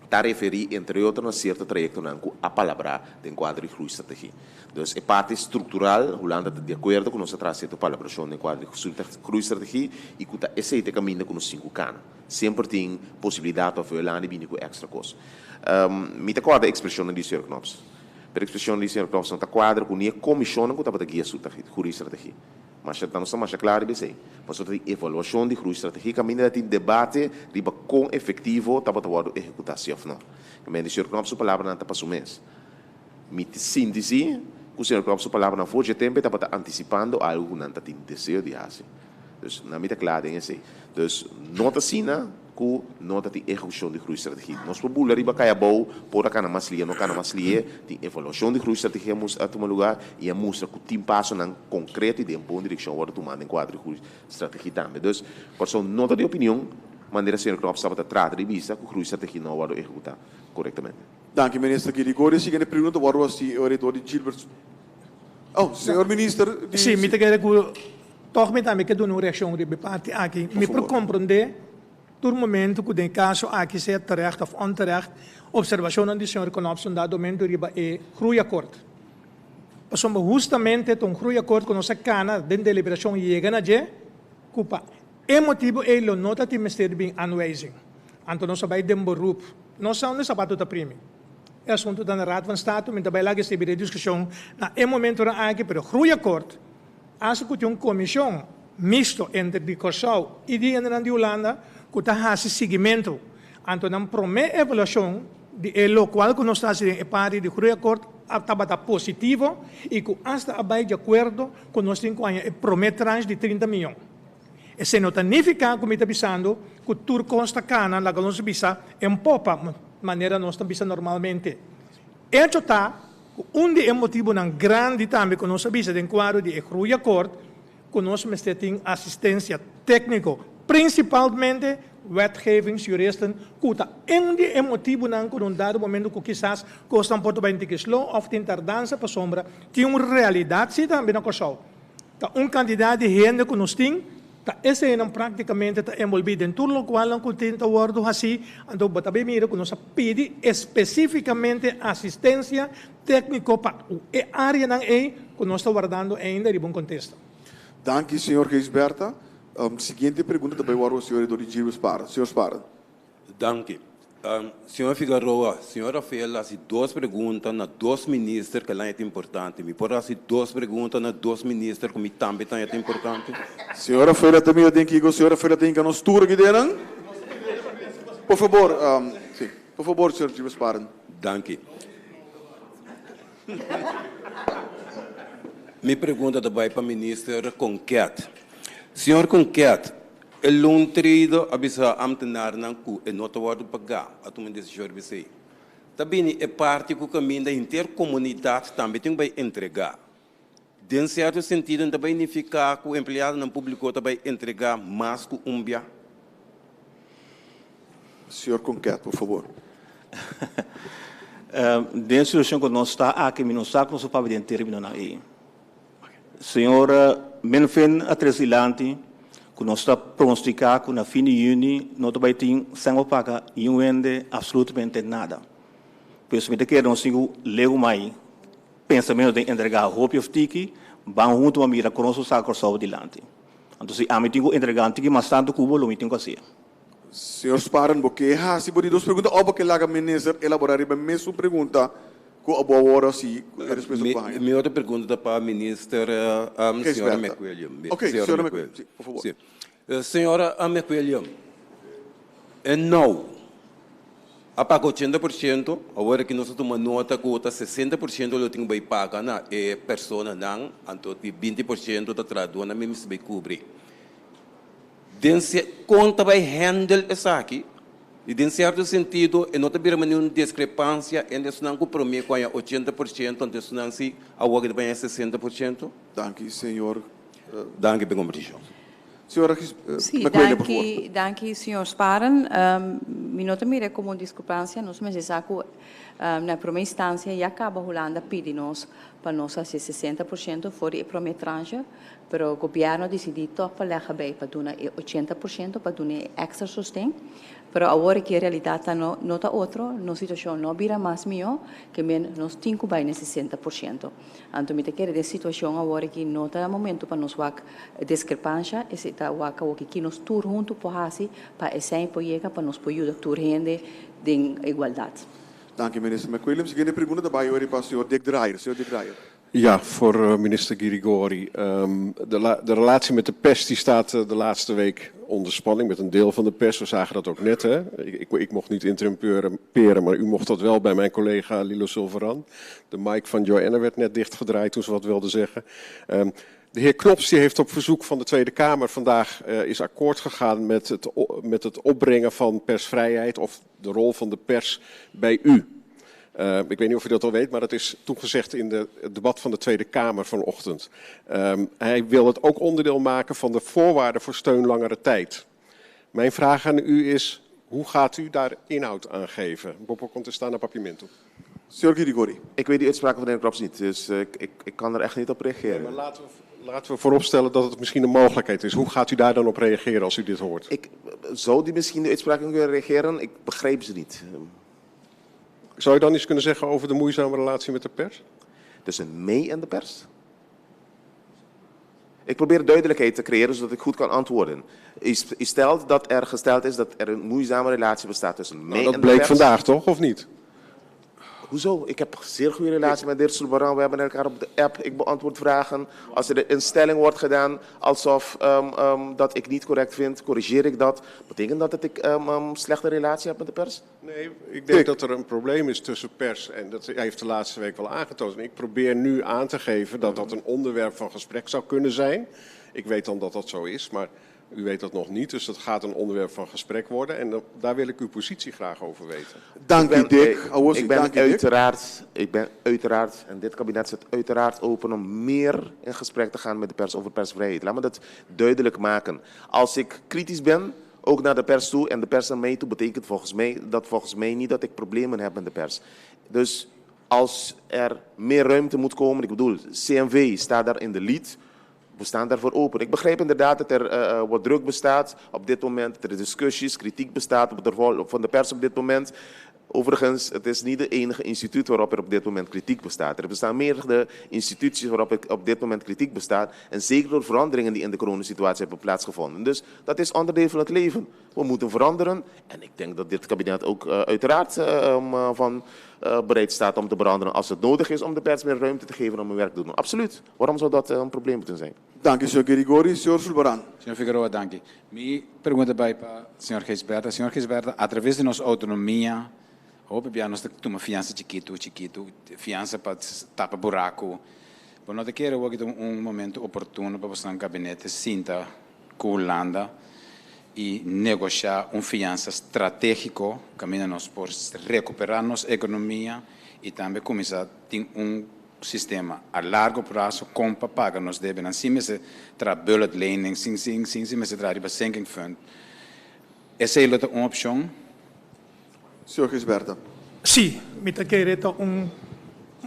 ta referí entre otro na sierto trayektonan ku a palabrá den kuadro di groeistrategie. Dus e parti struktural Hulanda ta di akuerdo ku nos a traha sierto palabrashon den kuadro di groeistrategie i ku ta esei ta e kaminda ku nos tin ku kana. Semper tin posibilidat pa Hulanda bini ku èkstra kos. Mi ta kòrda e ekspreshonnan di señor Knops. Pero e ekspreshonnan di señor Knops no ta kuadra ku ni e komishonnan ku tabata guia su groeistrategie. Masha, nos ta masha kla riba esei. Pasobra ta tin evaluashon di groeistrategie kaminda ta tin debate riba kon efektivo tabata wòrdu ehekutá si òf no. Kaminda di señor Knops su palabranan ta pa su mes. Mi ta sinti si ku señor Knops su palabranan for dje tempu e tabata antisipando algu ku nan ta tin deseo di hasi. Dus nan mi ta kla den esei. Dus no ta asina ku no ta tin ehekushon di groeistrategie. Nos por bula riba kai abou, por a kana mas lie, no kana mas lie. Tin evaluashon di groeistrategie a tuma lugar i a mustra ku tin pasonan konkreto i den bon direkshon wòrdu tumá den kuadro di groeistrategie tambe. Dus Kòrsou no ta di opinion manera señor Knops tabata trata di bisa ku groeistrategie no a wòrdu ehekutá korektamente. Danki Minister Girigori. E siguiente pregunta wòrdu hasi e orador di Gilbert. Oh, señor Minister di. Sí, mi ta kere ku Tòg mi tambe ke duna un reakshon riba e parti aki. Mi por komprondé tur momentu ku den e kaso aki sea terecht òf onterecht opservashonnan di señor Knops un dado momento riba e groeiakkoord. Pasobra hustamente ta un groeiakkoord ku nos a kana den deliberashon yega na dje ku pa e motibu ei lo no ta tin mester di bin aanwijzing. Anto nos a bai den beroep. No sa unda e sapato ta primi. E asuntu ta na Raad van State, mi ta bai laga esei bira e diskushon na e momentonan aki, pero groeiakkoord Hasta ku tin un komishon misto entre di Kòrsou i di hendenan di Hulanda ku ta hasi siguimentu. Anto nan promé evaluashon di e lokual ku nos ta hasi den e parti di Groeiakkoord a tabata positivo i ku asta a bai di akuerdo ku nos tin ku haña e promé tranche di 30 mion. Esei no ta nifiká ku mi ta bisando ku tur kos ta kana, laga nos bisa, en popa, manera nos ta bisa normalmente. Echo ta ku un di e motibunan grandi tambe ku nos a bisa den kuadro di e Groeiakkoord ku nos mester tin asistensia tékniko, prinsipalmente wetgevingsjuristen, ku ta un di e motibunan ku na un dado momento ku kisas kosnan por ta bai un tiki slow òf tin tardansa pasobra tin un realidat si tambe na Kòrsou. Ta un kantidat di hende ku nos tin, ta eseinan práktikamente ta enbolbí den tur lokualnan ku tin ta wòrdu hasí, anto bo ta bay mira ku nos a pidi espesífikamente asistensia tékniko pa e áreanan ei ku nos ta wardando ainda riba un kontesta. Danki, señor Gijsbertha. Siguiente pregunta ta bay wòrdu señor Edori Gilbert Sparen. Señor Sparen. Danki. Señor Figaroa, señor Rafael a hasi dos pregunta na dos minister ku el ta importante. Mi por hasi dos pregunta na dos minister ku mi tambe ta ta importante? Señor Rafael a ta mira den kiko señor Rafael a ta hinka nos tur aki den? Por fabor, si, por fabor señor Gilbert Sparen. Danki. Mi pregunta ta bai pa minister Konket. Señor Konket, E loontrader a bisa ambtenarnan ku e no ta wòrdu pagá, a tuma un desishon riba esei. Ta bini e parti ku kaminda henter komunidat tambe tin ku bai entregá. Den sierto sentido no ta bai nifiká ku empleadonan públiko ta bai entregá mas ku un bia? Señor Konket, por fabor. Den e situashon ku nos ta aki mi no sa ku nos a papia den términonan ei. Señor Melvin a trese dilanti ku nos ta pronostiká ku na fin di yüni no ta bai tin sèn pa paga niun hende apsolutamente nada. Pues mi ta kere nos tin ku leu mai pensamentu den entregá hopi òf tiki, ban huntu pa mira kon nos por saka Kòrsou dilanti. Anto si ami tin ku entregá un tiki mas tantu ku bo, lo mi tin ku hasié. Señor Sparen, bo ke hasi bo di dos pregunta òf bo ke laga minister elaborá riba e mesun pregunta ku abo awor hasi ku e respuesta ku bo haña? Mi otro pregunta ta pa minister señora McWilliam. Ok, señora McWilliam, si, por fabor. Si. Señora McWilliam, e nou a paga 80%, awor aki nos a tuma nota ku ta 60% lo tin ku bai paga na e personanan, anto di 20% ta trahadónan mi mester bai kubri. Den kon ta bai handle esaki? I den sierto sentido e no ta bira manera un diskrepansia entre esnan ku promé ku haña 80% anto esnan si awor ta bai haña 60%? Danki, señor. Danki pa e kombertishon. Señora Sí, McWilliam, por favor. danki, danki señor Sparen. Mi no ta mira e komo un diskrepansia, nos mester sa ku na promé instansia ya kaba Hulanda pidi nos pa nos hasi 60% for di e promé tranche, Pero gobierno a dicidi toch pa lega bay pa duna e 80% pa duna e extra sosten. Pero awor aki e realidad ta no no ta otro, nos situacion no a bira mas miho ke men nos tin cu bay na e 60%. Anto mi ta kere den situacion awor aki no ta momento pa nos wak discrepancia, esey ta wak awor ki nos tur hunto por haci pa esey por yega pa nos por yuda tur hende den igualdad. Danki Minister McWilliams. Siguiente pregunta ta bay ori pa señor Dick Drayer. Señor Dick Drayer. Ja, voor eh, minister Girigori. De, de relatie met de pers die staat eh, de laatste week onder spanning met een deel van de pers. We zagen dat ook net. Hè? Ik, ik, ik mocht niet interrumperen, maar u mocht dat wel bij mijn collega Lilo Silveran. De mic van Joanne werd net dichtgedraaid toen ze wat wilde zeggen. De heer Knops die heeft op verzoek van de Tweede Kamer vandaag uh, is akkoord gegaan met het, met het opbrengen van persvrijheid of de rol van de pers bij u. Ik weet niet of u dat al weet, maar dat is toegezegd in de, het debat van de Tweede Kamer vanochtend. Hij wil het ook onderdeel maken van de voorwaarden voor steun langere tijd. Mijn vraag aan u is, hoe gaat u daar inhoud aan geven? Bo por contesta na Papiamento. Señor Girigori. Ik weet die uitspraak van de heer Knops niet, dus uh, ik, ik, ik kan er echt niet op reageren. Nee, maar laten we, laten we vooropstellen dat het misschien een mogelijkheid is. Hoe gaat u daar dan op reageren als u dit hoort? Ik zou die misschien de uitspraak kunnen reageren, ik begrijp ze niet. Zou je dan iets kunnen zeggen over de moeizame relatie met de pers? Tussen mij en de pers? Ik probeer duidelijkheid te creëren zodat ik goed kan antwoorden. U, u stelt dat er gesteld is dat er een moeizame relatie bestaat tussen mij nou, en de pers. Dat bleek vandaag toch, of niet? Hoezo? Ik heb zeer goede relatie met de heer Sulbaran. We hebben elkaar op de app. Ik beantwoord vragen. Als er een stelling wordt gedaan alsof dat ik niet correct vind, corrigeer ik dat. Betekent dat dat ik een slechte relatie heb met de pers? Nee, ik denk dat er een probleem is tussen pers en dat heeft de laatste week wel aangetoond. En ik probeer nu aan te geven dat dat een onderwerp van gesprek zou kunnen zijn. Ik weet dan dat dat zo is, maar u weet dat nog niet. Dus dat gaat een onderwerp van gesprek worden. En daar wil ik uw positie graag over weten. Dank u, Dick. Ik ben uiteraard, ik ben uiteraard, en dit kabinet zit uiteraard open om meer in gesprek te gaan met de pers over persvrijheid. Laat me dat duidelijk maken. Als ik kritisch ben, ook naar de pers toe en de pers naar mij toe, betekent volgens mij dat volgens mij niet dat ik problemen heb met de pers. Dus als er meer ruimte moet komen, ik bedoel, CNV staat daar in de lead. We staan daarvoor open. Ik begrijp inderdaad dat er wat druk bestaat op dit moment, dat er discussies, kritiek bestaat op de rol van de pers op dit moment. Overigens, het is niet de enige instituut waarop er op dit moment kritiek bestaat. Er bestaan meerdere instituties waarop op dit moment kritiek bestaat. En zeker door veranderingen die in de coronasituatie hebben plaatsgevonden. Dus dat is onderdeel van het leven. We moeten veranderen. En ik denk dat dit kabinet ook uiteraard van bereid staat om te veranderen als het nodig is om de pers meer ruimte te geven om hun werk te doen. Absoluut. Waarom zou dat een probleem moeten zijn? Dank u, señor Girigorie. Señor Sulbaran. Señor Figueroa, dank u. Mi pregunta ta bai pa señor Gijsbertha. Señor Gijsbertha, a traves di nos autonomia, hopi bia nos ta tuma fiansa chikitu, chikitu, fiansa pa tapa buraku. Bo no ta kere awor ki ta un momento oportuno pa bosnan gabinete sinta ku Hulanda i negoshá un fiansa stratégiko kaminda nos por rekuperá nos ekonomia i tambe kuminsá tin un sistema a largo plaso kon pa paga nos debenan sin mester traha bullet lening, sin sin sin sin mester traha riba sinking fund. Esei lo ta un opshon? Señor Gisberta. Sí, mi ta kere ta un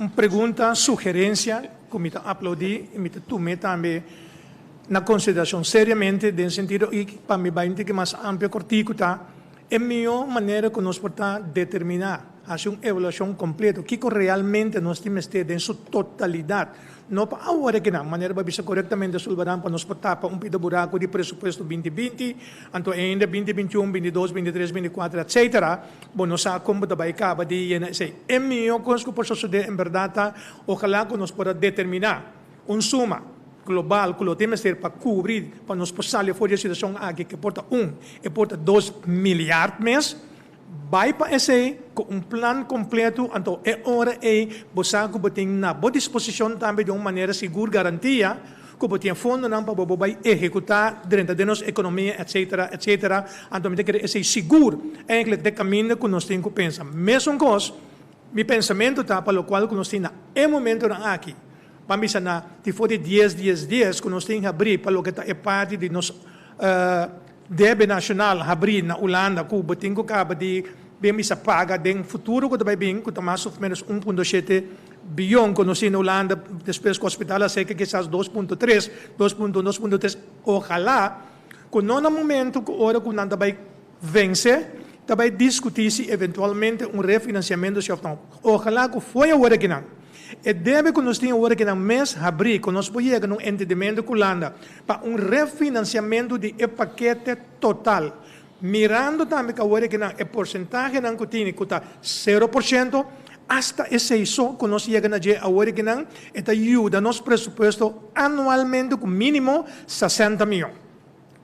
un pregunta, sugerencia cu mi ta aplaudi y mi ta tum'e tambe na consideracion seriamente den sentido y pa mi bay un tiki mas amplio cortico ta e miho manera cu nos por ta determina, haci un evaluacion completo kico realmente nos tin mester den su totalidad. No pa awor e kinan, manera bo a bisa korektamente Sulvaran, pa nos por tapa un pida buraku di presupuesto binti binti, anto ainda binti bintiun, bintidos, bintitres, bintikuater, etcetera, bo no sa kon bo ta bai kaba di yena esei. E mihó kos ku por sosodé en bèrdat ta ojalá ku nos por a determiná un suma global ku lo tin mester pa kubri pa nos por sali for di e situashon aki ku por ta un, e por ta dos miliard mes. Bai pa esei ku un plan kompleto, anto e ora ei bo sa ku bo tin na bo disposishon tambe di un manera sigur garantia ku bo tin e fondonan pa bo bo bai ehekutá drenta den nos ekonomia etsetera etsetera. Anto mi ta kere esei sigur eindelijk ta e kaminda ku nos tin ku pensa. Mesun kos mi pensamentu ta pa lokual ku nos tin na e momentonan aki, ban bisa na tifo di dies dies dies ku nos tin habrí pa loke ta e parti di nos Debe nashonal habrí na Ulanda ku bo tin ku kaba di bin bisa paga den futuro ku ta bai bin ku ta mas of menos un punto shete biyon ku nos tin na Ulanda despues ku hospital a seka kisas dos punto tres, dos punto un, dos punto tres ojalá ku no na momento ku ora ku nan ta bai vense ta bai diskutí si eventualmente un refinansiamentu si of no ojalá ku fo'i awor akinan e debe ku nos tin awor akinan mes habrí ku nos por yega na un entendimentu ku Ulanda pa un refinanciamento di e pakete total, mirando tambe cu awor ekinan e porcentahenan cu tini cu ta sero por ciento, hasta esey so cu nos yega na dje awor ekinan e ta yuda nos presupuesto anualmente cu minimo sesenta miyon.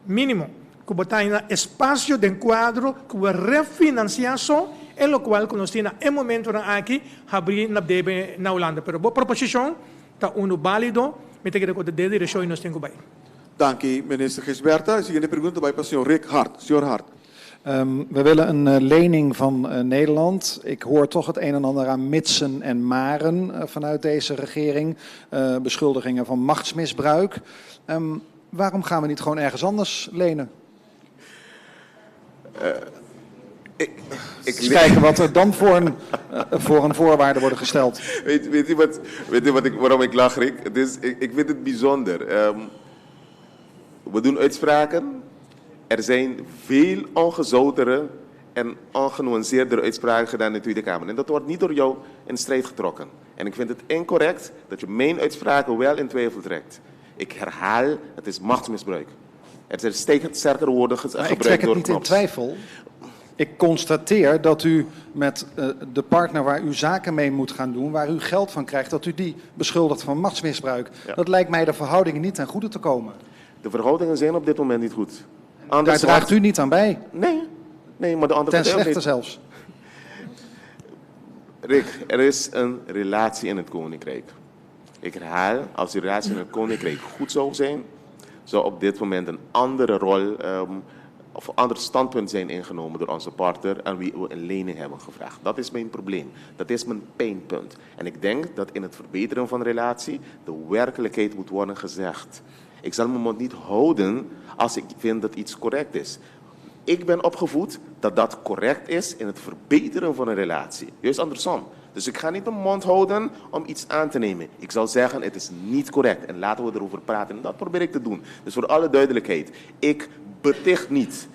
Minimo. Cu bo ta na espacio den cuadro cu bo refinancia so e locual cu nos tin na e momentonan aki habri na debe na Hulanda. Pero bo proposicion Ta unu bálido, mi ta kere ku ta den direkshon i nos tin ku bai. Danki, Minister Gijsbertha. E siguiente pregunta bai pa señor Rick Hart. Señor Hart. We willen een lening van Nederland. Ik hoor toch het een en ander aan mitsen en maren vanuit deze regering. Beschuldigingen van machtsmisbruik. Waarom gaan we niet gewoon ergens anders lenen? Ik, ik Eens kijken wat er dan voor een, voor een voorwaarden worden gesteld. Weet, weet u, wat, weet u wat ik, waarom ik lach, Rick? Het is, ik, ik vind het bijzonder. We doen uitspraken. Er zijn veel ongezoutere en ongenuanceerdere uitspraken gedaan in de Tweede Kamer. En dat wordt niet door jou in strijd getrokken. En ik vind het incorrect dat je mijn uitspraken wel in twijfel trekt. Ik herhaal, het is machtsmisbruik. Er zijn steeds sterkere woorden Maar ik gebruikt trek het door niet in Knops. twijfel. Ik constateer dat u met eh, de partner waar u zaken mee moet gaan doen, waar u geld van krijgt, dat u die beschuldigt van machtsmisbruik. Dat lijkt mij de verhoudingen niet ten goede te komen. De verhoudingen zijn op dit moment niet goed. Anders Daar draagt u niet aan bij. Nee, nee maar de andere Ten slechte zelfs. Rick, er is een relatie in het koninkrijk. Ik herhaal, als die relatie in het koninkrijk goed zou zijn, zou op dit moment een andere rol of een ander standpunt zijn ingenomen door onze partner aan wie we een lening hebben gevraagd. Dat is mijn probleem. Dat is mijn pijnpunt. En ik denk dat in het verbeteren van relatie de werkelijkheid moet worden gezegd. Ik zal mijn mond niet houden als ik vind dat iets correct is. Ik ben opgevoed dat dat correct is in het verbeteren van een relatie. Juist andersom. Dus ik ga niet mijn mond houden om iets aan te nemen. Ik zal zeggen, het is niet correct en laten we erover praten. En dat probeer ik te doen. Dus voor alle duidelijkheid, ik beticht niet.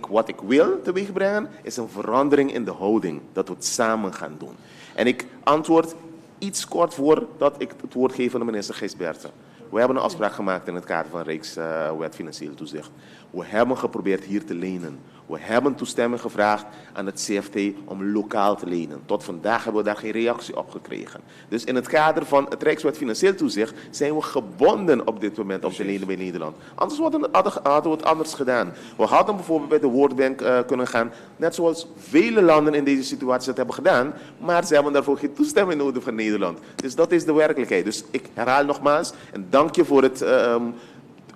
Wat ik wil teweegbrengen is een verandering in de houding. Dat we het samen gaan doen. En ik antwoord iets kort voordat ik het woord geef aan de minister Gijsbertha. We hebben een afspraak gemaakt in het kader van Rijkswet Financieel Toezicht. We hebben geprobeerd hier te lenen. We hebben toestemming gevraagd aan het CFT om lokaal te lenen. Tot vandaag hebben we daar geen reactie op gekregen. Dus in het kader van het Rijkswet Financieel Toezicht zijn we gebonden op dit moment om te lenen bij Nederland. Anders hadden we het anders gedaan. We hadden bijvoorbeeld bij de World Bank kunnen gaan, net zoals vele landen in deze situatie dat hebben gedaan, maar ze hebben daarvoor geen toestemming nodig van Nederland. Dus dat is de werkelijkheid. Dus ik herhaal nogmaals en dank je voor het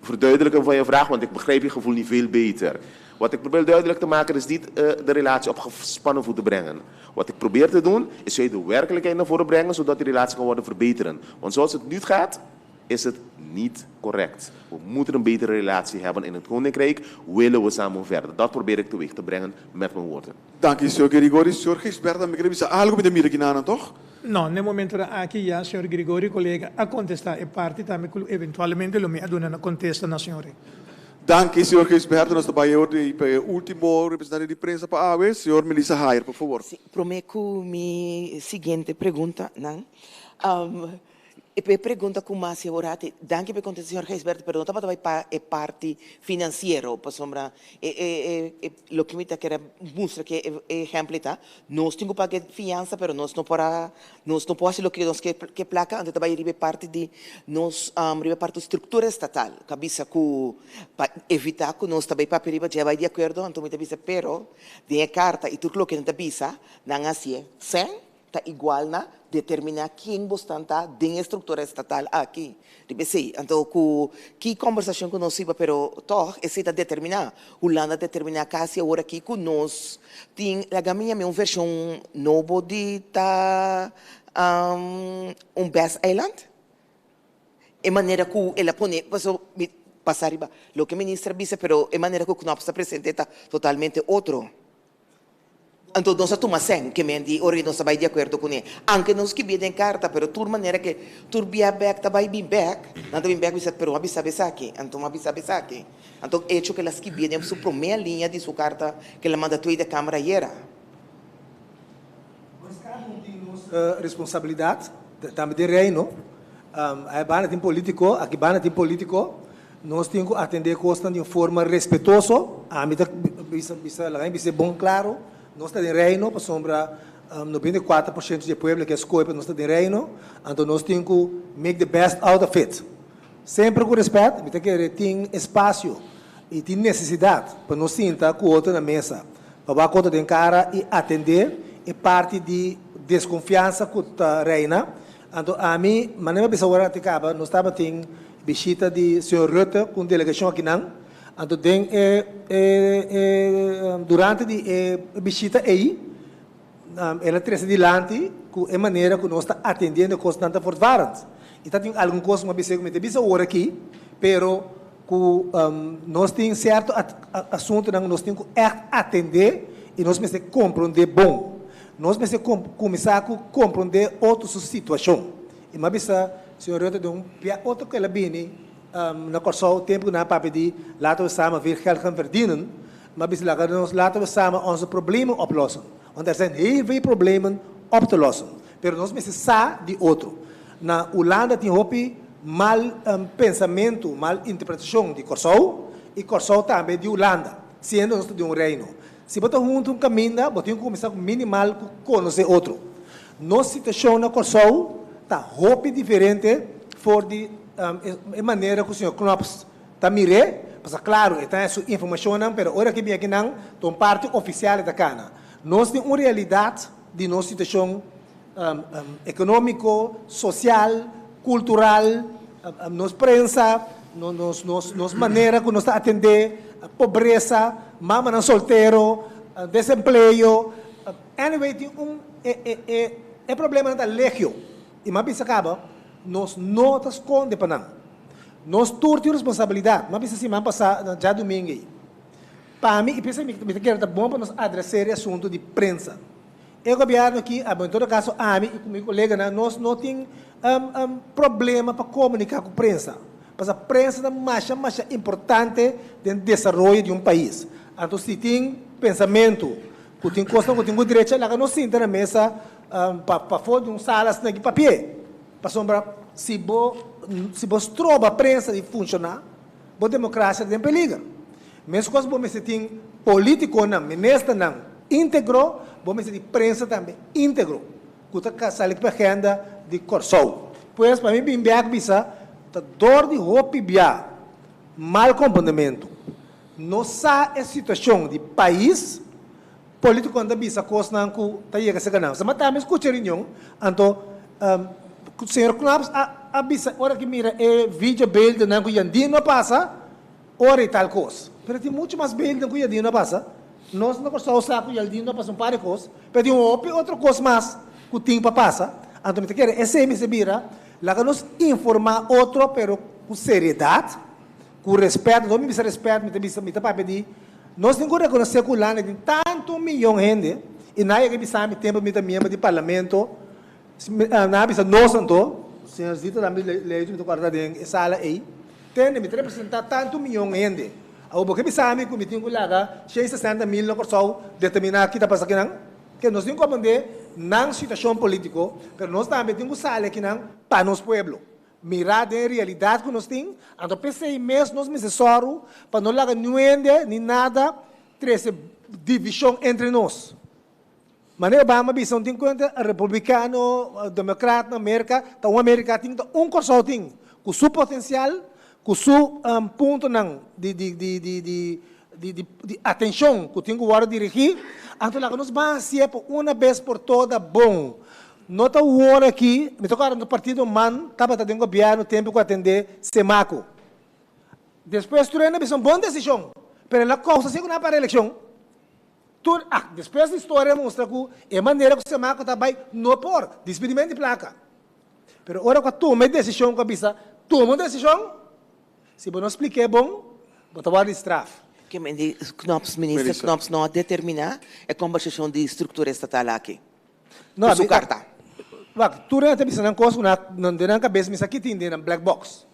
verduidelijken van je vraag, want ik begrijp je gevoel niet veel beter. Wat ik probeer duidelijk te maken is niet de relatie op gespannen voet te brengen. Wat ik probeer te doen is de werkelijkheid naar voren brengen, zodat die relatie kan worden verbeteren. Want zoals het nu gaat, is het niet correct. We moeten een betere relatie hebben in het Koninkrijk, willen we samen verder. Dat probeer ik teweeg te brengen met mijn woorden. Dank u, señor Girigorie. Señor Gijsbertha, mi ke bisa algu mi ta mira akinan, toch? No, na e momento aki ya señor Girigorie colega a contesta e parti tambe cu eventualmente lo mi a duna na contesta na señor. Danki, señor Gijsbertha. Nos ta bai awor di pa e ultimo representante di prensa pa awe, señor Melissa Hayer, por favor. Sí, prome cu mi siguiente pregunta, nan. E pregunta cu mas e ora te, danki pa e contesta, señor Gijsbertha, pero no tabata bai pa e parti financiero, pasobra e, e, e, loke mi ta kere mustra cu e ehempel ta, nos tin cu paga e fiansa, pero nos no por a, nos no por haci loke nos ke cu e placa, anto ta bai riba e parti di nos, riba e parti structura estatal, cu a bisa cu pa evita cu nos ta bai papia riba dje, bai di acuerdo, anto mi ta bisa, pero den e carta y tur loke nan ta bisa, nan a hacié sen ta igual na determiná ken bosnan ta den e struktura estatal aki. Riba esei, anto ku ki kombersashon ku nos hiba, pero tòg esei ta determiná. Hulanda a determiná kasi awor aki ku nos tin, laga mi yam'é un vershon nobo di ta un best eiland. E manera ku el a pone, paso mi pasa riba loke minister a bisa, pero e manera ku Knops ta present'é ta totalmente otro. Anto nos a tuma sèn ke men di ora nos a bai di akuerdo kuné. Anke nos skibié den karta, pero tur manera ke tur bia bèk ta bai bin bèk, nan ta bin bèk bisa, pero a bisa esaki, anto a bisa esaki. Anto echo ke el a skibié den su promé liña di su karta ke el a manda Tweede Kamer ayera. Nos kada un tin nos responsabilidat, tambe den Reino. Aya banda tin politico, aki banda tin politico. Nos tin ku atendé kosnan di un forma respetuoso. Ami ta bisa bisa laga mi bisa bon klaro, nos ta den Reino pasobra 94% di e pueblo ke a skohe pa nos ta den Reino, anto nos tin ku make the best out of it. Semper ku respèt, mi ta kere tin espasio i tin nesesidat pa nos sinta ku otro na mesa pa wak otro den kara i atendé e parti di deskonfiansa ku ta reina. Anto ami, manera mi a bisa ora te kaba, nos tabatin Bishita di señor Rutte ku un delegashon akinan. Anto den e e durante di e bishita ei el a trese dilanti ku e manera ku nos ta atendiendo e kosnan ta voortvarend. I ta tin algun kos ku mi a bisa ku mi ta bisa ora aki, pero ku nos tin sierto asuntunan ku nos tin ku ègt atendé i nos mester komprondé bon. Nos mester kuminsá ku komprondé otro su situashon. I mi a bisa señor Rutte den un bia otro ku el a bini na Kòrsou tempu ku nan a papia di laten we samen veel geld gaan verdienen, mi a bisa laga nos laten we samen onze problemen oplossen, want er zijn heel veel problemen op te lossen, pero nos mester sa di otro. Na Hulanda tin hopi mal pensamentu, mal interpretashon di Kòrsou i Kòrsou tambe di Hulanda, siendo nos ta di un reino. Si bo ta huntu un kaminda, bo tin ku kuminsá ku minimal ku konosé otro. Nos situashon na Kòrsou ta hopi diferente for di e manera ku señor Knops ta mir'é. Pasobra klaru, e ta haña su informashonnan, pero ora ke bin akinan ta un parti ofisial e ta kana. Nos tin un realidat di nos situashon ekonómiko, sosial, kultural, nos prensa, nos manera ku nos ta atendé pobresa, mamanan soltero, desempleo, anyway tin un e problemanan ta legio i mi a bisa kaba nos no ta skonde pa nan. Nos tur tin responsabilidat, mi a bisa siman pasá djadumingu ei. Pa mi i p'esei mi ta kere ta bon pa nos adresé e asuntu di prensa. E gobierno aki, abo en todo caso ami y cu mi coleganan, nos no tin problema pa comunica cu prensa. Pasobra prensa ta masha masha importante den desaroyo di un pais. Anto si tin pensamento cu tin cosnan cu tin cu drecha, laga nos sinta na mesa pa pafo di un sala asina aki papia. Pasobra si bo si bo stroba prensa di funciona, bo democracia ta den peliger. Mescos bo mester tin politiconan, ministernan integro, bo mester tin prensa tambe integro, cu ta sali cu agenda di Corsou. Pues pa mi bin bek bisa ta dor di hopi bia mal comprendemento. No sa e situacion di pais, politiconan ta bisa cosnan cu ta yega cerca nan. Sama tambe scucha reunion, anto señor Knops a bisa ora ki mira e videobeeldennan cu Jandino a pasa, Ora i tal kos. Pero tin muchu mas beelden ku Yaldino a pasa. Nos na Kòrsou sa ku Yaldino a pasa un par di kos, pero tin hopi otro kos mas ku tin pa pasa. Anto mi ta kere esei mester bira, laga nos informá otro pero ku seriedat, ku rèspèt. Ora mi bisa rèspèt mi ta bisa mi ta papia di nos tin ku rekonosé ku Hulanda tin tantu miyon hende i nan a yega bisa mi tempu mi ta miembro di parlamento, Nan a bisa nos anto, señor Zito tambe Leito mi ta kòrda den e sala ei, tende mi ta representá tantu miyon hende. Awor bo ke bisa mi ku mi tin ku laga 160 mil na Kòrsou determiná ki ta pasa akinan? Ke nos tin ku komprendé nan situashon polítiko, pero nos tambe tin ku sali akinan pa nos pueblo. Mirá den e realidat ku nos tin, anto p'esei mes nos mester sòru pa no laga niun hende ni nada trese divishon entre nos. Manera Obama bisa un tin cuenta republicano, democrat na Merca ta un America tin ta un Corsou tin cu su potencial cu su puntonan di di di di di di di di atencion cu tin cu wordo dirigi anto laga nos ban hacié pa una bes por toda bon no ta wor aki mi ta acorda nos partido man tabata den gobierno tempo cu atende Semaco despues tur hende a bisa un bon decision pero el a causa si cu nan a para eleccion. Tur ah, despues di historia mustra ku e manera ku Semaco ta bai no por, dispidiment di plaka. Pero ora ku a tuma e desishon ku a bisa tuma un desishon, si bo no splik'é bon, bo ta wòrdu di straf. Ke men di Knops, Minister Knops no a determiná e kombersashon di struktura estatal aki No, ku su karta. Wak, tur nan ta bisa nan kos ku nan den nan kabes mi sa ki tin den nan black box.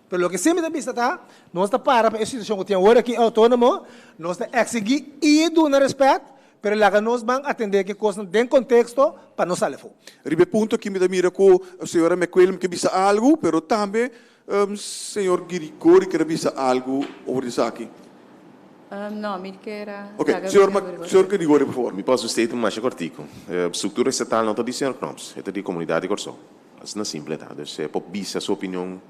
Pero loke sí mi ta bisa ta, nos ta para pa e situashon ku tin awor aki outónomo, nos ta eksigí i duna rèspèt, pero laga nos ban atendé ki kosnan den konteksto pa no sali afó. Riba e punto aki mi ta mira ku señora McQuilm ke bisa algu, pero tambe señor Girigori ker a bisa algu over di esaki. No, mi ker a Ok, señor señor Girigori, por favor. Mi por haci un statement masha cortico. Structura estatal no ta di señor Knops, e ta di comunidad di Corsou. Asina simple ta. Dus e por bisa su opinion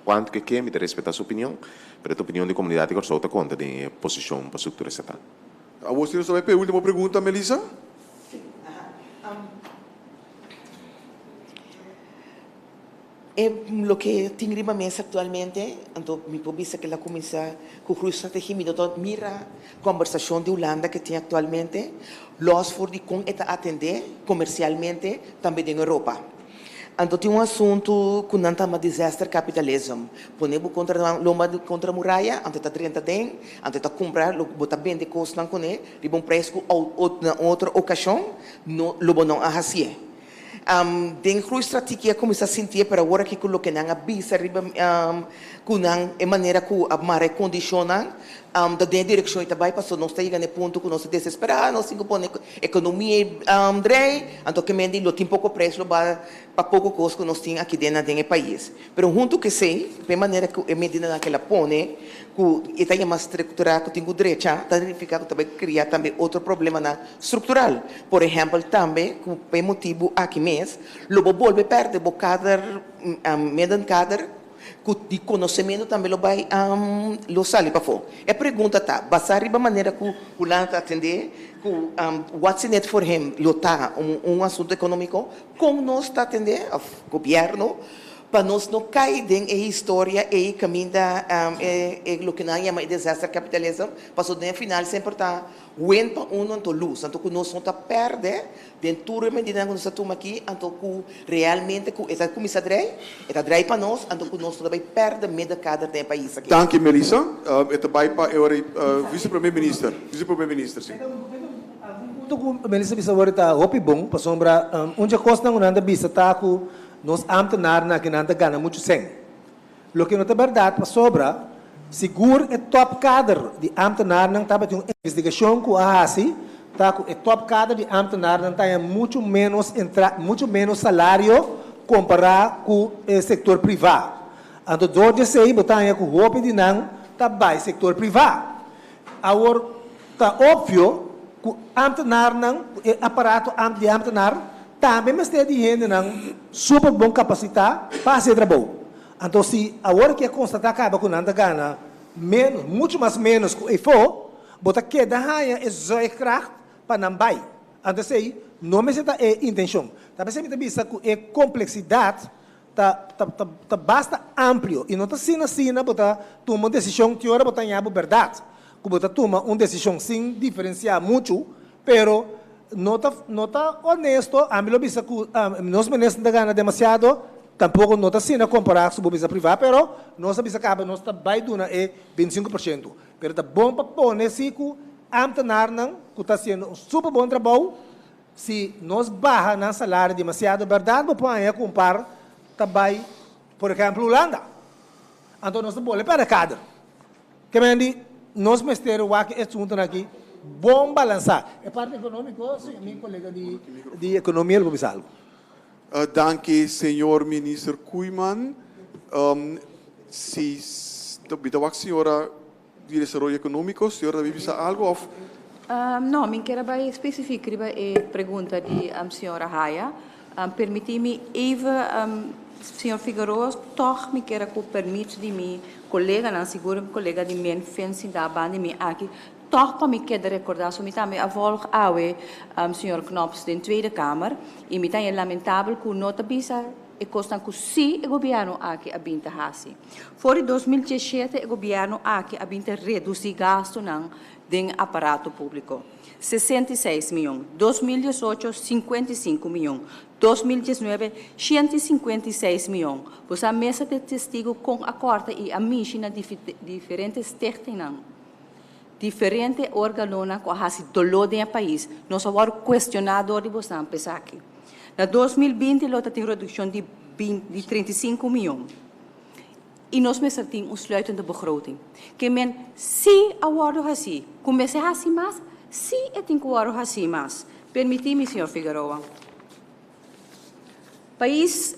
cuanto ke ke, mi ta respeta su opinion, pero e ta opinion di comunidad di Corsou ta conta den e posicion pa structura estatal. Awor si nos ta bai pa e ultimo pregunta, Melissa. Sí, aha. E loke tin riba mesa actualmente, anto mi por bisa ke la cuminsa cu groeistrategie, mi no ta mira combersacion di Hulanda ke tin actualmente, los for di con e ta atende comercialmente tambe den Europa. Anto tin un asuntu cu nan ta ama disaster capitalism, pone bo contra lomba contra muraya, anto e ta drenta den, anto e ta cumpra lo bo ta bende cosnan cune riba un prijs cu na un otro ocasion no lo bo no a hacié. Den groeistrategie a kuminsá sintié, pero awor aki ku loke nan a bisa riba ku nan e manera ku a mara e kondishonnan ta den e direkshon i ta bai pasobra nos ta yega na e punto ku nos ta desesperá, nos tin ku pone ekonomia drei, anto ke men di lo tin poko preis lo ba pa poko kos ku nos tin aki den den e pais. Pero huntu ku esei, pa e manera ku e medidanan ku el a pone, ku e ta yama struktural ku tin ku drecha, ta signifiká ku ta bai kria tambe otro problemanan struktural. Por ehèmpel tambe ku pa e motibu aki mes lo bo bolbe pèrdè bo kader, middenkader, ku di konosementu tambe lo bai lo sali pafó. E pregunta ta, basá riba manera ku Hulanda ta atendé ku what's in it for him lo ta un asuntu ekonómiko, kon nos ta atendé, òf gobièrnu, pa nos no kai den e historia ei kaminda e loke nan a yama e disaster capitalism, pasobra den e final semper ta win pa uno anto lose, anto ku nos no ta pèrdè Den tur e medidanan ku nos a tuma aki, anto ku realmente ku e ta kuminsá drei, e ta drei pa nos, anto ku nos no ta bai pèrdè middenkader den e pais aki. Danki Melissa. E ta bai pa e ora Vice Prome Minister. Vice Prome Minister, si. Algun punto ku Melissa a bisa awor ta hopi bon, pasobra un dje kosnan ku nan ta bisa ta ku nos ámtenarnan aki nan ta gana muchu sèn. Loke no ta bèrdat pasobra sigur e topkader di ámtenarnan tabatin un investigashon ku a hasi ta ku e topkader di ámtenarnan ta haña muchu ménos entra muchu ménos salario kompará ku e sektor privá. Anto dor di esei bo ta haña ku hopi di nan ta bai sektor privá. Awor ta opvio ku ámtenarnan ku e aparato di ámtenar tambe mester di hendenan super bon kapasitá pa hasi e trabou. Anto si awor ke konstatá kaba ku nan ta gana ménos, muchu mas ménos ku efo, bo ta keda haña e zuigkracht pa nan bai. Anto esei no mester ta e intenshon. Ta p'esei mi ta bisa ku e kompleksidat ta ta ta ta basta amplio i no ta asina asina bo ta tuma un desishon ki ora bo ta haña bo bèrdat ku bo ta tuma un desishon sin diferensiá muchu, pero no ta no ta honesto, ami lo bisa ku nos minister ta gana demasiado, tampoko no ta asina kompará ku bo bisa privá, pero nos a bisa kaba nos ta bai duna e 25%. Pero ta bon pa pone si ku ámtenarnan ku ta hasiendo un super bon trabou, si nos baha nan salario demasiado bèrdat bo por haña ku un par ta bai por ehèmpel Hulanda. Anto nos ta bole pèrdè kader. Ke men di nos mester wak e asuntonan aki bon balansá. E parti ekonómiko, si mi kolega di di ekonomia lo por bisa algu. Danki señor Minister Koeiman. Si mi ta wak señora di Desaroyo Ekonómiko, señora ta bin bisa algu òf? No, mi kier a bai spesifik riba e pregunta di señora Haya. Permití mi even, señor Figueroa, tòg mi kier a ku permit di mi koleganan, sigur mi kolega di men fen sintá banda di mi aki, tòg pa mi keda rekordá, so mi tambe a vòlg awe señor Knops den Tweede Kamer i mi ta haña lamentabel ku no ta bisa e kosnan ku sí e gobièrnu aki a bin ta hasi. For di 2017 e gobièrnu aki a bin ta redusí gastunan den aparato públiko. 66 mion, 2018, 55 mion, 2019, 156 mion. Bo sa mesa ta testigo kon a kòrta i a mishi na diferente stichtingnan, diferente organonan ku a hasi doló den e pais. Nos a wòrdu kuestioná dor di bosnan pa esaki. Na 2020 lo ta tin redukshon di 35 mion. I nos mester tin un sluitende begroting. Ke men si a wòrdu hasí, ku mester hasi mas, si e tin ku wòrdu hasí mas. Permití mi, señor Figueroa. Pais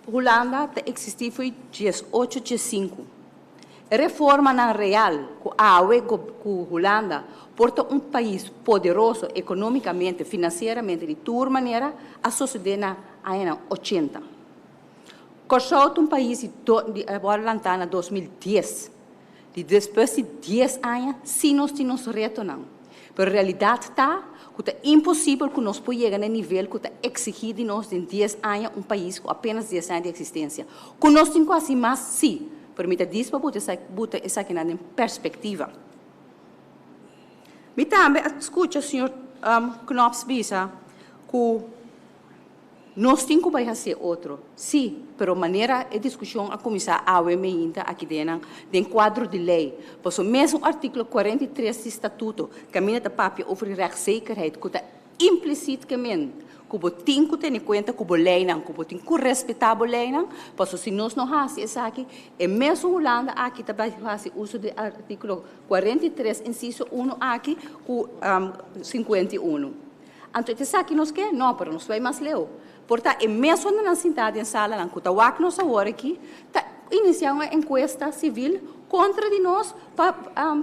Hulanda ta eksistí fo'i 18 diesinku. E reformanan real ku awe ku Hulanda por ta un pais poderoso ekonómikamente, finansieramente, di tur manera, a sosodé na añanan 80. Kòrsou ta un pais di di a wòrdu lantá na 2010. Di despues di 10 aña sí nos tin nos retonan. Pero realidat ta ku ta imposibel ku nos por yega na e nivel ku ta eksigí di nos den 10 aña un pais ku apenas 10 aña di eksistensia. Ku nos tin ku hasi mas? Sí. Pero mi ta dis pa buta buta esakinan den perspektiva. Mi tambe a skucha señor Knops bisa ku. Nos tin ku bai hasié otro, sí, pero manera e diskushon a kuminsá awe meinta aki den den kuadro di lei, pasobra mesun artíkulo 43 di statuto kaminda ta papia over di rechtszekerheid ku ta implisietkemen ku bo tin ku tene kuenta ku bo leinan, ku bo tin ku respetá bo leinan, pasobra si nos no hasi esaki e mesun Hulanda aki ta bai hasi uso di artíkulo 43 insiso uno aki ku 51. Anto e ta esaki nos ke? No, pero nos bai mas leu. Por ta e mesun nan sintá den salanan ku ta wak nos awor aki ta inisiá un enkuesta sivil kontra di nos pa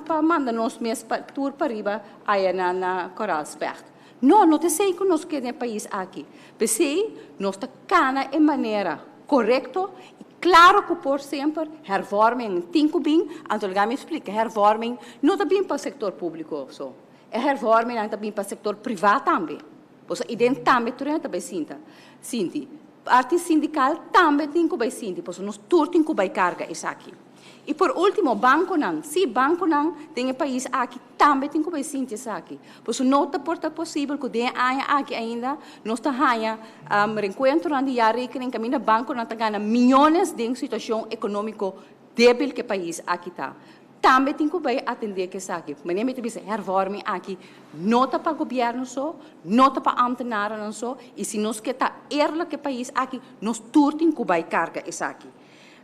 pa manda nos mes pa tur pariba aya na na Koraalspecht. No, no ta esei ku nos ke den e pais aki. P'esei nos ta kana e manera korekto i klaro ku por semper hervorming tin ku bin, anto laga mi splika, hervorming no ta bin pa sektor públiko so, e hervormingnan ta bin pa sektor privá tambe. Pasobra i den tambe tur hende ta bai sinta, sinti. Parti sindikal tambe tin ku bai sinti, pasobra nos tur tin ku bai karga esaki. I por último, bankonan. Sí, bankonan den e pais aki tambe tin ku bai sinti esaki. Pasobra no ta por ta posibel ku den e aña aki ainda nos ta haña renkuentronan di jaarrekening kaminda bankonan ta gana miyones den situashon ekonómiko débil ku e pais aki ta. Tambe tin ku bai atendé ku esaki. Manera mi ta bisa, hervorming aki no ta pa gobièrnu so, no ta pa ámtenarennan so, i si nos ke ta eerlijk ku e pais aki, nos tur tin ku bai karga esaki.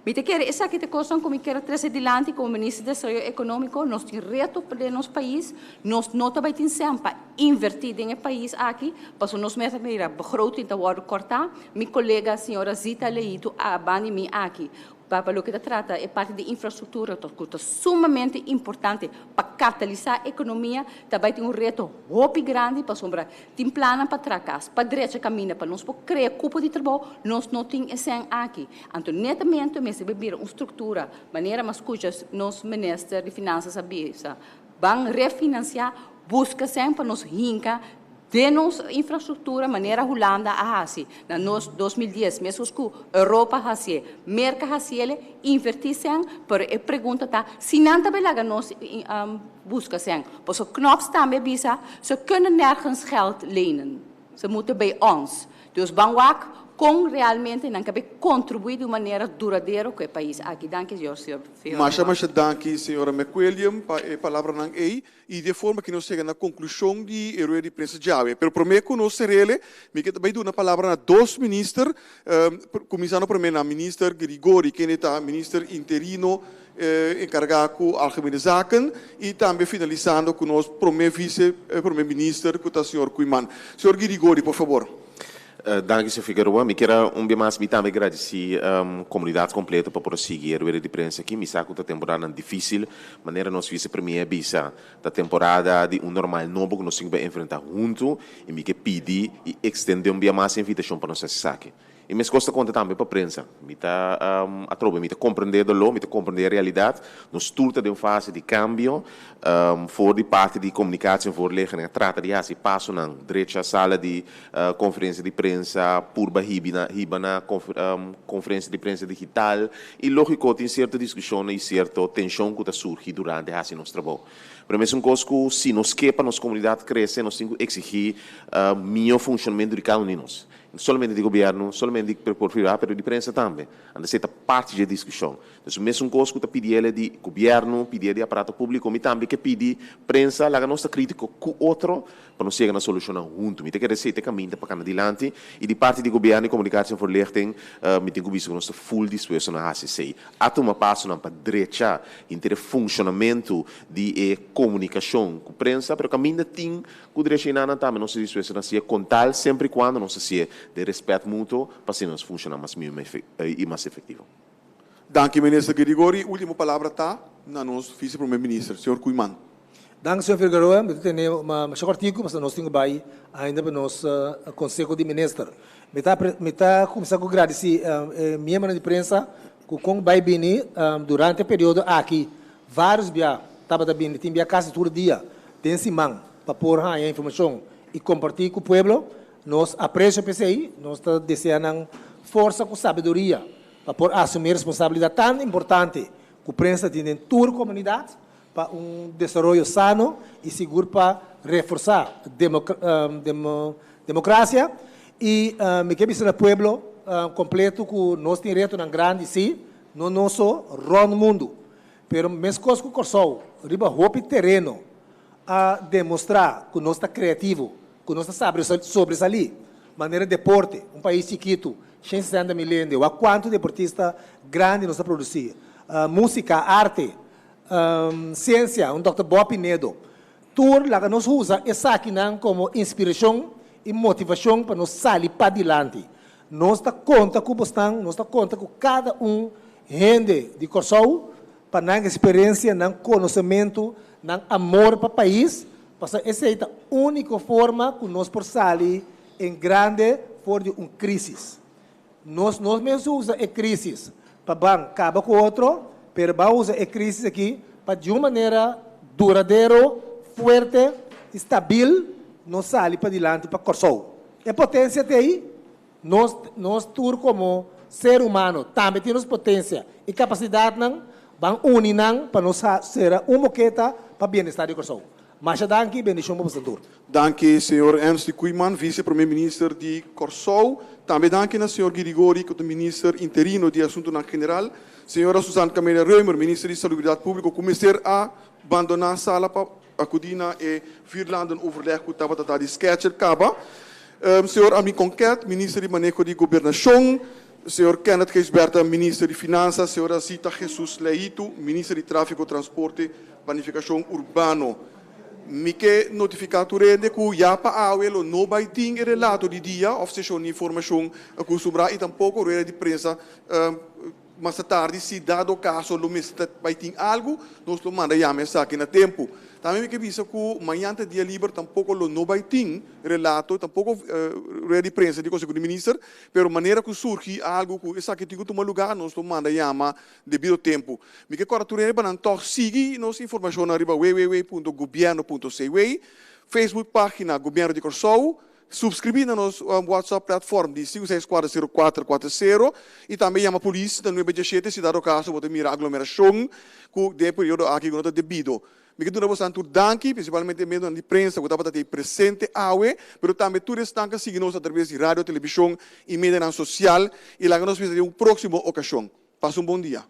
Mi ta kere esaki ta e kosnan ku mi kier a trese dilanti komo Minister di Desaroyo Ekonómiko. Nos tin reto den nos pais, nos no ta bai tin sèn pa invertí den e pais aki, pasobra nos mester mira begroting ta wòrdu kòrtá. Mi kolega señora Zita Leito a banda di mi aki Pa pa loke ta trata e parti di infrastruktura ku ta sumamente importante pa katalisá ekonomia, ta bai tin un reto hopi grandi pasobra tin plannan pa traha kas, pa drecha kaminda, pa nos por krea kupo di trabou, nos no tin e sèn aki. Anto netamente mester bai bira un struktura, manera mas skucha nos minister di Finansas a bisa, ban refinansiá, buska sèn pa nos hinka Den nos infrastruktura manera Hulanda a hasi na nos 2010, meskos ku Europa hasié, Merka hasiele, invertí sèn, pero e pregunta ta si nan ta bai laga nos buska sèn. Pasobra Knops tambe a bisa, ze kunnen nergens geld lenen, ze moeten bij ons. Dus ban wak kon realmente nan ka bai kontribuí di un manera duradero ku e pais aki. Danki, señor Figueroa. Masha masha danki, señora McWilliam, pa e palabranan ei. I di e forma ki nos yega na konklushon di e rueda di prensa djawe. Pero promé ku nos ser'ele, mi ke ta bai duna palabra na dos minister, kuminsando promé na Minister Grigori, kende ta minister interino enkargá ku Algemene Zaken, i tambe finalisando ku nos promé vise promé minister ku ta señor Koeiman. Señor Grigori, por fabor. Danki, señor Figueroa. Mi kier a un bia mas mi tambe gradisí komunidat kompleto pa por a sigui e rueda di prensa aki. Mi sa ku ta temporadanan difísil. Manera nos Vice Premier a bisa, ta temporada di un normal nobo ku nos tin ku bai enfrentá huntu i mi ke pidi i ekstendé un bia mas e invitashon pa nos hasi esaki. I meskos ta konta tambe pa prensa. Mi ta atrobe, mi ta komprendé doló, mi ta komprendé e realidat. Nos tur ta den un fase di kambio. For di parti di Communicatie en Voorligging a trata di hasi pasonan drecha sala di konferensia di prensa, purba hibi na hiba na konferensia di prensa digital. I lógiko tin sierto diskushonnan i sierto tenshon ku ta surgi durante hasi nos trabou. Pero mesun kos ku si nos ke pa nos komunidat krese nos tin ku eksigí mihó funshonamentu di kada un di nos. No solamente di gobierno, solamente di por privá, pero di prensa tambe. Anto esei ta parti dje diskushon. Entonces mesun kos ku ta pidi el di gobierno, pidi el di aparato públiko, mi tambe ke pidi prensa laga nos ta krítiko ku otro pa nos yega na solushonnan huntu. Mi ta kere esei ta e kaminda pa kana dilanti i di parti di gobierno i Communicatie en Voorlichting mi tin ku bisa ku nos ta ful dispuesto na hasi esei. A tuma pasonan pa drecha henter e funshonamentu di e komunikashon ku prensa, pero kaminda tin Ku drechi enanan tambe nos ta dispuesto na hasié kon tal semper i kuando nos hasié den respèt mutuo pa asina nos funshoná mas mihó i mas efektivo. Danki Minister Girigori. Ultimo palabra ta na nos Vice Prome Minister, señor Koeiman. Danki señor Figueroa. Mi ta tene masha kòrtiku pasobra nos tin ku bai ainda pa nos Konseho di Minister. Mi ta mi ta kuminsá ku gradisí e miembronan di prensa ku kon bai bini durante e periodo aki vários bia tabata bini tin bia kasi tur dia den siman pa por haña informashon i kompartí ku pueblo. Nos apresio p'esei, nos ta desea nan forsa ku sabiduria pa por asumí responsabilidat tan importante ku prensa tin den tur komunidat pa un desaroyo sano i sigur pa reforsá demokrasia. I mi ke bisa na pueblo kompleto ku nos tin retonan grandi, sí, no nos so, rònt mundu. Pero meskos ku Kòrsou riba hopi tereno a demostrá ku nos ta kreativo, ku nos ta sabi sobresalí, manera deporte, un pais chikitu, 160 mil hende, wak kuantu deportista grandi nos ta produsí, músika, arte, siensia, un dòkter Bob Pinedo. Tur laga nos usa esakinan komo inspirashon i motivashon pa nos sali padilanti. Nos ta konta ku bosnan, nos ta konta ku kada un hende di Kòrsou pa nan eksperensia, nan konosementu, nan amor pa pais, pasobra esei ta úniko forma ku nos por sali en grande for di un krísis. Nos no mester usa e krísis pa ban kaba ku otro, pero ban usa e krísis aki pa di un manera duradero, fuerte i stabil nos sali padilanti pa Kòrsou. E potensia ta ei, nos nos tur komo ser humano tambe tin nos potensia i kapasidatnan, ban uni nan pa nos sera un moketa pa bienestar di Kòrsou. Masha danki i bendishon pa boso tur. Danki señor Ernst Koeiman, Vice Prome Minister di Kòrsou. Tambe danki na señor Girigori ku ta Minister interino di Asuntunan General. Señora Suzanne Camelia Römer, Minister di Salubridat Públiko ku mester a bandoná sala pa akudí na e vierlandenoverleg ku tabata ta di sketcher kaba. Señor Armin Konket, Minister di Maneho di Gobernashon. Señor Kenneth Gijsbertha, Minister di Finansa. Señora Zita Jesus Leito, Minister di Tráfiko, Transporte, Planifikashon Urbano. Mi ke notifiká tur hende ku ya pa awe lo no bai tin e relato di dia òf seshon di informashon akustumbrá i tampoko rueda di prensa mas tardi. Si dado kaso lo mester ta bai tin algu, nos lo manda yama esaki na tempu. Tambe mi ke bisa ku mañan ta dia liber tampoko lo no bai tin relato, tampoko rueda di prensa di Konseho di Minister, pero manera ku surgi algu ku esaki tin ku tuma lugá nos lo manda yama Debido tempu, mi ke kòrda tur hende pa nan tòg sigui nos informashonnan riba www.gobierno.cw, Facebook página Gobièrnu di Kòrsou, supskribí na nos WhatsApp platform di sinku seis kuater sero kuater kuater sero i tambe yama polis na nuebe diesshete si dado kaso bo ta mira aglomerashon ku den e periodo aki ku no ta debido. Mi ke duna bosan tur danki, prinsipalmente e medionan di prensa ku tabata tei presente awe, pero tambe tur esnan ku a sigui nos atraves di radio, televishon i medianan sosial i laga nos bisa den un próksimo okashon. Pasa un bon dia.